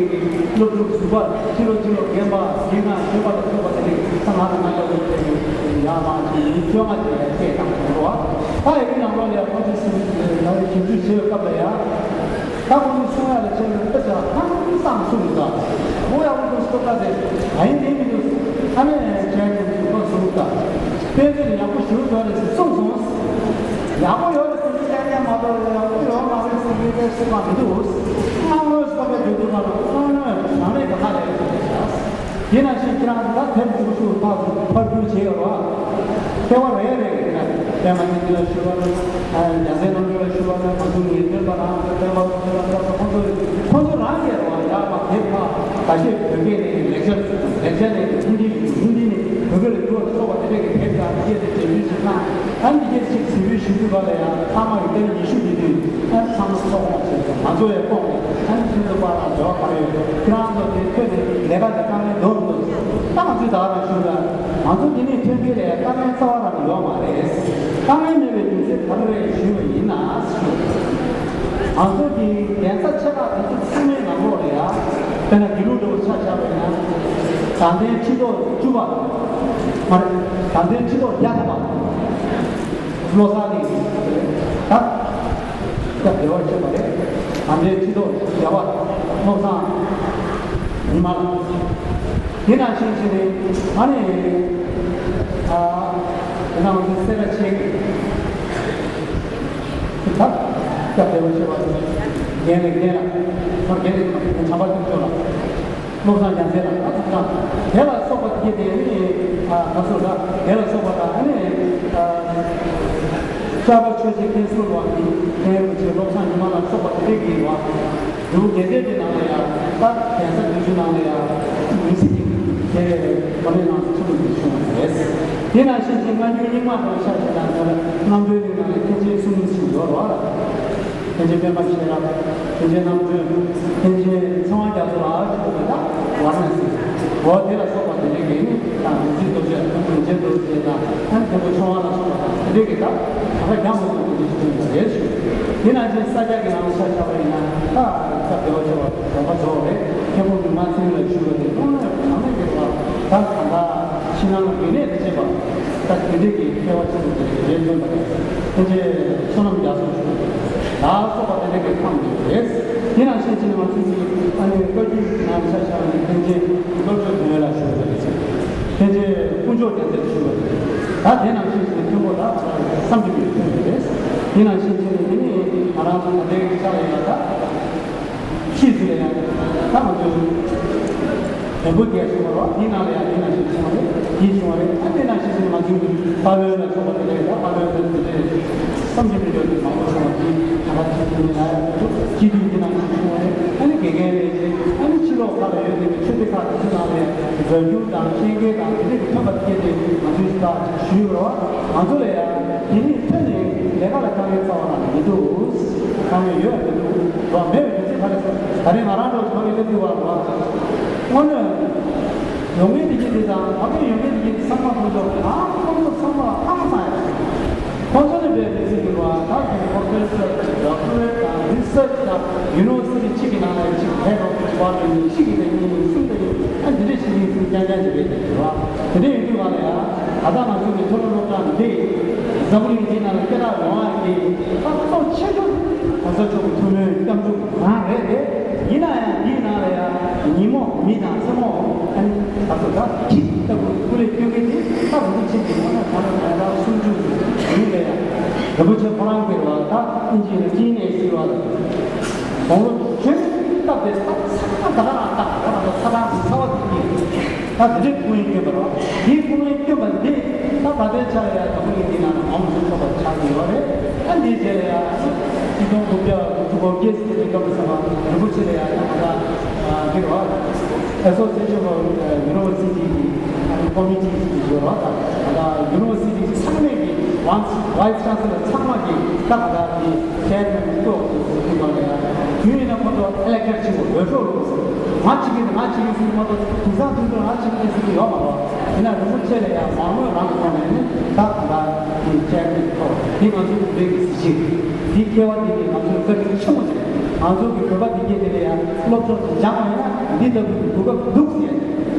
སློབ་ཕྲུག་ཟུར་པ་ཕྱི་ལོ་ཕྱི་ལོ་རྒན་པ་རྒན་གང་ཞོན་པ་ལ་སོགས་པ་དེ་རིགས་ཚང་མ་ལ་ང་ལྟ་བུ་དེ་ཡང་མང་ཆེ་མི་བཅོ་ལྔ་དེ་ཡང་སྐད་བཏང་འགྲོ་བ། ད་ཡ་གི་ནང་ལོགས་ལ་ཡང་ཁོང་ཚོས་ཟིན་ཡང་ཞིབ་འཇུག་བྱེད་པའི་སྐབས་ལ་ཡང་། ད་ཁོང་ཚོས་གསུང་ཡ་ལ་བྱས་ན་དཔེ་ཆ་ཧང་སང་གསུངས་འདུག་ད། ཨོ་ཡ་ཁོང་ཚོ་སྟོབས་ད་དེ་ཨ་ཡིན་དེ་མི་འདུག་ཨ་ནེ་བྱས་ནས་ཁོང་གསུངས་ད། དཔེ་མཛོད་ཡག་པོ་ཞིག་ཡོད་རེད་ཟེར་གསུངས་སོང་། ཡག་པོ་ཡོད་རེད་ཟེར་གྱི་ཡང་ཡང་མ་གཏོགས་ཡག་པོ་ཡོད་མ་རེད་ཟེར་གྱི་དེ་གསུངས་པ་མི་འདུག། དམངས་གཙོའི་ཚོགས་པའི་འདུ་འཛོམས་ཁག་ལ་དངོས་གནས་དྲང་གནས་ཀྱི་ཧ་ལས་ཡོད་རེད། དེ་ནང་བཞིན་ཁྱེད་རང་ཚོ་ད་དེབ་མང་པོ་ཞིག་ཕར་ཕར་བསྐྱུར་བྱས་ཡོད་རེད་བ། ལྟེ་བ་རེ་རེ་ཡིན་ན་པད་མ་བསྟན་འཛིན་ལགས་ཞུ་བ་དང་། རྒྱལ་མཚན་རྣམ་གྲོལ་ལགས་ཞུ་བ་དང་། ང་ཚོ་ངེས་སྟོན་པ་རང་དང་། སྟོན་པ་ཚོ་ལ་སྐབས་སུ་ཁོང་ཚོ་ཁོང་ཚོ་རང་གིས་རེད་བ། ཡག་པ་དེབ་ཕར་ད་ཆ་བོད་སྐད་ནས་ལེགས་སྦྱར་ཟེར་དང་། ལེགས་སྦྱར་ནས་ཧིན་དི་ཞུ། ཧིན་དི་ནས་བོད་སྐད་ལ་བསྒྱུར་བ་སོགས་པ་དེ་འདྲ་གི་དེབ་དང་དེ་སྐད་དེ་འགྲེམས་སྤེལ་ཞིག་གནང་། ཨ་ནི་དེ་སྐད་ཅིག་གཟིགས་འབུལ་ཞུ་དུས་ག་ལ་ཡང་ཚང་མ་གི་སྟོན་ཉི་ཤུ་དེ་དུས་ཨ་ནི་ཚང་མ་ཚོགས་ཁོངས་བྱས་ཏེ་ང་ཚོ་ཡང་སྤོང་ནས། ཨ་ནི་ཁྱེད་ཚོ་བར་ལ་འབྲེལ་བ་ག་རེ་ཡོད། ཁྱེད་རང་ཚོ་དེ་ཐོས་ནས་ལས་ཀ་དེ་དཀའ་ངལ་འདུག་མི་འདུག། ད་ང་ཚོས་ད་ག་རང་ཞུ་ལ། ང་ཚོ་འདི་ནས་ཐོན་མཁན་ལ་དཀའ་ངལ་རྩ་བ་རང་ཡོད་མ་རེད། དཀའ་ངལ་མེད་པའི་རྒྱུ་མཚན་ག་རེ་རེད་ཞུས་པ་ཡིན་ན་ཞུ། ང་ཚོ་གི་གདན་ས་ཆེ་ཁག་དེ་ཚོ་ཚང་མའི་ནང་ལོགས་ལ་ཡ། དཔེར་ན་དགེ་ལུགས་འདྲ་བོ་ཆ་བཞག་པ་ཡིན་ན། དགའ་ལྡན་ཁྲི་ཐོག་བཅུ་པ། མ་རེད། དགའ་ལྡན་ཁྲི་ཐོག་བརྒྱ་ཐམ་པ། བློ་བཟང་ནི་ད་སྐབས་བདེ་བར་གཤེགས་པ་རེད། དམ་པའི་ཁྲི་ཐོག་བརྒྱ་པ་བློ་བཟང་ཉི་མ་ལགས། དེ་ནང་བཞིན་བྱས་ནས་ཨ་ནི་ཨ་དེ་ནང་བཞིན་སེ་ར་ཆེན་གྱི་ད་སྐབས་བདེ་བར་གཤེགས་པ་རྒན་ལས་རྒན་ལགས། ཁོང་རྒན་ལས་ཁོང་བྱམས་པ་ཐུབ་ཆོག་ལགས། བློ་བཟང་རྒྱལ་མཚན་ལགས། ད་ཚང་ཚང་དེ་ལ་སོགས་པ་དེ་དེ་ནི་ཨ་ང་ཚོ་ལ་དེ་ལ་སོགས་པ་དང་ཨ་ནི་ཨ་ཤར་པ་ཆོས་རྗེ་མཁན་ཟུར་བ་གི་མཁན་རིན་པོ་ཆེ་བློ་བཟང་ཉི་མ་ལ་སོགས་པ་དེ་འདྲས་ཀྱི་བ། འབྲུག་རྒྱལ་སྡེ་དེ་ནང་ལ་ཡང་ད་གདན་ས་བདུན་ཅུ་ནང་ལ་ཡང་མི་སྲིད་ཀྱི་དེ་གོ་གནས་ནང་ཆེན་པོ་ཞིག་བྱུང་བ་རེད། དེ་ནང་བཞིན་གྱི་སྔ་འགྱུར་རྙིང་མ་དང་ཤར་ཕྱོགས་ནང་ལ་རྣམ་གྲོལ་གླིང་ནང་ལ་མཁན་ཆེན་གསུམ་ཞིག་ཡོད་རེད་བ། མཁན་ཆེན་སྤེན་པ་ཤེས་རབ། མཁན་ཆེན་རྣམ་གྲོལ། མཁན་ཆེན་ཚེ་དབང་རྒྱ་མཚོ་ལ་ཞུ་བ་ད་ཝཱ་ར་ཎ་སི། འོ་དེ་ལ་སོགས་པ་དེ་འདྲའི་གི་ནི་དང་རིན་ཆེན་རྡོ་རྗེ་དང་རིན་ཆེན་རྡོ་རྗེ་དང་ཨ་ནི་མཁན་པོ་ཆོས་དབང་ལ་སོགས་པ་དང་དེ་འདྲའི་གི་ད་ག་ར་རྒྱ་མོ་དང་དེ་འདྲའི་ཞིག་ཡོད་པ་རེད་ཞུ། དེ་ནང་བཞིན་ས་སྐྱ་གི་ནང་ཆ་བཞག་པ་ཡིན་ན་ད་སྐབས་བདེ་བ་ཆེ་བ་དགོངས་པ་རྫོགས་རེད། མཁན་པོ་མི་མང་སེང་གེ་ལ་ཞུ་བ་དེ་དངོས་གནས་དྲང་གནས་ཀྱི་བ་ད་གང་ལྟར་ཕྱི་ནང་ལ་འབྲེལ་ནས་དེ་བྱེད་པ། ད་དེ་འདྲའི་གི་སྐལ་བ་ཆེན་པོ་དེ་རེད་འདོན་པ་རེད། ཐེངས་ཆེ་བསོད་ནམས་རྒྱ་མཚོ་ཞུ། ལ་སོགས་པ་དེ་འདྲའི་གི་ཁམས་དེ་རེད། དེ་ནང་བཞིན་བྱས་ནས་ང་ཚོའི་གི་ཨ་ནི་བཀའ་བརྒྱུད་ཀྱི་ནང་ཆ་བཞག་ནས་ཐེངས་ཆེ་བློ་གྲོས་དོན་ཡོད་ལ་ཞུ་བ་རེད། ཐེངས་ཆེ་དཀོན་མཆོག་རྒྱལ་མཚན་ཞུ་བ་རེད། ད་དེ་ནང་བཞིན་བྱས་ནས་མཐུན་པོ་ད་བསམ་གྱིས་མི་ཁྱབ་པ་རེད། དེ་ནང་བཞིན་བྱས་ནས་དེ་ནི་ང་རང་ཚོ་ད་ལྟའི་ཆ་ལ་ཡང་ད། ཕྱིས་སུ་ལ་ཡང་ད་ང་ཚོའི་བོན་པོ་རྒྱལ་སོང་བ་རེད། དེའི་ནང་ལ་ཡང་དེ་ནང་བཞིན་བྱུང་བ་རེད། དེའི་བྱུང་བ་རེད། ད་དེ་ནང་བཞིན་ང་ཚོའི་དཔལ་བོན་ལ་སོགས་པ་དེ་འདྲ་ཡོད། ད་དཔལ་བོན་དེ་འདྲ་བསམ་གྱིས་མི་འགྱུར་དེ་མང་པོ་བྱུང་བ་དེ་ད་ག་ཚོད་དེ་ནས་ལ་ཡང་སྤྱི་འཐུས་དེ་ནང་བཞིན་བྱུང་བ་རེད། ཨ་ནི་དགེ་རྒན་ལས་བྱེད། ཨ་ནི་ཕྱི་ལོགས་ཁག་ལ་ཡོད་དེ་ཆོས་སྡེ་ཁག་དེ་ཚོ་ནང་ལ་ཡང་རྫ་འགྱུར་དང་བཤད་མཁན་དང་དེ་འདྲ་གི་ཐོན་པ་སྐྱེས་ཏེ་ང་ཚོའི་ད་ཞུས་པ་རེད། ང་ཚོ་ལ་ཡང་དེ་ནས་ཐོན་ནས་ལས་ཀ་ལ་དཀའ་ངལ་རྩ་བ་རང་མི་འདུག། དཀའ་ངལ་ཡོད་མི་འདུག་རོགས། མེད་པའི་རྒྱུ་མཚན་ག་རེ་ཟེར། ད་རེས་ང་རང་འདྲ་བོ་ད་རེས་སླེབས་དུས་བར་ལ་དངོས་གནས་ཡོང་མཁན་དེ་གྱིས་དེ་དང་ད་ལྟ་ཡོང་མཁན་དེ་གྱིས་ཚང་མ་ཁོང་ཚོ་ང་ཁོང་ཚོ་ཚང་མ་ཧང་སང་ཡོད། ཁོང་ཚོ་ནི་བས་དེ་ཚིག་གི་བ་ད་ཁོང་པོ་རོ་ཕེ་སར་དང་ཌོག་ཊོ་རེཊ་དང་རི་སར་ཆི་དང་ཡུ་ནི་ཝར་སི་ཊི་གཅིག་གི་ནང་ལ་གཅིག་ཧེཌ་ཨོཕ་ཌི་པཱར་མེན་ཊི་གཅིག་གི་ནང་གཉིས་གཉིས་གསུམ་དེ་ཨ་འདི་འདྲས་ཤིག་ཡིན་ཚུལ་རྐྱང་རྐྱང་ཅིག་རེད་དེ་བ། དེ་འདྲས་ཡོད་དུས་བ་ལ་ཡ་ད་ལྟ་ང་ཚོ་གི་མཐོ་རིམ་སློབ་གྲྭ་འདི་འཛམ་བུ་གླིང་འདིའི་ནང་ལ་སྐད་གྲགས་ཡོང་བ་གི་ད་གཙོ་ཆེ་ཤོས་གོང་ས་མཆོག་གི་ཐུགས་སྨོན་སྐྱབས་འཇུག་རང་རེད་དེ། ཡིན་ན་ཡང་འདིའི་ནང་ལ་ཡང་ཉིན་མོ་མི་དང་མཚན་མོ་ཨ་ནི་ད་ཚོ་ད་ཁྱི་ལྟ་བུ་སྐུ་ལས་སྐྱོན་མཁན་དེ་ད་རིན་པོ་ཆེ་གི་ཁོ་ན་གང་ལ་གང་ལྟར་གསུང་ཆོས་ཡིན་ལ་ཡང་རིན་པོ་ཆེ་ཁོ་རང་གིས་བ་ད་ཨིན་ཇི་ལ་ཅི་ནས་ཟེར་བ་དགུང་ལོ་གཞོན་སྟབས་དེ་ད་ཚ་ད་ག་རང་ད་ག་རང་ད་ཚ་གྲང་གི་ཚ་བ་དེ་སྐྱེས། ད་དེ་འདྲའི་སྐུ་ངལ་སྐྱོན་པ་རེད། དེའི་སྐུ་ངལ་སྐྱོན་པ་འདི་ད་ད་ལྟའི་ཆ་ལ་ཡང་འཛམ་བུ་གླིང་འདིའི་ནང་ལ་མང་པོ་ཞིག་ཐོབ་པ་ཆགས་ཀྱི་ཡོད་རེད། ད་འདིའི་རྗེས་ལ་ཡང་ཆིག་སྟོང་དགུ་བརྒྱ་དགུ་བཅུ་གོ་བརྒྱད་ཟེར་གྱི་སྐབས་སུ་མ་རིན་པོ་ཆེ་ལ་ཡང་ད་ད་འདི་རེད་བ། Association of University གི་ཀོ་མི་ཊི་ཞིག་ཡོད་རེད་བ། ད་ད་ཡུ་ནི་ཝར་སི་ཊི་ཚང་མས་ཀྱི་ཝའིས་ཆན་སི་ལར་ཚང་མ་གི་ད་ད་འདི་ཅེར་མེན་གཙོ་བོ་ཞིག་ཡོད་རེད། དུས་ཡིན་ན་ཁོ་ཚོ་ཨི་ལེག་ཊར་བྱེད་དགོས། འོས་ཤོག་ལོག་ང་བྱེད་ཀྱི་ང་བྱེད་ཀྱི་ཟེར་མ་གཏོགས་དེང་སང་དུས་ཚོད་ང་བྱེད་ཀྱི་ཟེར་གྱི་ཡོད་མ་རེད། ཡིན་ན་རིན་པོ་ཆེ་ལ་ཡང་མང་མོས་རང་གི་ཐོག་ནས་ནི་ད་གང་ལྟར་དེ་ཅེར་མེན་ཐོག་འདི་ང་ཚོའི་གུང་ཁྲན་གྱི་གཟི་བརྗིད་རེད། འདི་སྐལ་བ་འདི་ནི་ང་ཚོའི་བཀའ་དྲིན་ཆེན་པོ་ཞིག་རེད། ང་ཚོ་གི་བོད་པ་འདི་སྐད་དེ་ལ་ཡང་སློབ་སྦྱོང་དེ་སྦྱངས་པ་ཡིན་ན་འདི་ལྟ་བུའི་གོ་སྐབས་འདུག་ཟེར།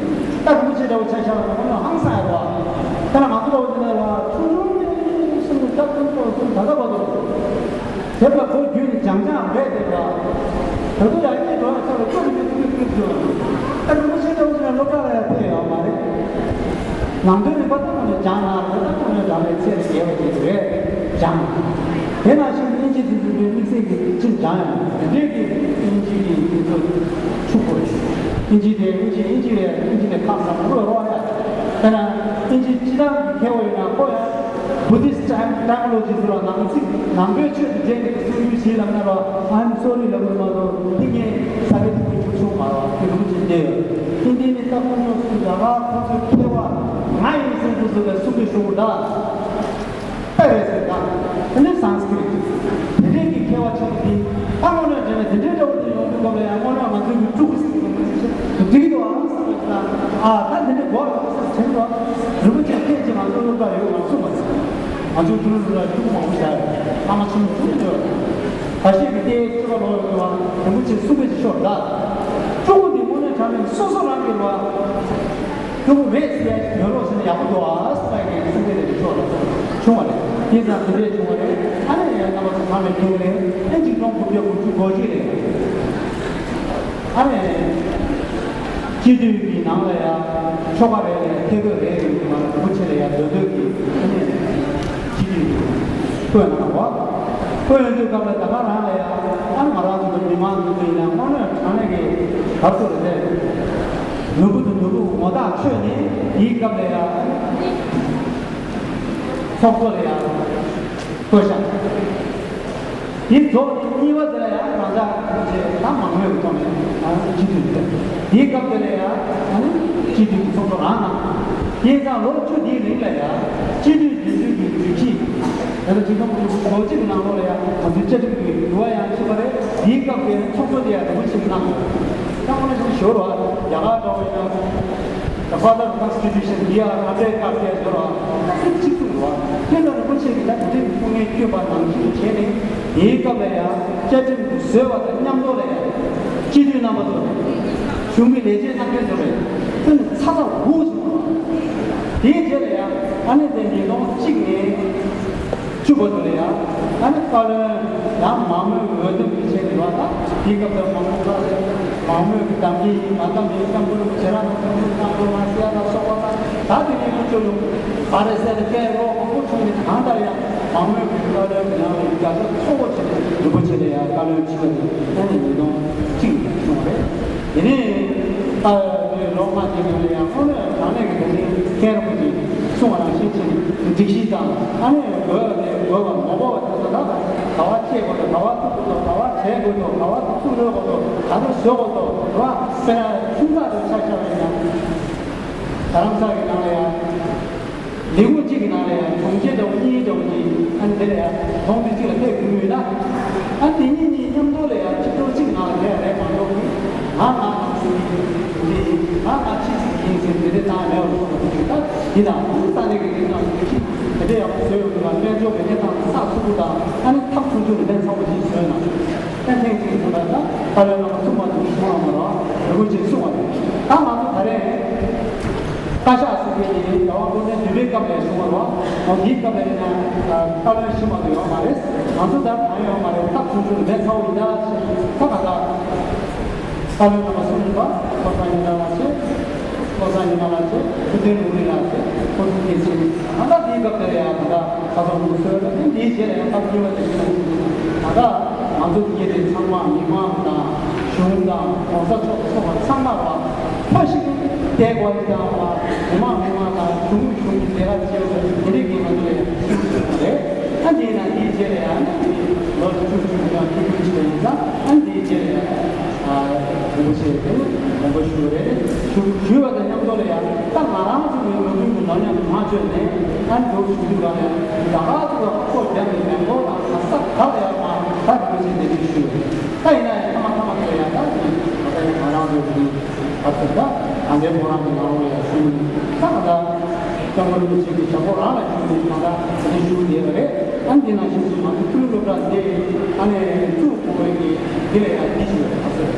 ད་རིན་པོ་ཆེ་འདྲ་བོ་ཆ་བཞག་ན་ཁོང་ཚོ་ཧང་སང་ཡོད་རེད་བ། ད་ང་ཚོ་འདྲ་བོ་འདི་ལ་ཡ་ཆུང་ཆུང་ནས་སེམས་ནས་སྐྱབས་སྟོན་ཐོག་སེམས་ད་ལྟ་བར་དུ། དེབ་ལ་གོ་བརྒྱུད་ནས་སྦྱང་སྦྱང་རེད་དེ་ལ། ད་དུང་ཡར་རྒྱས་འགྲོ་ཡ་ཆགས་ལ་སྐྱོ་རུ་འགྱུར་དུ་སྐྱོ་རུ་འགྱུར། ད་རིན་པོ་ཆེ་ལྟ་བུ་ཞིག་ན་སློབ་གྲྭ་ལ་ཡང་ཕེབས་ཡོད་མ་རེད། ནང་དོན་རིག་པ་ལྟ་བུ་ནས་ སྦྱངས་ན་ད་ལྟ་ཁོ་ནས་འདྲ་བའི་ཚད་ལས་བརྒལ་བ་ཅིག་རེད་སྦྱངས། དེ་ནང་བཞིན་དབྱིན་ཇི་དེ་ཚོ་དཔེ་དམིགས་བསལ་གྱི་ཅིག་སྦྱངས་ཡོད། དེ་འདྲས་ཀྱི་དབྱིན་ཇི་གི་དེ་ཚོ་ཕྱུག་པོ་རེད། དབྱིན་ཇི་དེ་དབྱིན་ཇི་དབྱིན་ཇི་རེད། དབྱིན་ཇི་དེ་ཁམས་བཟང་པོ་རོགས་ཡ། དཔེར་ན་དབྱིན་ཇི་སྤྱི་བཏང་གི་མཁས་པ་ཡོད་ན་ཁོ་ཡ། Buddhist time, terminology ཟེར་བ་ནང་ཚིག་ནང་པའི་ཆོས་དེ་འདྲས་ཀྱི་གསུང་རྒྱུ་ཞིག་ལབ་ན་རོ། I'm sorry ལབ་དགོས་མ་གཏོགས་འདི་ངས་ས་ཀེ་ཐིག་གི་ཚུགས་མ་རོ། དེ་རུ་ཅིག་བསྡད་ཡོད། ཨིན་དེ་ནི་ལྟ་སྐོར་སོགས་སུ་རྒྱ་གར་ཁོ་ཚོའི་མཁས་པ་ང་ཡིན་ཟེར་དུས་སུ་ལ་གསུང་གི་ཞུ་དགོས་ད། ཨེ་རེད་ཟེར་ད། དེ་ནི་སཾ་སྐྲྀཏ། དེ་འདྲས་ཀྱི་མཁས་པ་ཆེན་པོ་དེ་ད་དངོས་གནས་དྲན་ན་དེ་འདྲའི་འདྲ་བོ་དེ་ཡོང་དུས་སྐབས་ལ་ཡང་དངོས་གནས་ང་ཚོའི་གི་ཕྲུ་གུ་ཟེར་གྱི་འདུག་འགྲིག་གི་འདུག་ཨང་ཟེར་བ་ཞིག་ལ། ཨ་ད་དེ་འདྲའི་གོ་བ་ཡོད་ས་དྲན་འདུག་རིན་པོ་ཆེ་ཐེངས་གཅིག་ང་ཚོ་སློབ་གྲྭ་ཡོད་ང་གསུངས་པ་ཟེར། ང་ཚོའི་ཕྲུ་གུ་ལ་ཕྲུ་གུ་མང་པོ་བཞག་ཡོད། བླ་མ་ཆེན་མོ་གསུམ་ཡོད། ཁ་ཤས་ཀྱིས་བལྟས་ཆོས་པ་ལོག་ཡོད་དུ་བ་རིན་པོ་ཆེ་གསུང་གི་ཤོར་ད། ཕྲུ་གུ་འདི་དངོས་གནས་དྲང་གནས་སོ་སོ་རང་གི་ལ་ཕྲུ་གུ་རེད་ཟེར་ཡ་ཡོད་རོགས་ཟེར་ན་ཡག་པོ་འདུག་ཨ་ཟེར་བ་ཡིན་ནའི་གསུང་གི་རེད་ཤོར་ལ་བྱུང་བ་རེད། དེ་ཙང་དེ་འདྲས་བྱུང་བ་རེད། ཨ་ནི་ཡང་རྣམ་པ་ཚོ་ཚང་མས་མཐོང་གི་རེད། ཨེ་གཅིག་སྟོང་དགུ་བརྒྱ་དགུ་བཅུ་གོ་གཅིག་རེད། ཨ་ནི། སྤྱི་འཐུས་ཀྱི་ནང་ལ་ཡ། ཆོ་ག་རེ་རེ་ཐད་ཀར་རེ་རེ་ཡོད་པ་རིན་པོ་ཆེ་ལ་ཡ་འདོད་འདོད་ཀྱི་ཨ་ནི། སྤྱི་འཐུས་ཀྱི་བསྐོས་གནང་བ། བསྐོས་ཡོང་དུས་སྐབས་ལ་ད་ག་རང་ལ་ཡ། ཨ་ནི་ང་རང་ཚོ་མི་མང་ཚོ་ཡིན་ན་དངོས་གནས་དྲང་གནས་ཀྱི་ག་ཚོད་རེད་དེ། ནོར་བུ་དང་ནོར་བུ་ངོ་ཐག་ཆོད་ནས་དེའི་སྐབས་ལ་ཡ། ཚོགས་གཙོ་ལ་ཡ། བསྐོས་བཞག་དེ་རྫོགས་ནས་གཉིས་པ་དེ་ལ་ཡང་རང་ཅག་ཁོང་ཚོས་ད་མང་མོས་ཀྱི་ཐོག་ནས་ཡང་སྤྱི་འཐུས་དེ། དེའི་སྐབས་དེ་ལ་ཡང་ཨ་ནི་སྤྱི་འཐུས་ཀྱི་ཚོགས་གཙོ་རང་གནང་། དེ་ཡིན་ཙང་ལོ་བཅུ་དེའི་རིང་ལ་ཡང་སྤྱི་འཐུས་འདི་ཚོའི་གི་སྒྲིག་གཞི། དེ་ལ་སྤྱི་ཚོགས་ཀྱི་ལོ་གཅིག་གི་ནང་ལོགས་ལ་ཡང་ང་ཚོའི་བཅའ་ཁྲིམས་ཀྱི་འགྱུར་བ་ཡང་ཕྱིན་པ་རེད། དེའི་སྐབས་དེ་ཚོགས་གཙོ་དེ་ཡང་རིན་པོ་ཆེས་གནང་། ད་དངོས་གནས་ཞུ་བ་རྒྱ་གར་འདྲ་བོ་ཡིན་ན། The father of constitution འདི་ཡང་ཨ་བྲའི་སྐབས་དེ་ཟེར་བ་ཨ་ཙི་གཅིག་ཏུ་རེད་བ། དེ་ལ་རིན་པོ་ཆེ་གིས་ད་དེ་འདྲའི་ཐུགས་ངལ་བསྐྱོན་པ་ནང་བཞིན་བྱས་ནས་དེའི་སྐབས་ལ་ཡང་བཅའ་ཁྲིམས་དེ་བཟོས་པ་དང་མཉམ་དུ་ལ་ཡང་སྤྱི་འཐུས་རྣམ་པ་ཚོ་གཞུང་གི་ལས་བྱེད་རྣམ་པ་ཚོ་རེད། དེ་ནི་ཚ་ཚ་འུར་འུར་བྱེད་པ། དེའི་རྗེས་ལ་ཡང་ཨ་ནི་དེ་ཉིས་སྟོང་གཅིག་ནས། བཅུ་བར་དུ་ལ་ཡང་ཨ་ནི་བཀའ་བློན་ཡང་མང་མོས་ཀྱི་འོས་འདེམས་ཀྱི་ཆེད་དུ་ལ་ད་དེའི་སྐབས་དུ་མང་མོས་ཁག་ལས་མང་མོས་ཀྱི་གཏམ་གྱི་ཡིན་མ་གཏམ་གྱི་སྐྱབས་མགོན་རིན་པོ་ཆེ་རང་གི་སྐྱབས་མགོན་གཙང་པོ་མ་སེ་ཡ་དང་སོགས་པ་དང་ད་དེ་ནས་ཀུན་སྤྱོད་ཡོང་བ་རེད་ཟེར་ཏེ་སྐད་རོགས་མང་པོ་བྱུང་ནས་གང་ལྟར་ཡང་མང་མོས་ཀྱི་བཀའ་བློན་གྱི་ནང་ལ་དགའ་ཕྱོགས་གཙོ་བོ་བྱས་ནས་རིན་པོ་ཆེ་ལ་ཡང་བཀའ་བློན་ཁྲི་པ་དེ་ཨ་ནི་ཉིས་སྟོང་གཅིག་ནས་བྱུང་བ་རེད། དེ་ནས་ད་ལོ་ལྔ་གཅིག་ནང་ལ་ཡང་དངོས་གནས་དྲང་གནས་ཀྱི་དེ་འདྲའི་མཁན་རིན་པོ་ཆེས་གསུངས་པ་ནང་བཞིན་བྱས་ནས་སྒྲིག་གཞི་དང་ཨ་ནི་དགོས་པ་དེ་དགོས་པ་མ་དགོས་པ་དེ་ཚོ་ད་ག་བ་བྱེད་དགོས་འདུག་ག་བ་ཐུག་དགོས་འདུག་ག་བ་བྱེད་དགོས་འདུག་ག་བ་ཐུག་ཚུགས་ལོས་དགོས་འདུག་ག་རེ་བཟོ་དགོས་འདུག་རེད་བ། དཔེར་ན་ཁྱིམ་ཚང་དུ་ཆ་བཞག་པ་ཡིན་ན་རྡ་རམ་ས་གི་ནང་ལ་ཡང་། ལས་ཁུངས་གཅིག་གི་ནང་ལ་ཡང་གྲོང་ཁྱེར་འདྲ་བོ་གཉིས་འདྲ་བོ་ཅིག་ཨ་ནི་དེ་ལ་ཡང་གྲོང་དེ་གཅིག་ལ་སླེབས་དགོས་ཀྱི་ཡོད་ན། ཨ་དེ་གཉིས་གཉིས་མཉམ་དུ་ལ་ཡང་ཆིག་སྟོང་གཅིག་ནང་ལ་སླེབས་རེད་མ་གཏོགས་ཀྱི་ང་ང་ཟེར་གྱི་འདི་ང་ང་ཕྱི་ཟེར་གྱི་ཡིན་ཟེར་དེ་འདྲའི་སྟངས་མེད་པ་བཟོ་དགོས་ཀྱི་ད་འདི་དང་ཨ་ནི་ས་གནས་ཀྱི་སྒྲིག་ཁྲིམས་དེ་འདྲའི་ཡག་པོ་བཟོས་ཡོད་དུས་ལ་དཔལ་འབྱོར་གྱི་གནས་སྟངས་ཁག་ཚུགས་པོ་དང་ཨ་ནི་ཐབས་ཚུགས་ཚུགས་ནས་ལན་ཚ་པོ་ཞིག་བཟོས་ན། ཨ་ཐེངས་གཅིག་ཐུག་ན་ད་བཀའ་བློན་རྣམ་པ་གསུམ་མ་གཏོགས་གསུང་བ་མ་རེད་བ། རིན་པོ་ཆེས་གསུངས་པ་རེད། ད་ང་ཚོ་ད་རེས་བཀའ་ཤག་ཟེར་མཁན་དེ་རྒྱལ་དབང་སྐུ་ཕྲེང་བདུན་པའི་སྐབས་ལ་བྱུང་བ་རེད་བ། འོ་འདིའི་སྐབས་ལ་ཡིན་ན་བཀའ་བློན་ཞིག་མ་གཏོགས་ཡོད་མ་རེད། ང་ཚོ་ད་གང་ཡོད་མ་རེད། ཐག་ཆོད་ཆོད་ལས་ཚ་བོ་ཡིན་ད་ད་ག་ད། བཀའ་བློན་རྣམ་པ་གསུམ་ཡིན་པ། བློ་བཟང་ཉི་མ་ལགས་བྱས། བློ་བཟང་ཉི་མ་ལགས་བྱས། ཐུབ་བསྟན་ལུང་རིགས་ལགས་བྱས། ཁོ་ཚོ་གཉིས་བྱས། ད་ལྟ་དེའི་སྐབས་དེར་ཡང་ད་ལྟ་ཁ་སང་ལུགས་སྲོལ་ལ་བརྟེན་དེའི་རྗེས་ལ་ཡང་སྐབས་གཉིས་པ་དེ་བྱས་ནས་ད་ལྟ་ང་ཚོ་འདི་གའི་ཚང་མ་མི་མང་དང་གཞུང་དང་གོང་ས་མཆོག་སོགས་པ་ཚང་མ་བ་ཕ་ཞིག་བསྡད་དགོས་ཡིན་དང་བ་མི་མང་མི་མང་དང་གཞུང་གཞུང་གི་ལས་ཀ་བྱེད་དགོས་དེ་རིགས་ཀྱི་ང་ཚོ་ལ་ཡང་ཞུ་གི་ཡོད་པ་རེད། ཨ་འདི་ན་འདིའི་རྗེས་ལ་ཡང་ནི་ལོ་བཅུ་བཅུ་གང་བཅུ་བཅུ་ཞིག་ཡིན་ཙང་ཨ་འདིའི་རྗེས་ལ་ཡང་རིན་པོ་ཆེ་དེ་ནི་དགོངས་པ་ཞུ་རེད། ཞུ་ཞུ་བ་དང་མཉམ་དུ་ལ་ཡང་ད་ང་རང་ཚོ་གི་ལོ་རྒྱུས་ཀྱི་ནོར་ཉམས་མ་བཅོས་ནས་ཨ་འདུག་ཞུ་དུས་ག་ནས་ད་ག་ཚོ་ལ་ཁོ་རྒྱབ་ནས་མེ་འཁོར་དང་ག་ས་ག་ལ་ཡང་མ་ད་རིན་པོ་ཆེ་དེ་འདྲ་ཞུ་ད་ཡིན་ན་ཡང་ཐ་མ་ཐ་མ་དེ་ལ་ཡང་ད་ནི་ད་ལྟ་ཡང་ང་རང་ཚོ་གི་ད་ཚོད་ད་ད་ལྟའི་ཁོ་རང་གི་ནང་ལོགས་ལ་ཡང་ཞུ་ད་ང་ད་སྐྱབས་མགོན་རིན་པོ་ཆེ་གི་ཞབས་ཁོག་རང་ལ་ཞུ་ནས་ད་ལྟ་དེ་འདྲ་ཞུ་བསྡད་པ་རེད། ཨ་འདི་ནང་བཞིན་དུ་ང་ཚོ་ཀུན་སློབ་གྲྭ་འདི་ཨ་ནི་བཙུགས་དགོས་པའི་གི་འདི་ལ་ཡང་འདི་ཞུ་བ་ད་ཚོད།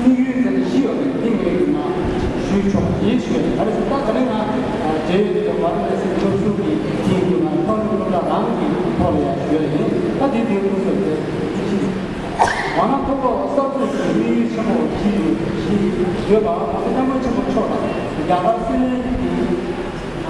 དམིགས་ཡུལ་དེ་ལ་བཞི་ཡོད་པའི་དེ་ངས་ཀྱི་ང་ཞུས་ཆོག་ཡིན་ཞུས་ད་རེས་ད་ག་ནས་ང་རྗེ་ཡོད་དེ་ཝཱ་ར་ཎ་སི་ཆོས་ཚུལ་གྱི་དེ་ཡིན་དུས་ང་ཁོང་ཚོ་སློབ་གྲྭ་རང་གི་ཐོག་ལ་ཡང་ཞུས་ཡིན། ད་དེ་དེ་ཁོང་ཚོས་དེ་ཅི་ཞིག་ཝཱ་ཎ་ཐོག་ལོ་གསར་འཛུགས་ཀྱི་དམིགས་ཡུལ་ཆེན་པོ་བཞི་ཡོད་བཞི་ཡོད་པ་ང་ཚོ་སྐྱབས་མགོན་ཆེན་པོ་མཆོག་དང་རྒྱ་གར་སྲིད་བློན་གྱི་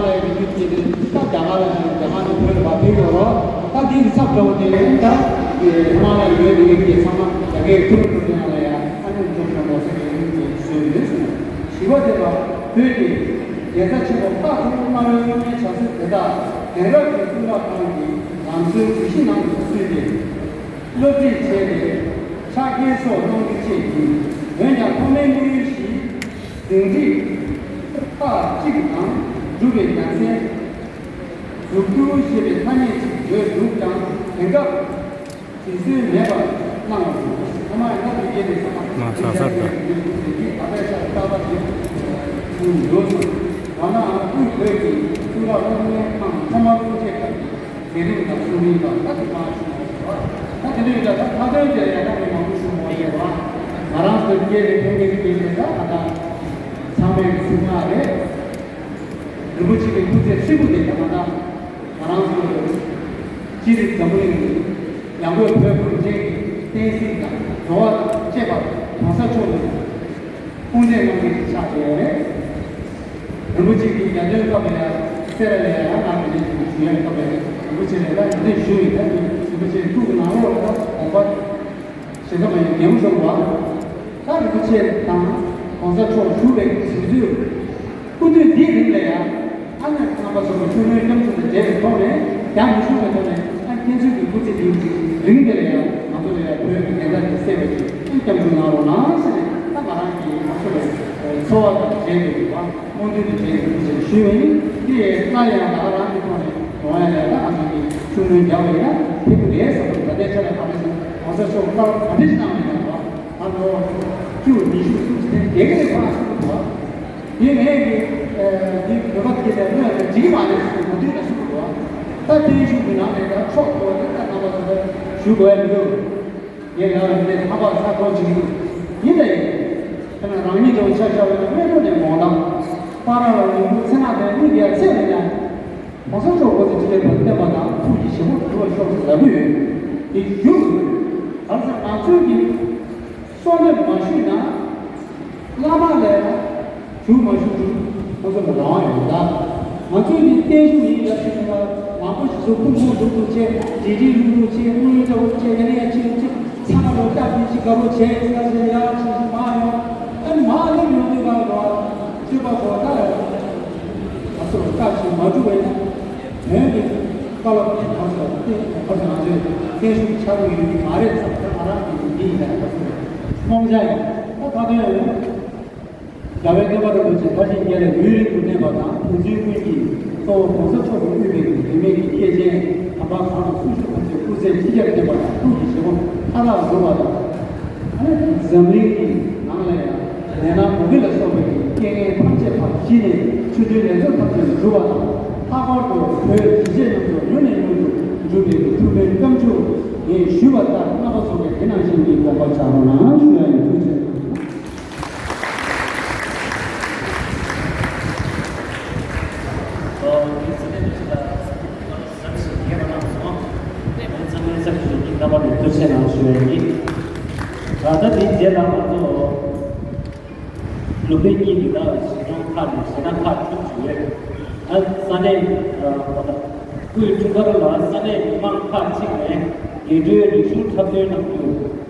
ནག་ལ་ཡང་རྒྱུ་སྐྱེས་ཏེ་ད་རྒྱ་གར་ལ་ཡང་རྒྱ་གར་ནས་བོད་ལ་བ་ཕེབས་ཡོད་རོགས། ད་འདི་གི་ཚབ་འདྲ་བོ་དེ་ད་ནག་ལ་ཡོད་དེ་ཡོད་ཀྱི་ཚང་མ་རྒྱ་སྐད་ཐུགས་སུ་ཆུད་ཡང་ལ་ཡང་ཨ་ནི་འཛོམས་ཤོག་འགྲོ་ས་ཡོད་ཀྱི་བཟོས་ཡོད་ཟེར། བཞི་པ་དེ་ལ་བོད་ཀྱི་རྒྱལ་ས་ཆེན་པོ་སྟག་ཚང་སྨན་རིའི་དངོས་གནས་བྱ་སྲིད་དེ་དག་དེང་རབས་ཀྱི་གསུང་རབ་ཁང་གི་ལམ་སྲོལ་གྱི་གཞི་ནང་དུ་ཚུད་དེ། སློབ་ཁྲིད་བྱས་ཏེ་ཕྱག་འཁྱེར་སོགས་གནང་རྒྱུ་བཅས་ཡིན། འོན་ཀྱང་ཐོག་མའི་དམིགས་ཡུལ་གཞི་འཛིན་རིགས་རྟགས་གཅིག་དང་སྒྲུབ་པའི་ཉམས་སེམས་འཛུགས་རྒྱུ་ཞེས་པའི་ཐ་སྙད་ཅིག་ཡོད་འདུག་ཀྱང་དེང་སྐབས་དེ་ཚོའི་མེད་པར་སྣང་བ་འདུག་ཐ་མ་ཡང་ན་དུས་རྒྱུན་ནས་ཚང་མ་ང་ས་སར་དང་། ད་ལྟའི་ཆར་རྟག་པར་དེ་ཡོད་སོང་། ཡང་ན་དབུས་བོད་ཀྱི་གསུང་རབ་སློབ་གཉེར་ཁང་ཐོག་མར་དབུ་འབྱེད་སྐབས་ཀྱི་ལས་རིམ་དང་གསུང་རིམ་དང་ད་དུ་མ་ཞུ་བ་རེད་བ། ད་དེ་འདྲ་ཡིན་ཙང་ད་ཁ་དོན་དེ་ཡང་ན་མི་མང་པོ་ཞུ་མ་རེད་བ། ང་རང་ཚོ་སྐད་རིགས་ཕན་ཚུན་སྐད་རིགས་ད་ད་ཚང་མའི་གསུང་ངག་རེད། རིན་པོ་ཆེ་གི་སྐུ་ཚེ་ཧྲིལ་པོ་དེ་ད་ང་ད་ང་རང་ཚོ་སྤྱི་རིགས་འཛམ་བུ་གླིང་གི་ཡང་སྒོས་བོད་ཕུགས་ཅན་གྱི་བསྟན་སྲིད་དང་འགྲོ་བ་དང་བཅས་པ་གོང་ས་མཆོག་ནས་དཔུང་འདེགས་གནང་མཁན་ཞིག་ཆགས་བསྡད་ཡོད་རེད། རིན་པོ་ཆེ་གིས་རྒྱ་དོན་སྐབས་ལ་ཡང་སེ་ར་ལ་ཡང་ང་དེ་འདྲའི་ཞིག་ཞུ་ཡག་སྐབས་ལ་རིན་པོ་ཆེ་ལ་ཡང་འདི་འདྲ་ཞུ་ཡོད། ད་རིན་པོ་ཆེ་ཐུགས་ཀྱི་ནང་ལོགས་ལ་དགོངས་པ་ཞེ་ས་མ་ཡིན་ངེས་པོ་བྱུང་བ། ད་རིན་པོ་ཆེ་དང་གོང་ས་མཆོག་བཞུགས་པའི་དུས་ཚོད་སྐུ་དུས་འདིའི་རིང་ལ་ཡང་ཨ་ནི་རྣམ་པ་ཚོ་གི་ཐུགས་སྨོན་སྐྱབས་འཇུག་དང་འབྲེལ་བའི་ཐོག་ནས་ཡང་མི་ཤུགས་པའི་ཐོག་ནས་ཨ་ཁྱེད་ཚོའི་གི་སྐུ་ཚེ་འདིའི་རིང་འདི་ལ་ཡང་ང་ཚོ་ལ་ཡང་བོད་ཀྱི་བདེན་མཐའ་དེ་གསལ་བའི་ཆེད་སྐྱབས་འཇུག་གནང་རོགས་གནང་ཟེར་ནས་ད་ང་རང་གི་ང་ཚོ་ལ་འཚོ་བ་དང་འབྲེལ་བའི་བ། སྨོན་འདུན་དུ་བྱས་ཏེ་ཞུས་པ་ཡིན། དེ་ཡང་སླར་ཡང་ད་ག་རང་གི་ཐོག་ནས་ཡོང་ཡ་ལས་ད་ང་ཚོ་གི་ཤུགས་སྣོན་རྒྱག་པ་ཡིན་ན་ཕན་གྱི་རེད་བསམ་པའི་ད་ལྟའི་ཆ་ལ་ག་འདྲ་ཞིག་གོང་ས་མཆོག་སླར་ག་འདྲ་ཞིག་གནང་ཡོད་ན་ད་ལོ་བཅུ་ཉི་ཤུ་སུམ་ཅུ་དེ་ག་ནས་ཕར་ཚུར་དུ་བ། དེ་ངས་ཀྱི་འདི་བོད་པ་སྐད་དེ་སྨོས་ལ་འགྲིག་གི་མ་རེད་ཟེར་ནས་གོ་ཐོས་ལ་ཞུ་དགོས་བ། ད་བརྟན་བཞུགས་ཀྱི་ནང་ནས་ད་ཕྱོགས་གཏོགས་ཏེ་ད་རྣམ་པ་ཚོ་ད་ཞུ་དགོས་ཡ་མི་འདུག་ངས་ཡང་འདི་ལྷག་པར་ཚ་ཁོ་ཅིག་ཡིན་ད་ཡིན། ཁྱེད་རང་རང་ཉིད་ཀྱང་ཆ་བཞག་པ་ཡིན་ན་སྨན་ཁང་ནས་མོང་དང་། པ་ར་ལ་ཡོང་འདུག་ཚེ་ན་དང་གཉིས་ཀྱི་ཚེ་ལས་ནས། གོང་ས་མཆོག་གོ་ཚེ་ཁྲི་ལས་བར་བསྟན་པ་དང་ཐུགས་ཀྱི་བཞེད་དགོངས་གྲུབ་པར་ཤོག་ཟེར་ལབ་ཀྱི་ཡོད། དེ་ཞུ་དགོས། གང་ཟེར་ང་ཚོའི་གི་གསོལ་འདེབས་མ་ཞུས་ན། བླ་མ་ལས་ན་ཞུ་མ་ཞུ་ཞུ་ཁོ་ཚོ་ལ་རང་དབང་ཡོད་ད། ང་ཚོའི་ནི་བརྟན་བཞུགས་ཡིན་ལབ་ཀྱི་འདུག་ལ་མང་པོ་ཞིག་ཚོ་ཕུང་ཕུང་འདུག་འདུག་བྱས་རྗེས་རྗེས་ལུག་ལུག་བྱས་དངུལ་འདྲ་བོ་བྱས་ཡ་ནས་ཡ་ཕྱིན་ཕྱིན་ཚང་མ་ལོ་ལྟ་བུ་ཞིག་དགའ་པོ་བྱས་ས་ཟེར་ཡ་ཞིག་ཞིག་མ་ཡོང་ཨ་ནི་མ་ལེབ་ཡོང་དུས་ག་ལ་རོ་ཨ་སྤྱོད་པ་གོ་ད་ཡ་ང་ཚོ་ལ་ལྟ་ཞིག་མ་འགྲུབ་པ་ཡིན་ན་དོན་གྱི་བཀའ་སློབ་ཀྱི་གང་ཟེར་བ་དེ་ག་ཚོད་ང་ཚོས་བརྟན་བཞུགས་ཆགས་ཀྱི་ཡོད་ཀྱི་མ་རེད་བསམ་ད་ང་རང་གི་འདི་ཡིན་ད་ཡ་ང་ཚོ་ལ་སྣོམ་བྱ་ཡིན་ད་ད་དོན་ཡོད། རྒྱལ་བའི་བསྟན་པ་རིན་པོ་ཆེ་མཐར་ཕྱིན་རྒྱལ་ལ་ཡུན་རིང་དུ་གནས་པ་དང་། ཕན་ཚུན་ཀུན་གྱིས་གཙོ་བོ་གོང་ས་མཆོག་གིས་དབུས་པའི་རིས་མེད་ཀྱི་སྐྱེས་ཆེན་དམ་པ་གང་དང་སུ་ཞིག་ཐམས་ཅད་སྐུ་ཚེ་ཁྲི་བརྒྱར་བརྟན་པ་དང་། ཐུགས་ཀྱི་བཞེད་དགོངས་མཐའ་དག་འགྲུབ་པ་དང་། ཨ་ནི་འཛམ་གླིང་གི་ནང་ལ་ཡང་ནད་མནར་འབུ་འགོས་ལ་སོགས་པའི་སྐྱེ་ངན་ཐམས་ཅད་ཕར་ཞི་ནས་ཆོས་འབྲེལ་ལས་ཚོགས་ཐམས་ཅད་འགྲུབ་པ་དང་། ལྷག་པར་དུ་བོད་གཞིས་བྱེས་རྣམས་སུ་མྱུར་ནས་མྱུར་དུ་འགྲུབ་པའི་ཐུགས་སྨོན་སྐྱབས་འཇུག་ངས་ཞུས་པ་ལྟར་རྣམ་པ་ཚོ་གིས་དེ་ནང་བཞིན་གྱི་དགོངས་པ་འཇགས་རོགས་གནང་ཞུ་ཡ་ཡིན། ཐུགས་རྗེ་ཆེ། ཨོ། འདི་ཚེ་འདས་ཞིག་ལ་ཟབ་ཞིག་རྒྱས་པ་གནང་སོང་། དེ་མིན་ཚང་མའི་ཚབ་ཞུ་རྒྱུ་རྣམ་པ་ནས་ཐུགས་རྗེ་གནང་ཞུ་ཡ་ཡིན། ད་ལྟ་འདིའི་རྗེས་ལ་ང་ཚོ་སློབ་དཔོན་གཉིས་འདི་དག་གཞིས་གྲོང་ཁག་ནས་གཞས་སྣ་ཁག་བཅུ་བཅུ་ཡོད། ཨ་ས་གནས་ཨ་ཁོ་ན་སྐུའི་འཁྲུངས་སྐར་ལ་ས་གནས་མི་མང་ཁག་ཅིག་ནས་རྒྱས་སྤྲོས་རིག་གཞུང་འཁྲབ་སྟོན་གནང་རྒྱུ།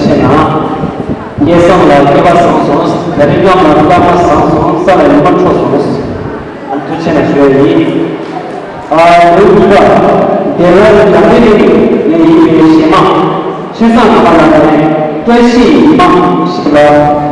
ཆེ་ན། སྐལ་བཟང་ལགས་སྐལ་པ་བཟང་སོང་། ད་རིང་སྐམ་ལགས་སྐར་མ་བཟང་སོང་། ས་ལ་ཡོང་མ་འཕྲོ་སོང་། ཨ་ཐུགས་རྗེ་ཆེ་ཞུ་ཡ་ཡིན། ཨ་ལུ་གཉིས་པ། དེ་ལ་ལ་དེ་རིང་ནས་ཡིན་པའི་གཞས་མ། ཆོས་བཟང་ཁ་པ་ལགས་ནས་བཀྲ་ཤིས་ཉི་མ་ཞིག་ལ།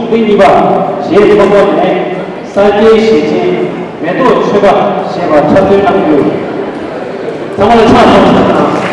ཐེངས་གཉིས་པ་རྗེ་ཚོགས་གཙོ་ནས་སངས་རྒྱས་ཞེས་བྱའི་མེ་ཏོག་མཆོད་པ་ཞེས་པ་འཁྲབ་སྟོན་གནང་རྒྱུ། ཚང་མ་ལ་ཕྱག་ཞུ་ཞུ་དང་།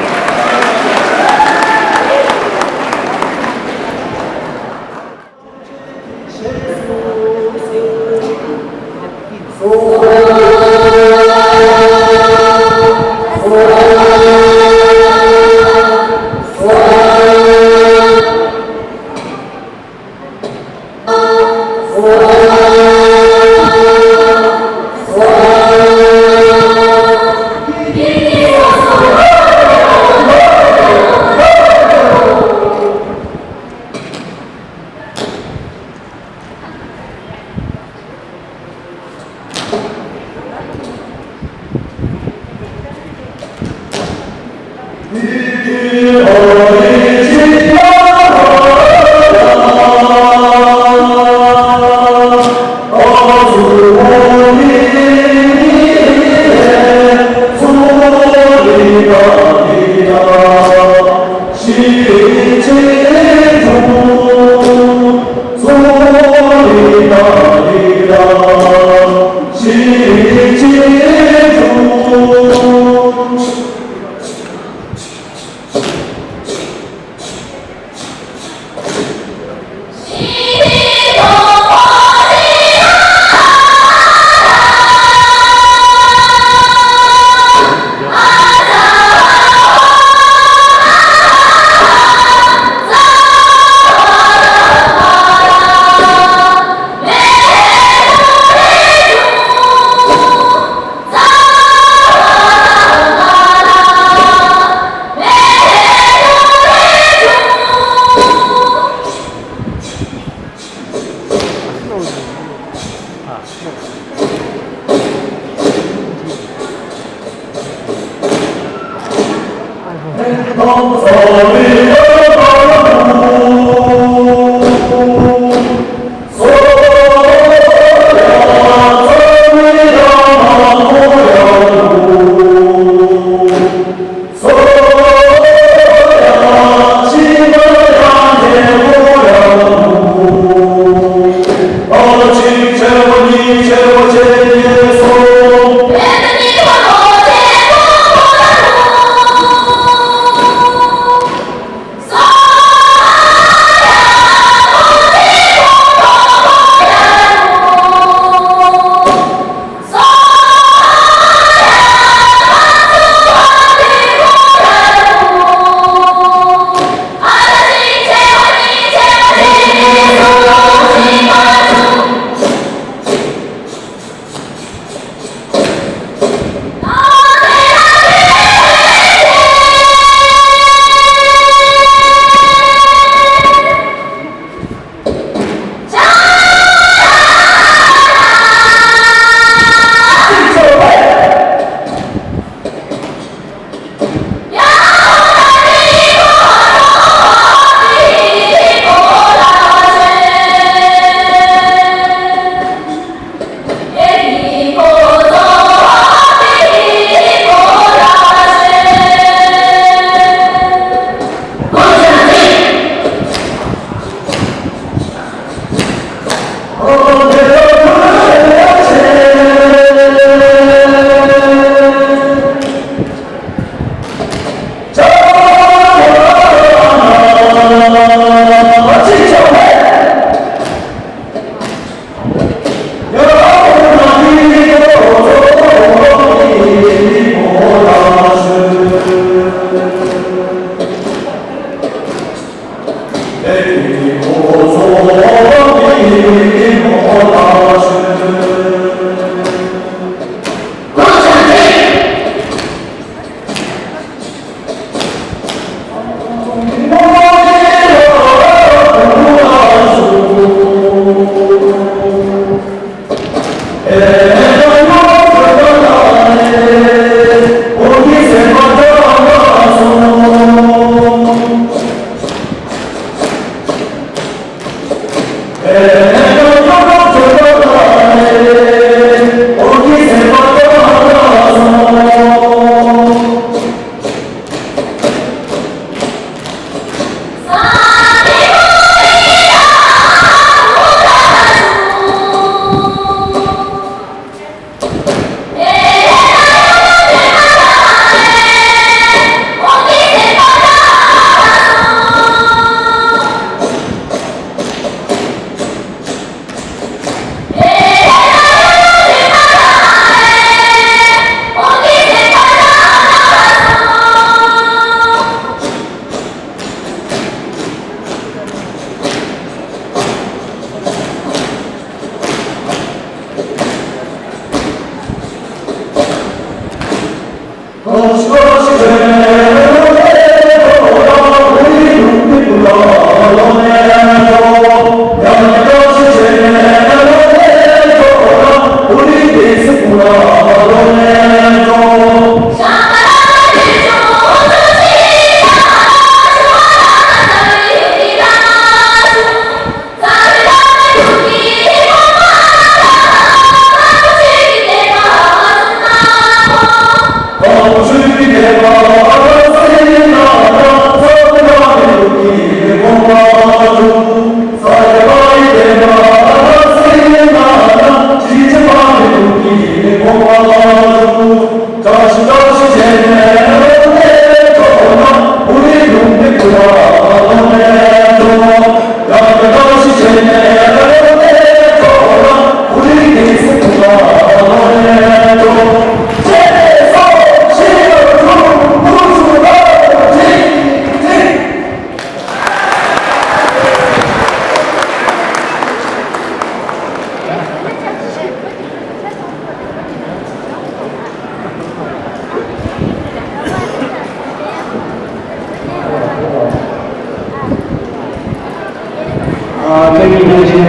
བོད་མིའི་སྣེ་ཤན་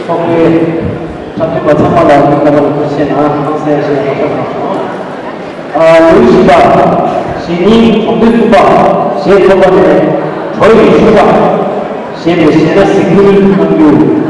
ཚོགས་པའི་འཁྲབ་སྟོན་པ་ཚང་མ་ལ་སྙིང་ཐག་པ་ནས་ཐུགས་རྗེ་ཆེ་གནང་། ཨང་སངས་ཡེ་ཤེས་ལགས་ཐུགས་རྗེ་གནང་སོང་། ཨ། ལོ་རྒྱུས་ཞིབ་པ། གཞེས་ནིང་གྲོང་སྡེ་གསུམ་པ་གཞས་ཚོགས་པ་ནས་གྲོ་ཡི་ཤུ་པ་ཞེས་པའི་གཞས་སྣ་གཟིགས་འབུལ་གནང་རྒྱུ།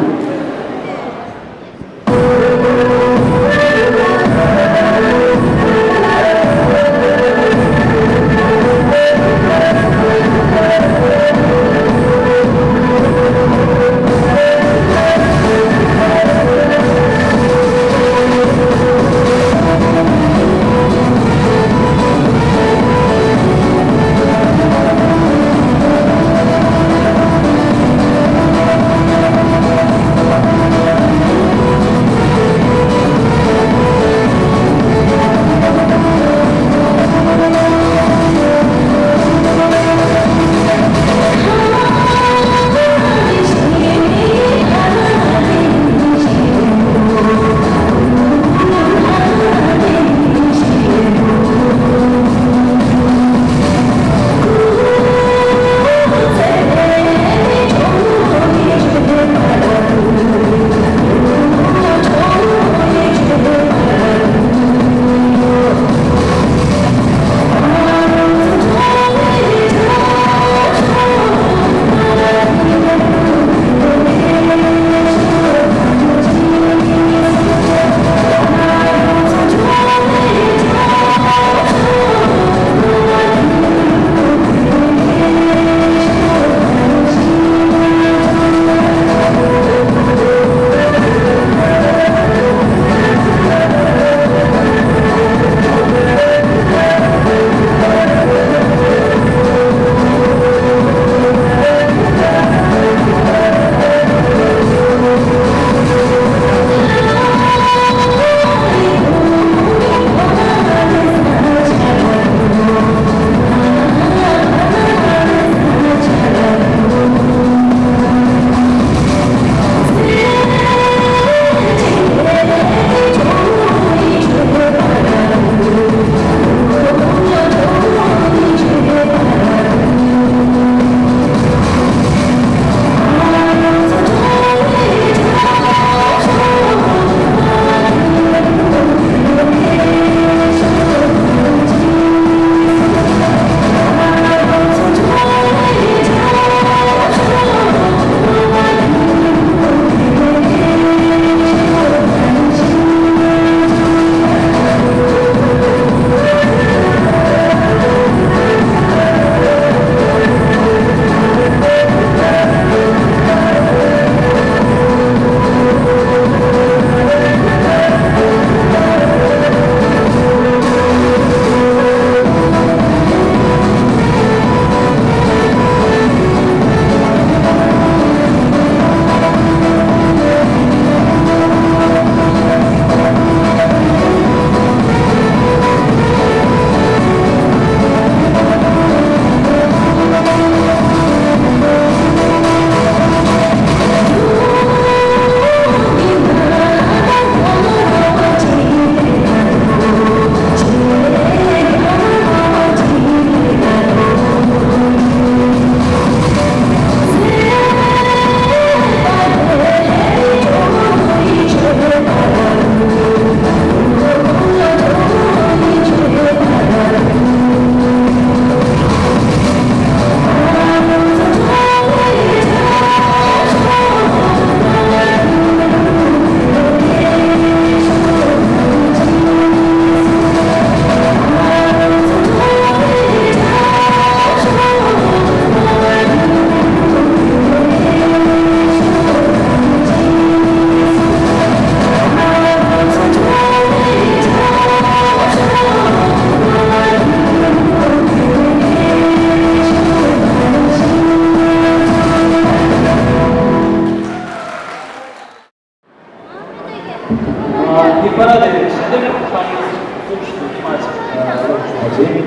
འདི་པར་དེ་ཞལ་འདེབས་ཕངས་གསུམ་ཞིག་ཏུ་ཉི་མ་ཅིག་ལོག་བྱུང་བ་རེད།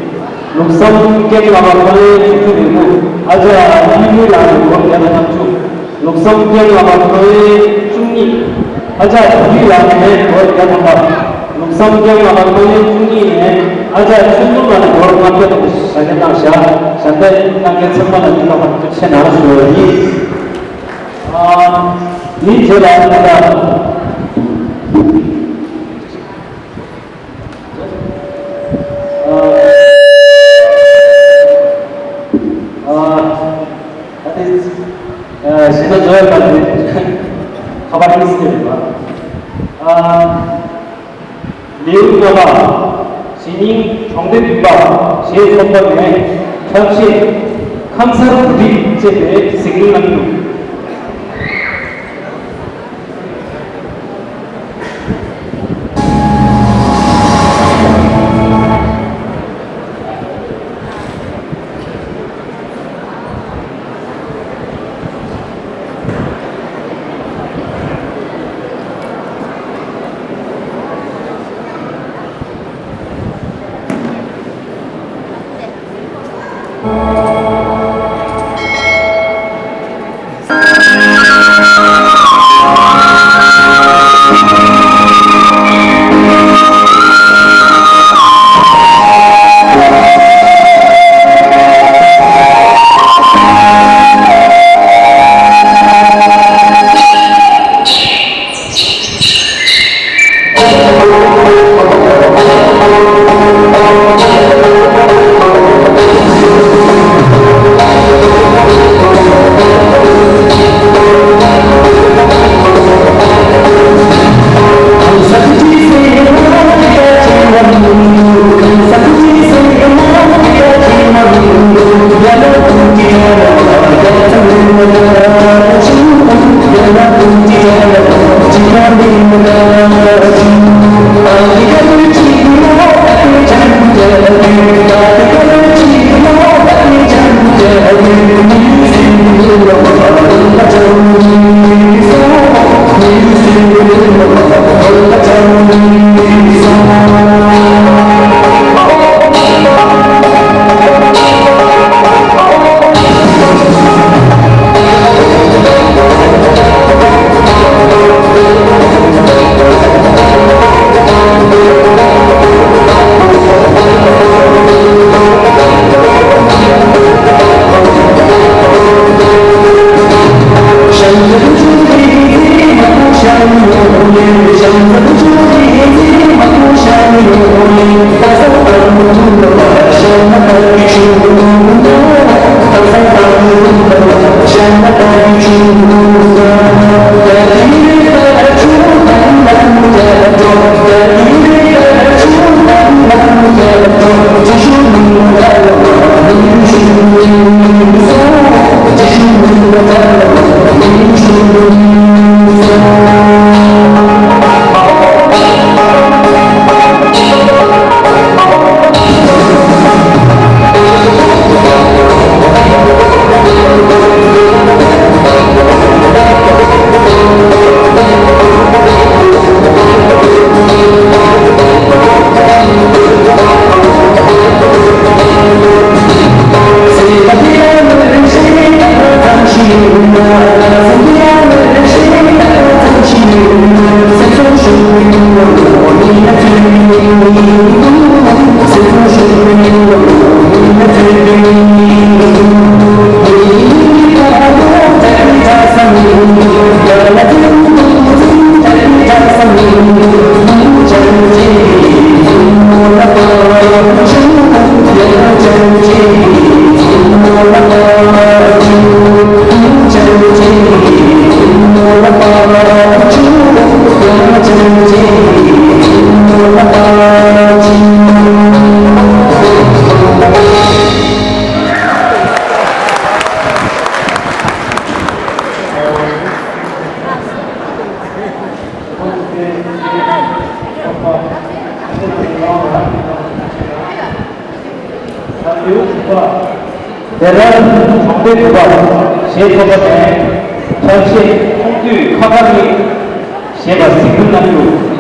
ལུགས་བསམ་སྐྱེམས་བླ་མ་ཁོ་ནའི་ཆུང་ཆུང་རིང་མོ་ཨ་ཅག་ཡིད་མུག་ལགས་ནས་སྒོར་བརྒྱ་དང་ལྔ་བཅུ། ལུགས་བསམ་སྐྱེམས་བླ་མ་ཁོ་ནའི་བཅུ་གཉིས། ཨ་ཅག་བདུད་ཡིག་ལགས་ནས་སྒོར་བརྒྱ་ཐམ་པ། ལུགས་བསམ་སྐྱེམས་བླ་མ་ཁོ་ནའི་བཅུ་གཉིས་ནས་ཨ་ཅག་ཆོས་འཛོམས་ལགས་ནས་སྒོར་ལྔ་བརྒྱ་ཐམ་པ་ཞལ་འདེབས་གནང་བཞག་ཞལ་འདེབས་གནང་མཁན་ཚང་མ་ལ་སྙིང་ཐག་པ་ནས་ཐུགས་རྗེ་ཆེ་གནང་ཞུ་བ་ཡིན། ཨ། དེའི་རྗེས་ལ་ད་ལྟ། ཨ། ཨ། ད་ལྟའི། ཨ། གཞས་སྣ་བཟོ་ཡག་པ་དེ་ཁ་པར་ཨིན་སི་ཊི་རེད་པ། ཨ། ལེའུ་ལྔ་པ། གཞེས་རྙིང་གྲོང་སྡེ་བདུན་པ་ཞེས་ཚོགས་པ་ནས་འཁྲབ་གཞས་ཁམས་གསར་བོད་ཡིག་ཅེས་པའི་གཟིགས་སྣང་གནང་རྒྱུ། དེ་ལྟར་གྲོང་སྡེ་དགུ་པ་ཞེས་ཚོགས་པ་ནས་འཁྲབ་གཞས་ཚོགས་དུས་ཁ་ཁ་ནི་ཞེས་པ་གཟིགས་འབུལ་གནང་རྒྱུ།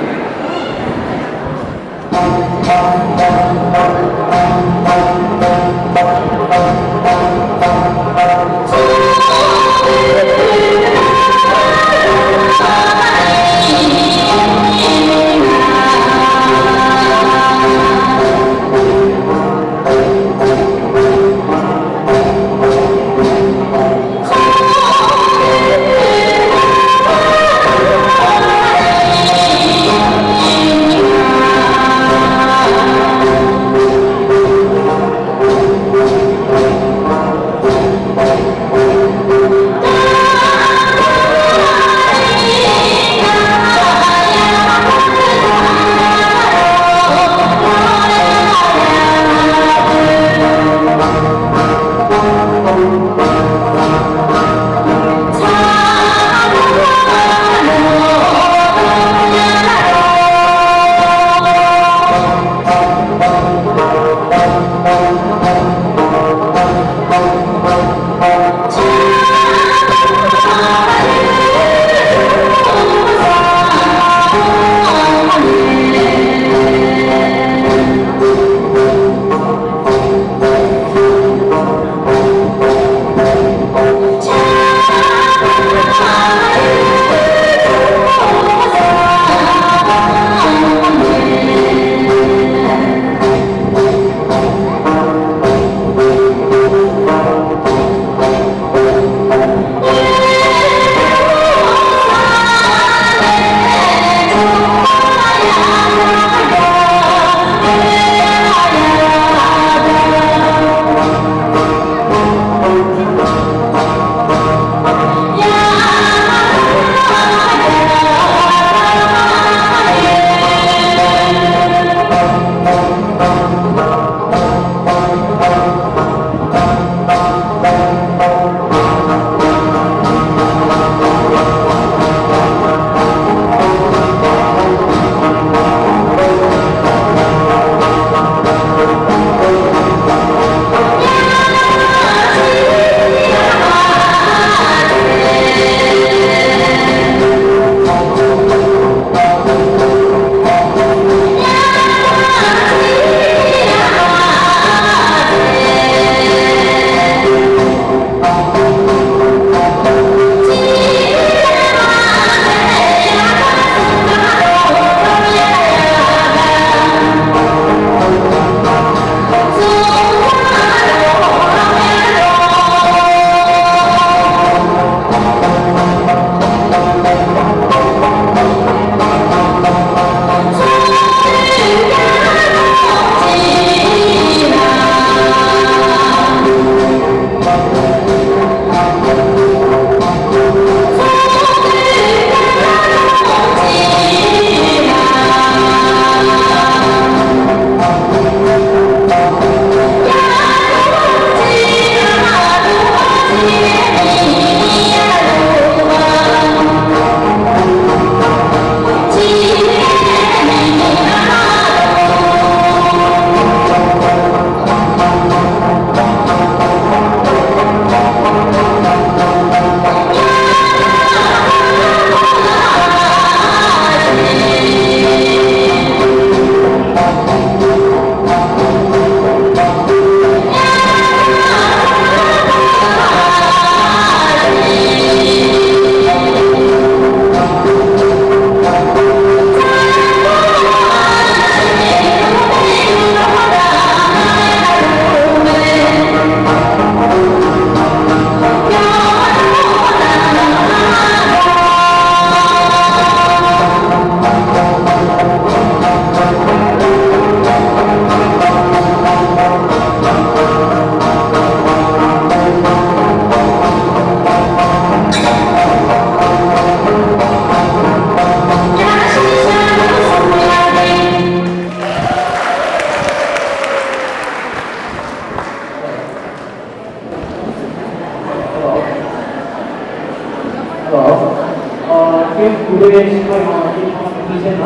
ཀུ་རེ་ཤི་མ་ཡོང་བ་ཡིན་ཐང་དུ་ཆེ་ན།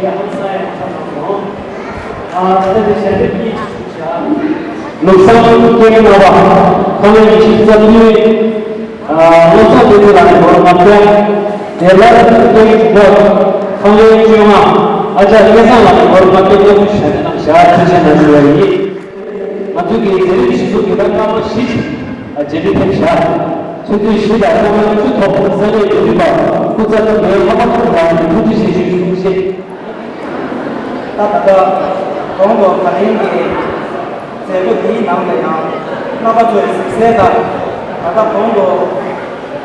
ཡ་ཧམ་ས་ཡ་ཧམ་ས་ནང་ལོ། ཨ་ད་ལྟ་དེ་ཞལ་འདེབས་གཉིས་ཤིག་བྱ། ལུགས་བཟང་སྐྱེ་དམན་རྣམ་པ། ཁང་ལས་ཉི་ཤུ་རྩ་བདུན། ཨ་བློ་བཟང་བདེ་ཆེན་ལགས་ནས་སྒོར་ལྔ་བརྒྱ། བདེ་ལ་སྐྱེ་དམན་དྲུག་པ། ཁང་ལས་བཅོ་ལྔ། ཨ་ཅག་སྐལ་བཟང་ལགས་ནས་སྒོར་ལྔ་བརྒྱ་བརྒྱད་ཅུ་ཞལ་འདེབས་གནང་བཞག་ཐུགས་རྗེ་གནང་ཞུ་བ་ཡིན། ང་ཚོ་གི་མཛད་རིམ་གཞི་བཙུགས་ཀྱི་ལྟར་སྐར་མ་བཞི་ཞིག་རྗེས་འདྲི་ཕེབས་བཞག་ཆུ་ཚོད་བཞི་དང་སྐར་མ་བཅུ་ཐོག་ས་གནས་འགོ་ཁྲིད་པ་སྐུ་ཚབ་ཏུ་མེའི་ལྷག་པར་དུ་ལ་ཐུགས་རྗེ་ཆེ་ཞུ་ཞུ་ཞེས། ད་ད་ལྟ་གོང་དུ་ད་རིང་གི་མཛད་སྒོ་འདིའི་ནང་ལ་ཡང་རྣམ་པ་ཚོས་གཟིགས་གསལ་ལྟར། ད་ལྟ་གོང་དུ་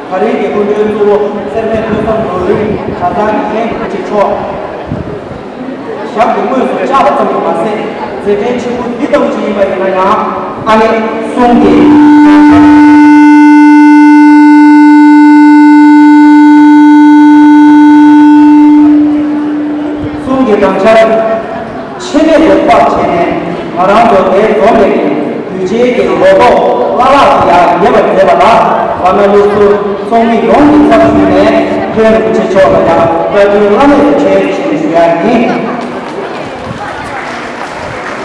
ད་རིང་གི་སྐུ་མགྲོན་གཙོ་བོ་སེར་སྨད་ཐོས་བསམ་རྡོ་རིང་གྲྭ་ཚང་གི་རྒན་རིན་པོ་ཆེ་མཆོག་ཞབས་ཀྱི་དངོས་སུ་བཅར་བ་ཙམ་དུ་མ་ཟད། མཛད་འཕྲིན་ཆེན་པོ་འདི་ལྟ་བུ་ཅིག་ཡིན་པ་ཡིན་ན་ཡང་། ཨ་ནི་གསུང་གི་གསུང་གི་སྦྲང་ཆར་ཆད་མེད་དུ་དཔག་བྱས་ནས། ང་རང་ཚོ་དེའི་འཛོམས་ལས་ཀྱི་དུས་ཆེན་གྱི་ལོ་ཏོག་བླ་ལྷག་ཏུ་ཡང་རྒྱས་པར་མཛད་པ་ལ། ཝཱ་ཎ་ལུགས་སུ་ཚོགས་མི་ཡོངས་ཀྱི་ཚབ་ཞུས་ནས་མཁན་རིན་པོ་ཆེ་མཆོག་ལ་ཡང་བཀའ་དྲིན་བླ་མེད་དུ་ཆེ་ཞེས་ཞུ་ཡ་ཡིན།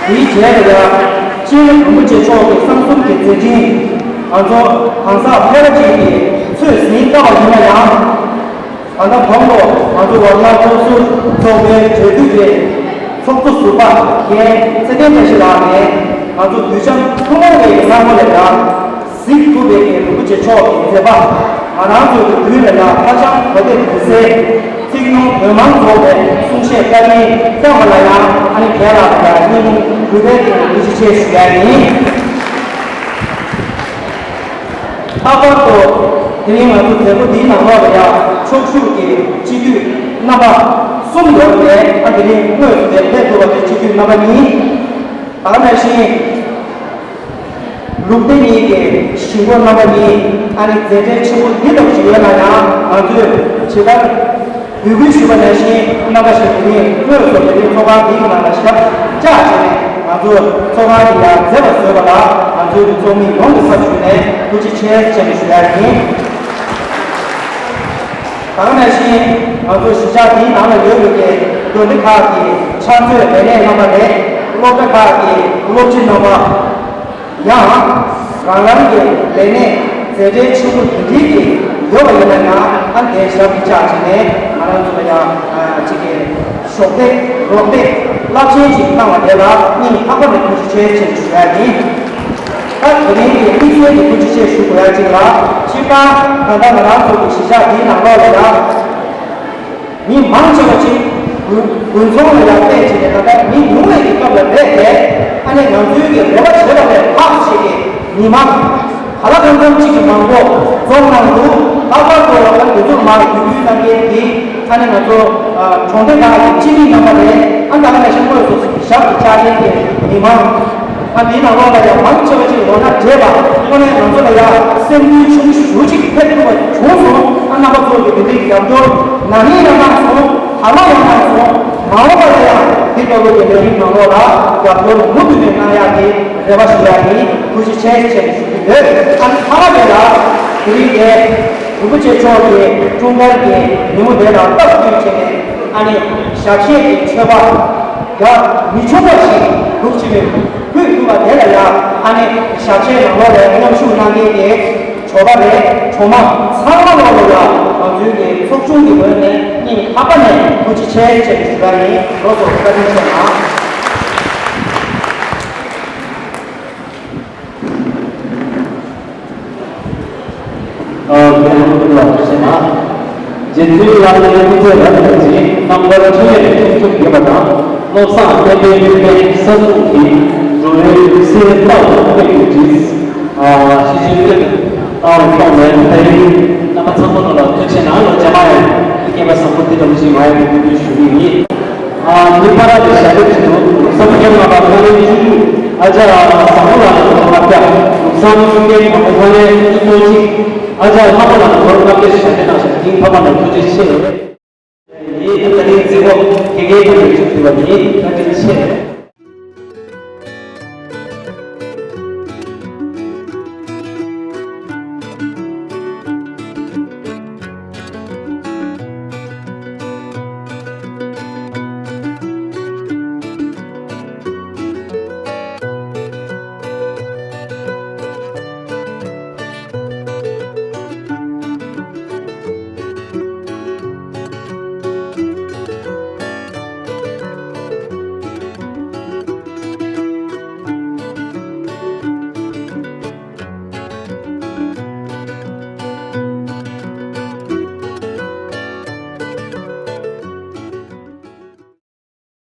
དེའི་རྗེས་ལ་ཡང་སྤྱིར་རིན་པོ་ཆེ་མཆོག་གི་གསང་གསུམ་གྱི་མཛད་འཕྲིན་ང་ཚོ་གང་ཟག་ཕལ་པ་ཅིག་གིས་ཚོད་ཟིན་དཀའ་བ་ཡིན་ན་ཡང་། ད་ལྟ་གོང་དུ་ང་ཚོ་ཝཱ་ཎ་སློབ་ཟུར་ཚོགས་པའི་གྲོས་བསྡུར་གྱི་ཚོགས་གཙོ་ཟུར་པ་རྒན་ཚེ་བརྟན་བཀྲ་ཤིས་ལགས་ནས་ང་ཚོ་དུས་འཁྱམ་ཐུན་མོང་བའི་གནང་སྒོ་ལས་ཀྱང་གཟིགས་ཐུབ་པའི་རིན་པོ་ཆེ་མཆོག་གི་མཛད་པ། ང་རང་ཚོ་གི་དུས་ལ་ཡང་ཧ་ཅང་གོ་ཐོས་འདུག་སའི་ཚིག་ཉུང་དོན་མང་རྫོགས་པའི་གསུང་བཤད་བཀའ་དྲིན་བསྐྱངས་པ་ལ་ཡང་ཨ་ནི་རྒན་ལགས་ལ་ཡང་སྙིང་ཐག་པ་ནས་ཐུགས་རྗེ་ཆེ་ཞུ་ཡ་ཡིན། ལྷག་པར་དུ་དེ་རིང་ང་ཚོ་མཛད་སྒོ་འདིའི་ནང་ལོགས་ལ་ཡང་ཕྱོགས་བཞུགས་ཀྱི་སྤྱི་འཐུས་རྣམ་པ་གསུམ་ཡོད་པས། ཨ་དེ་རིང་དངོས་སུ་དེར་སླེབས་ཐུབ་པ་དེ་སྤྱི་འཐུས་རྣམ་པ་གཉིས། ད་ག་ནང་བཞིན་ལུགས་བདེ་གཉིས་ཀྱི་གཞིས་འགོ་རྣམ་པ་གཉིས། ཨ་ནི་མཛད་འཕྲིན་ཆེན་པོ་འདི་ལྟ་བུ་ཞིག་ཡོད་ན་ཡང་ང་ཚོས་ཇི་ལྟར་འབོད་སྐུལ་ཞུས་པ་ནང་བཞིན་རྣམ་པ་ཞིག་དེ་རིང་དངོས་སུ་དེ་རིང་ཚོགས་ཁང་འདིའི་ནང་ལ་ཞབས་བཅགས་བྱས་ནས་ང་ཚོ་ཚོགས་ཁང་འདི་ཡར་མཛེས་པར་བཟོས་པ་ལ་ང་ཚོའི་ཚོགས་མི་ཡོངས་ཀྱི་ཚབ་ཞུས་ནས་ཐུགས་རྗེ་ཆེ་ཞེས་ཞུ་ཡ་ཡིན། ད་ག་ནང་བཞིན་ང་ཚོ་གཞིས་ཆགས་འདིའི་ནང་ལ་ཡོད་པའི་འགན་འཛིན་ཁག་གི་ཕྱག་མཛོད་ལས་སྣེ་རྣམ་པ་རེད། སློབ་གྲྭ་ཁག་གི་སློབ་སྤྱི་རྣམ་པ། ཡང་། རང་རང་གི་ལས་གནས་མཛད་བྲེལ་ཆེན་པོ་དེ་འདྲའི་གི་ཡོད་པ་ཡིན་ན་ཡང་ཨ་དེ་ཞབས་ཀྱིས་བཅགས་བྱས་ནས་ང་རང་ཚོ་ལ་ཡང་ཅིག་གི་གཞོགས་འདེགས་རོགས་འདེགས་རླབས་ཆེན་ཅིག་གནང་བ་དེ་ལ་སྙིང་ཐག་པ་ནས་ཐུགས་རྗེ་ཆེ་ཞེས་ཞུ་ཡ་ཡིན། ད་དེ་རིང་གི་དམིགས་བསལ་གྱི་ཐུགས་རྗེ་ཆེ་ཞུ་དགོས་ཡ་ཅིག་ལ་སྤྱིར་བཏང་ད་ལྟ་ང་རང་ཚོ་གི་གཞིས་ཆགས་འདིའི་ནང་ལོགས་ལ་ཡང་། མི་མང་ཆེ་བ་ཅིག་དགུན་དགུན་ཚོང་ལ་ཡར་བལྟས་བྱས་ནས་ད་ལྟ་མི་ཉུང་བའི་གི་སྐབས་ལ་རེད་དེ། ཨ་ནི་ང་ཚོའི་གི་རེ་བ་བྱེད་པ་ལས་ལྷག་ཅིག་གི་མི་མང་ག་ལ་གང་འཚམ་ཅིག་གི་མང་པོ་འཛོམས་གནང་འདུག་ལྷག་པར་དུ་ཨ་དུས་ཚོད་མང་དུས་དུས་གནང་མཁན་གྱི་ཨ་ནི་ང་ཚོ་གྲོང་སྡེ་ཁག་གི་སྤྱི་མི་རྣམ་པ་རེད། ཨ་ད་ག་ནང་བཞིན་དངོས་སུ་ཞབས་ཀྱིས་བཅགས་མཁན་གྱི་མི་མང་། ཨ་འདིའི་ནང་ལོགས་ལ་ཡང་མང་ཆེ་བ་ཅིག་ལོ་ན་བགྲེས་པ་ཁོ་ནས་ང་ཚོ་ལ་ཡང་སེམས་འགུལ་ཆུང་ངུ་ཞེ་པོ་ཅིག་ཐེབས་ཐུབ་པ་བྱུང་སོང་། ཨ་རྣམ་པ་ཚོ་གི་དེ་འདྲའི་རྒྱབ་སྐྱོར་ན་ནིང་ཡང་གནང་སོང་། ད་ལོ་ཡང་གནང་སོང་། མ་འོངས་པ་ལ་ཡང་འདི་ལྟ་བུ་གི་ལས་རིམ་ནང་ལོགས་ལ་རྒྱབ་སྐྱོར་མུ་མཐུད་ནས་གནང་ཡག་གི་རེ་བ་ཞུ་ཡག་ཡིན། ཐུགས་རྗེ་ཆེ་ཞེས་ཞུ་གི་ཡོད། ཨ་ནི་ཚང་མ་དེ་ལ་དེ་རིང་དེ་རིན་པོ་ཆེ་མཆོག་གི་འཁྲུངས་སྐར་གྱི་ཉིན་མོ་དེ་དང་སྟབས་བསྟུན་བྱས་ནས་ཨ་ནི་ཞབས་གཞས་ཀྱི་མཆོད་པ། རྒྱ་མི་ཆུང་བ་ཞིག་འདུག་ཅི་མིན་ཕུད་ཐུབ་པ་དེ་ལ་ཡང་ཨ་ནི་ཞབས་ཕྱིའི་ནང་ལོགས་ལ་མཉམ་ཞུགས་གནང་མཁན་གྱི་ཇོ་པ་རེད། ཇོ་མ་ཚང་མ་ལོག་ལ་ཡང་ང་ཚོའི་གི་ཚོགས་ཆུང་གི་ངོས་ནས་སྙིང་ཐག་པ་ནས་ཐུགས་རྗེ་ཆེ་ཞེས་ཞུ་ག་ཡིན། ལོགས་སུ་བཀའ་དྲིན་ཆེ་གནང་། ཨ་རྒན་ལྷུན་གྲུབ་ལགས་ཐུགས་རྗེ་གནང་། རྗེ་བཙུན་བླ་མའི་སྐུ་ཚེ་རབ་དང་བརྟན་ཅིང་རྣམ་དཀར་འཕྲིན་ལས་ཁྱད་ཆོས་ཡོད་པ་དང་། བློ་བཟང་བསྟན་པའི་ཡོན་ཏན་ས་གསུམ་གྱི་འགྲོ་བའི་ལུས་སེམས་རྟག་ཏུ་གནས་པའི་དྲིན། ཨ་ཤེས་བཞིན་སྐྱོན་བཏང་བའི་ཐོག་ནས་ད་རིང་རྣམ་པ་ཚང་མ་ལ་ཐུགས་རྗེ་གནང་། ལོ་རྗེས་མ་ཡང་སྐལ་བ་བཟང་པོ་འདི་ལྟ་བུ་ཞིག་མ་ཡོང་བའི་སྨོན་འདུན་ཞུ་གི་ཡིན། ཨ་མི་ཕ་ར་གི་ཞལ་འདེབས་ཀྱི་ནང་ལུགས་བཟང་སྐྱེས་མ་པ་ཁ་ལས་བཅུ་དྲུག་ཨ་ཅག་བཟང་པོ་ལགས་ལ་ལོ་ལྔ་བརྒྱ། ལུགས་བཟང་སྐྱེས་མ་པ་ཁ་ལས་བཅུ་ཐོག་གཅིག་ཨ་ཅག་ལྷ་མོ་ལགས་ལ་ལོ་ལྔ་བརྒྱ་ཞལ་འདེབས་གནང་ཞིང་སྙིང་ཐག་པ་ནས་ཐུགས་རྗེ་ཆེ། ཡིན། ད་རིང་མཛད་སྒོ་དེ་གའི་ཐོག་ནས་མཇུག་བསྡུ་བ་ཡིན། བཀའ་དྲིན་ཆེ།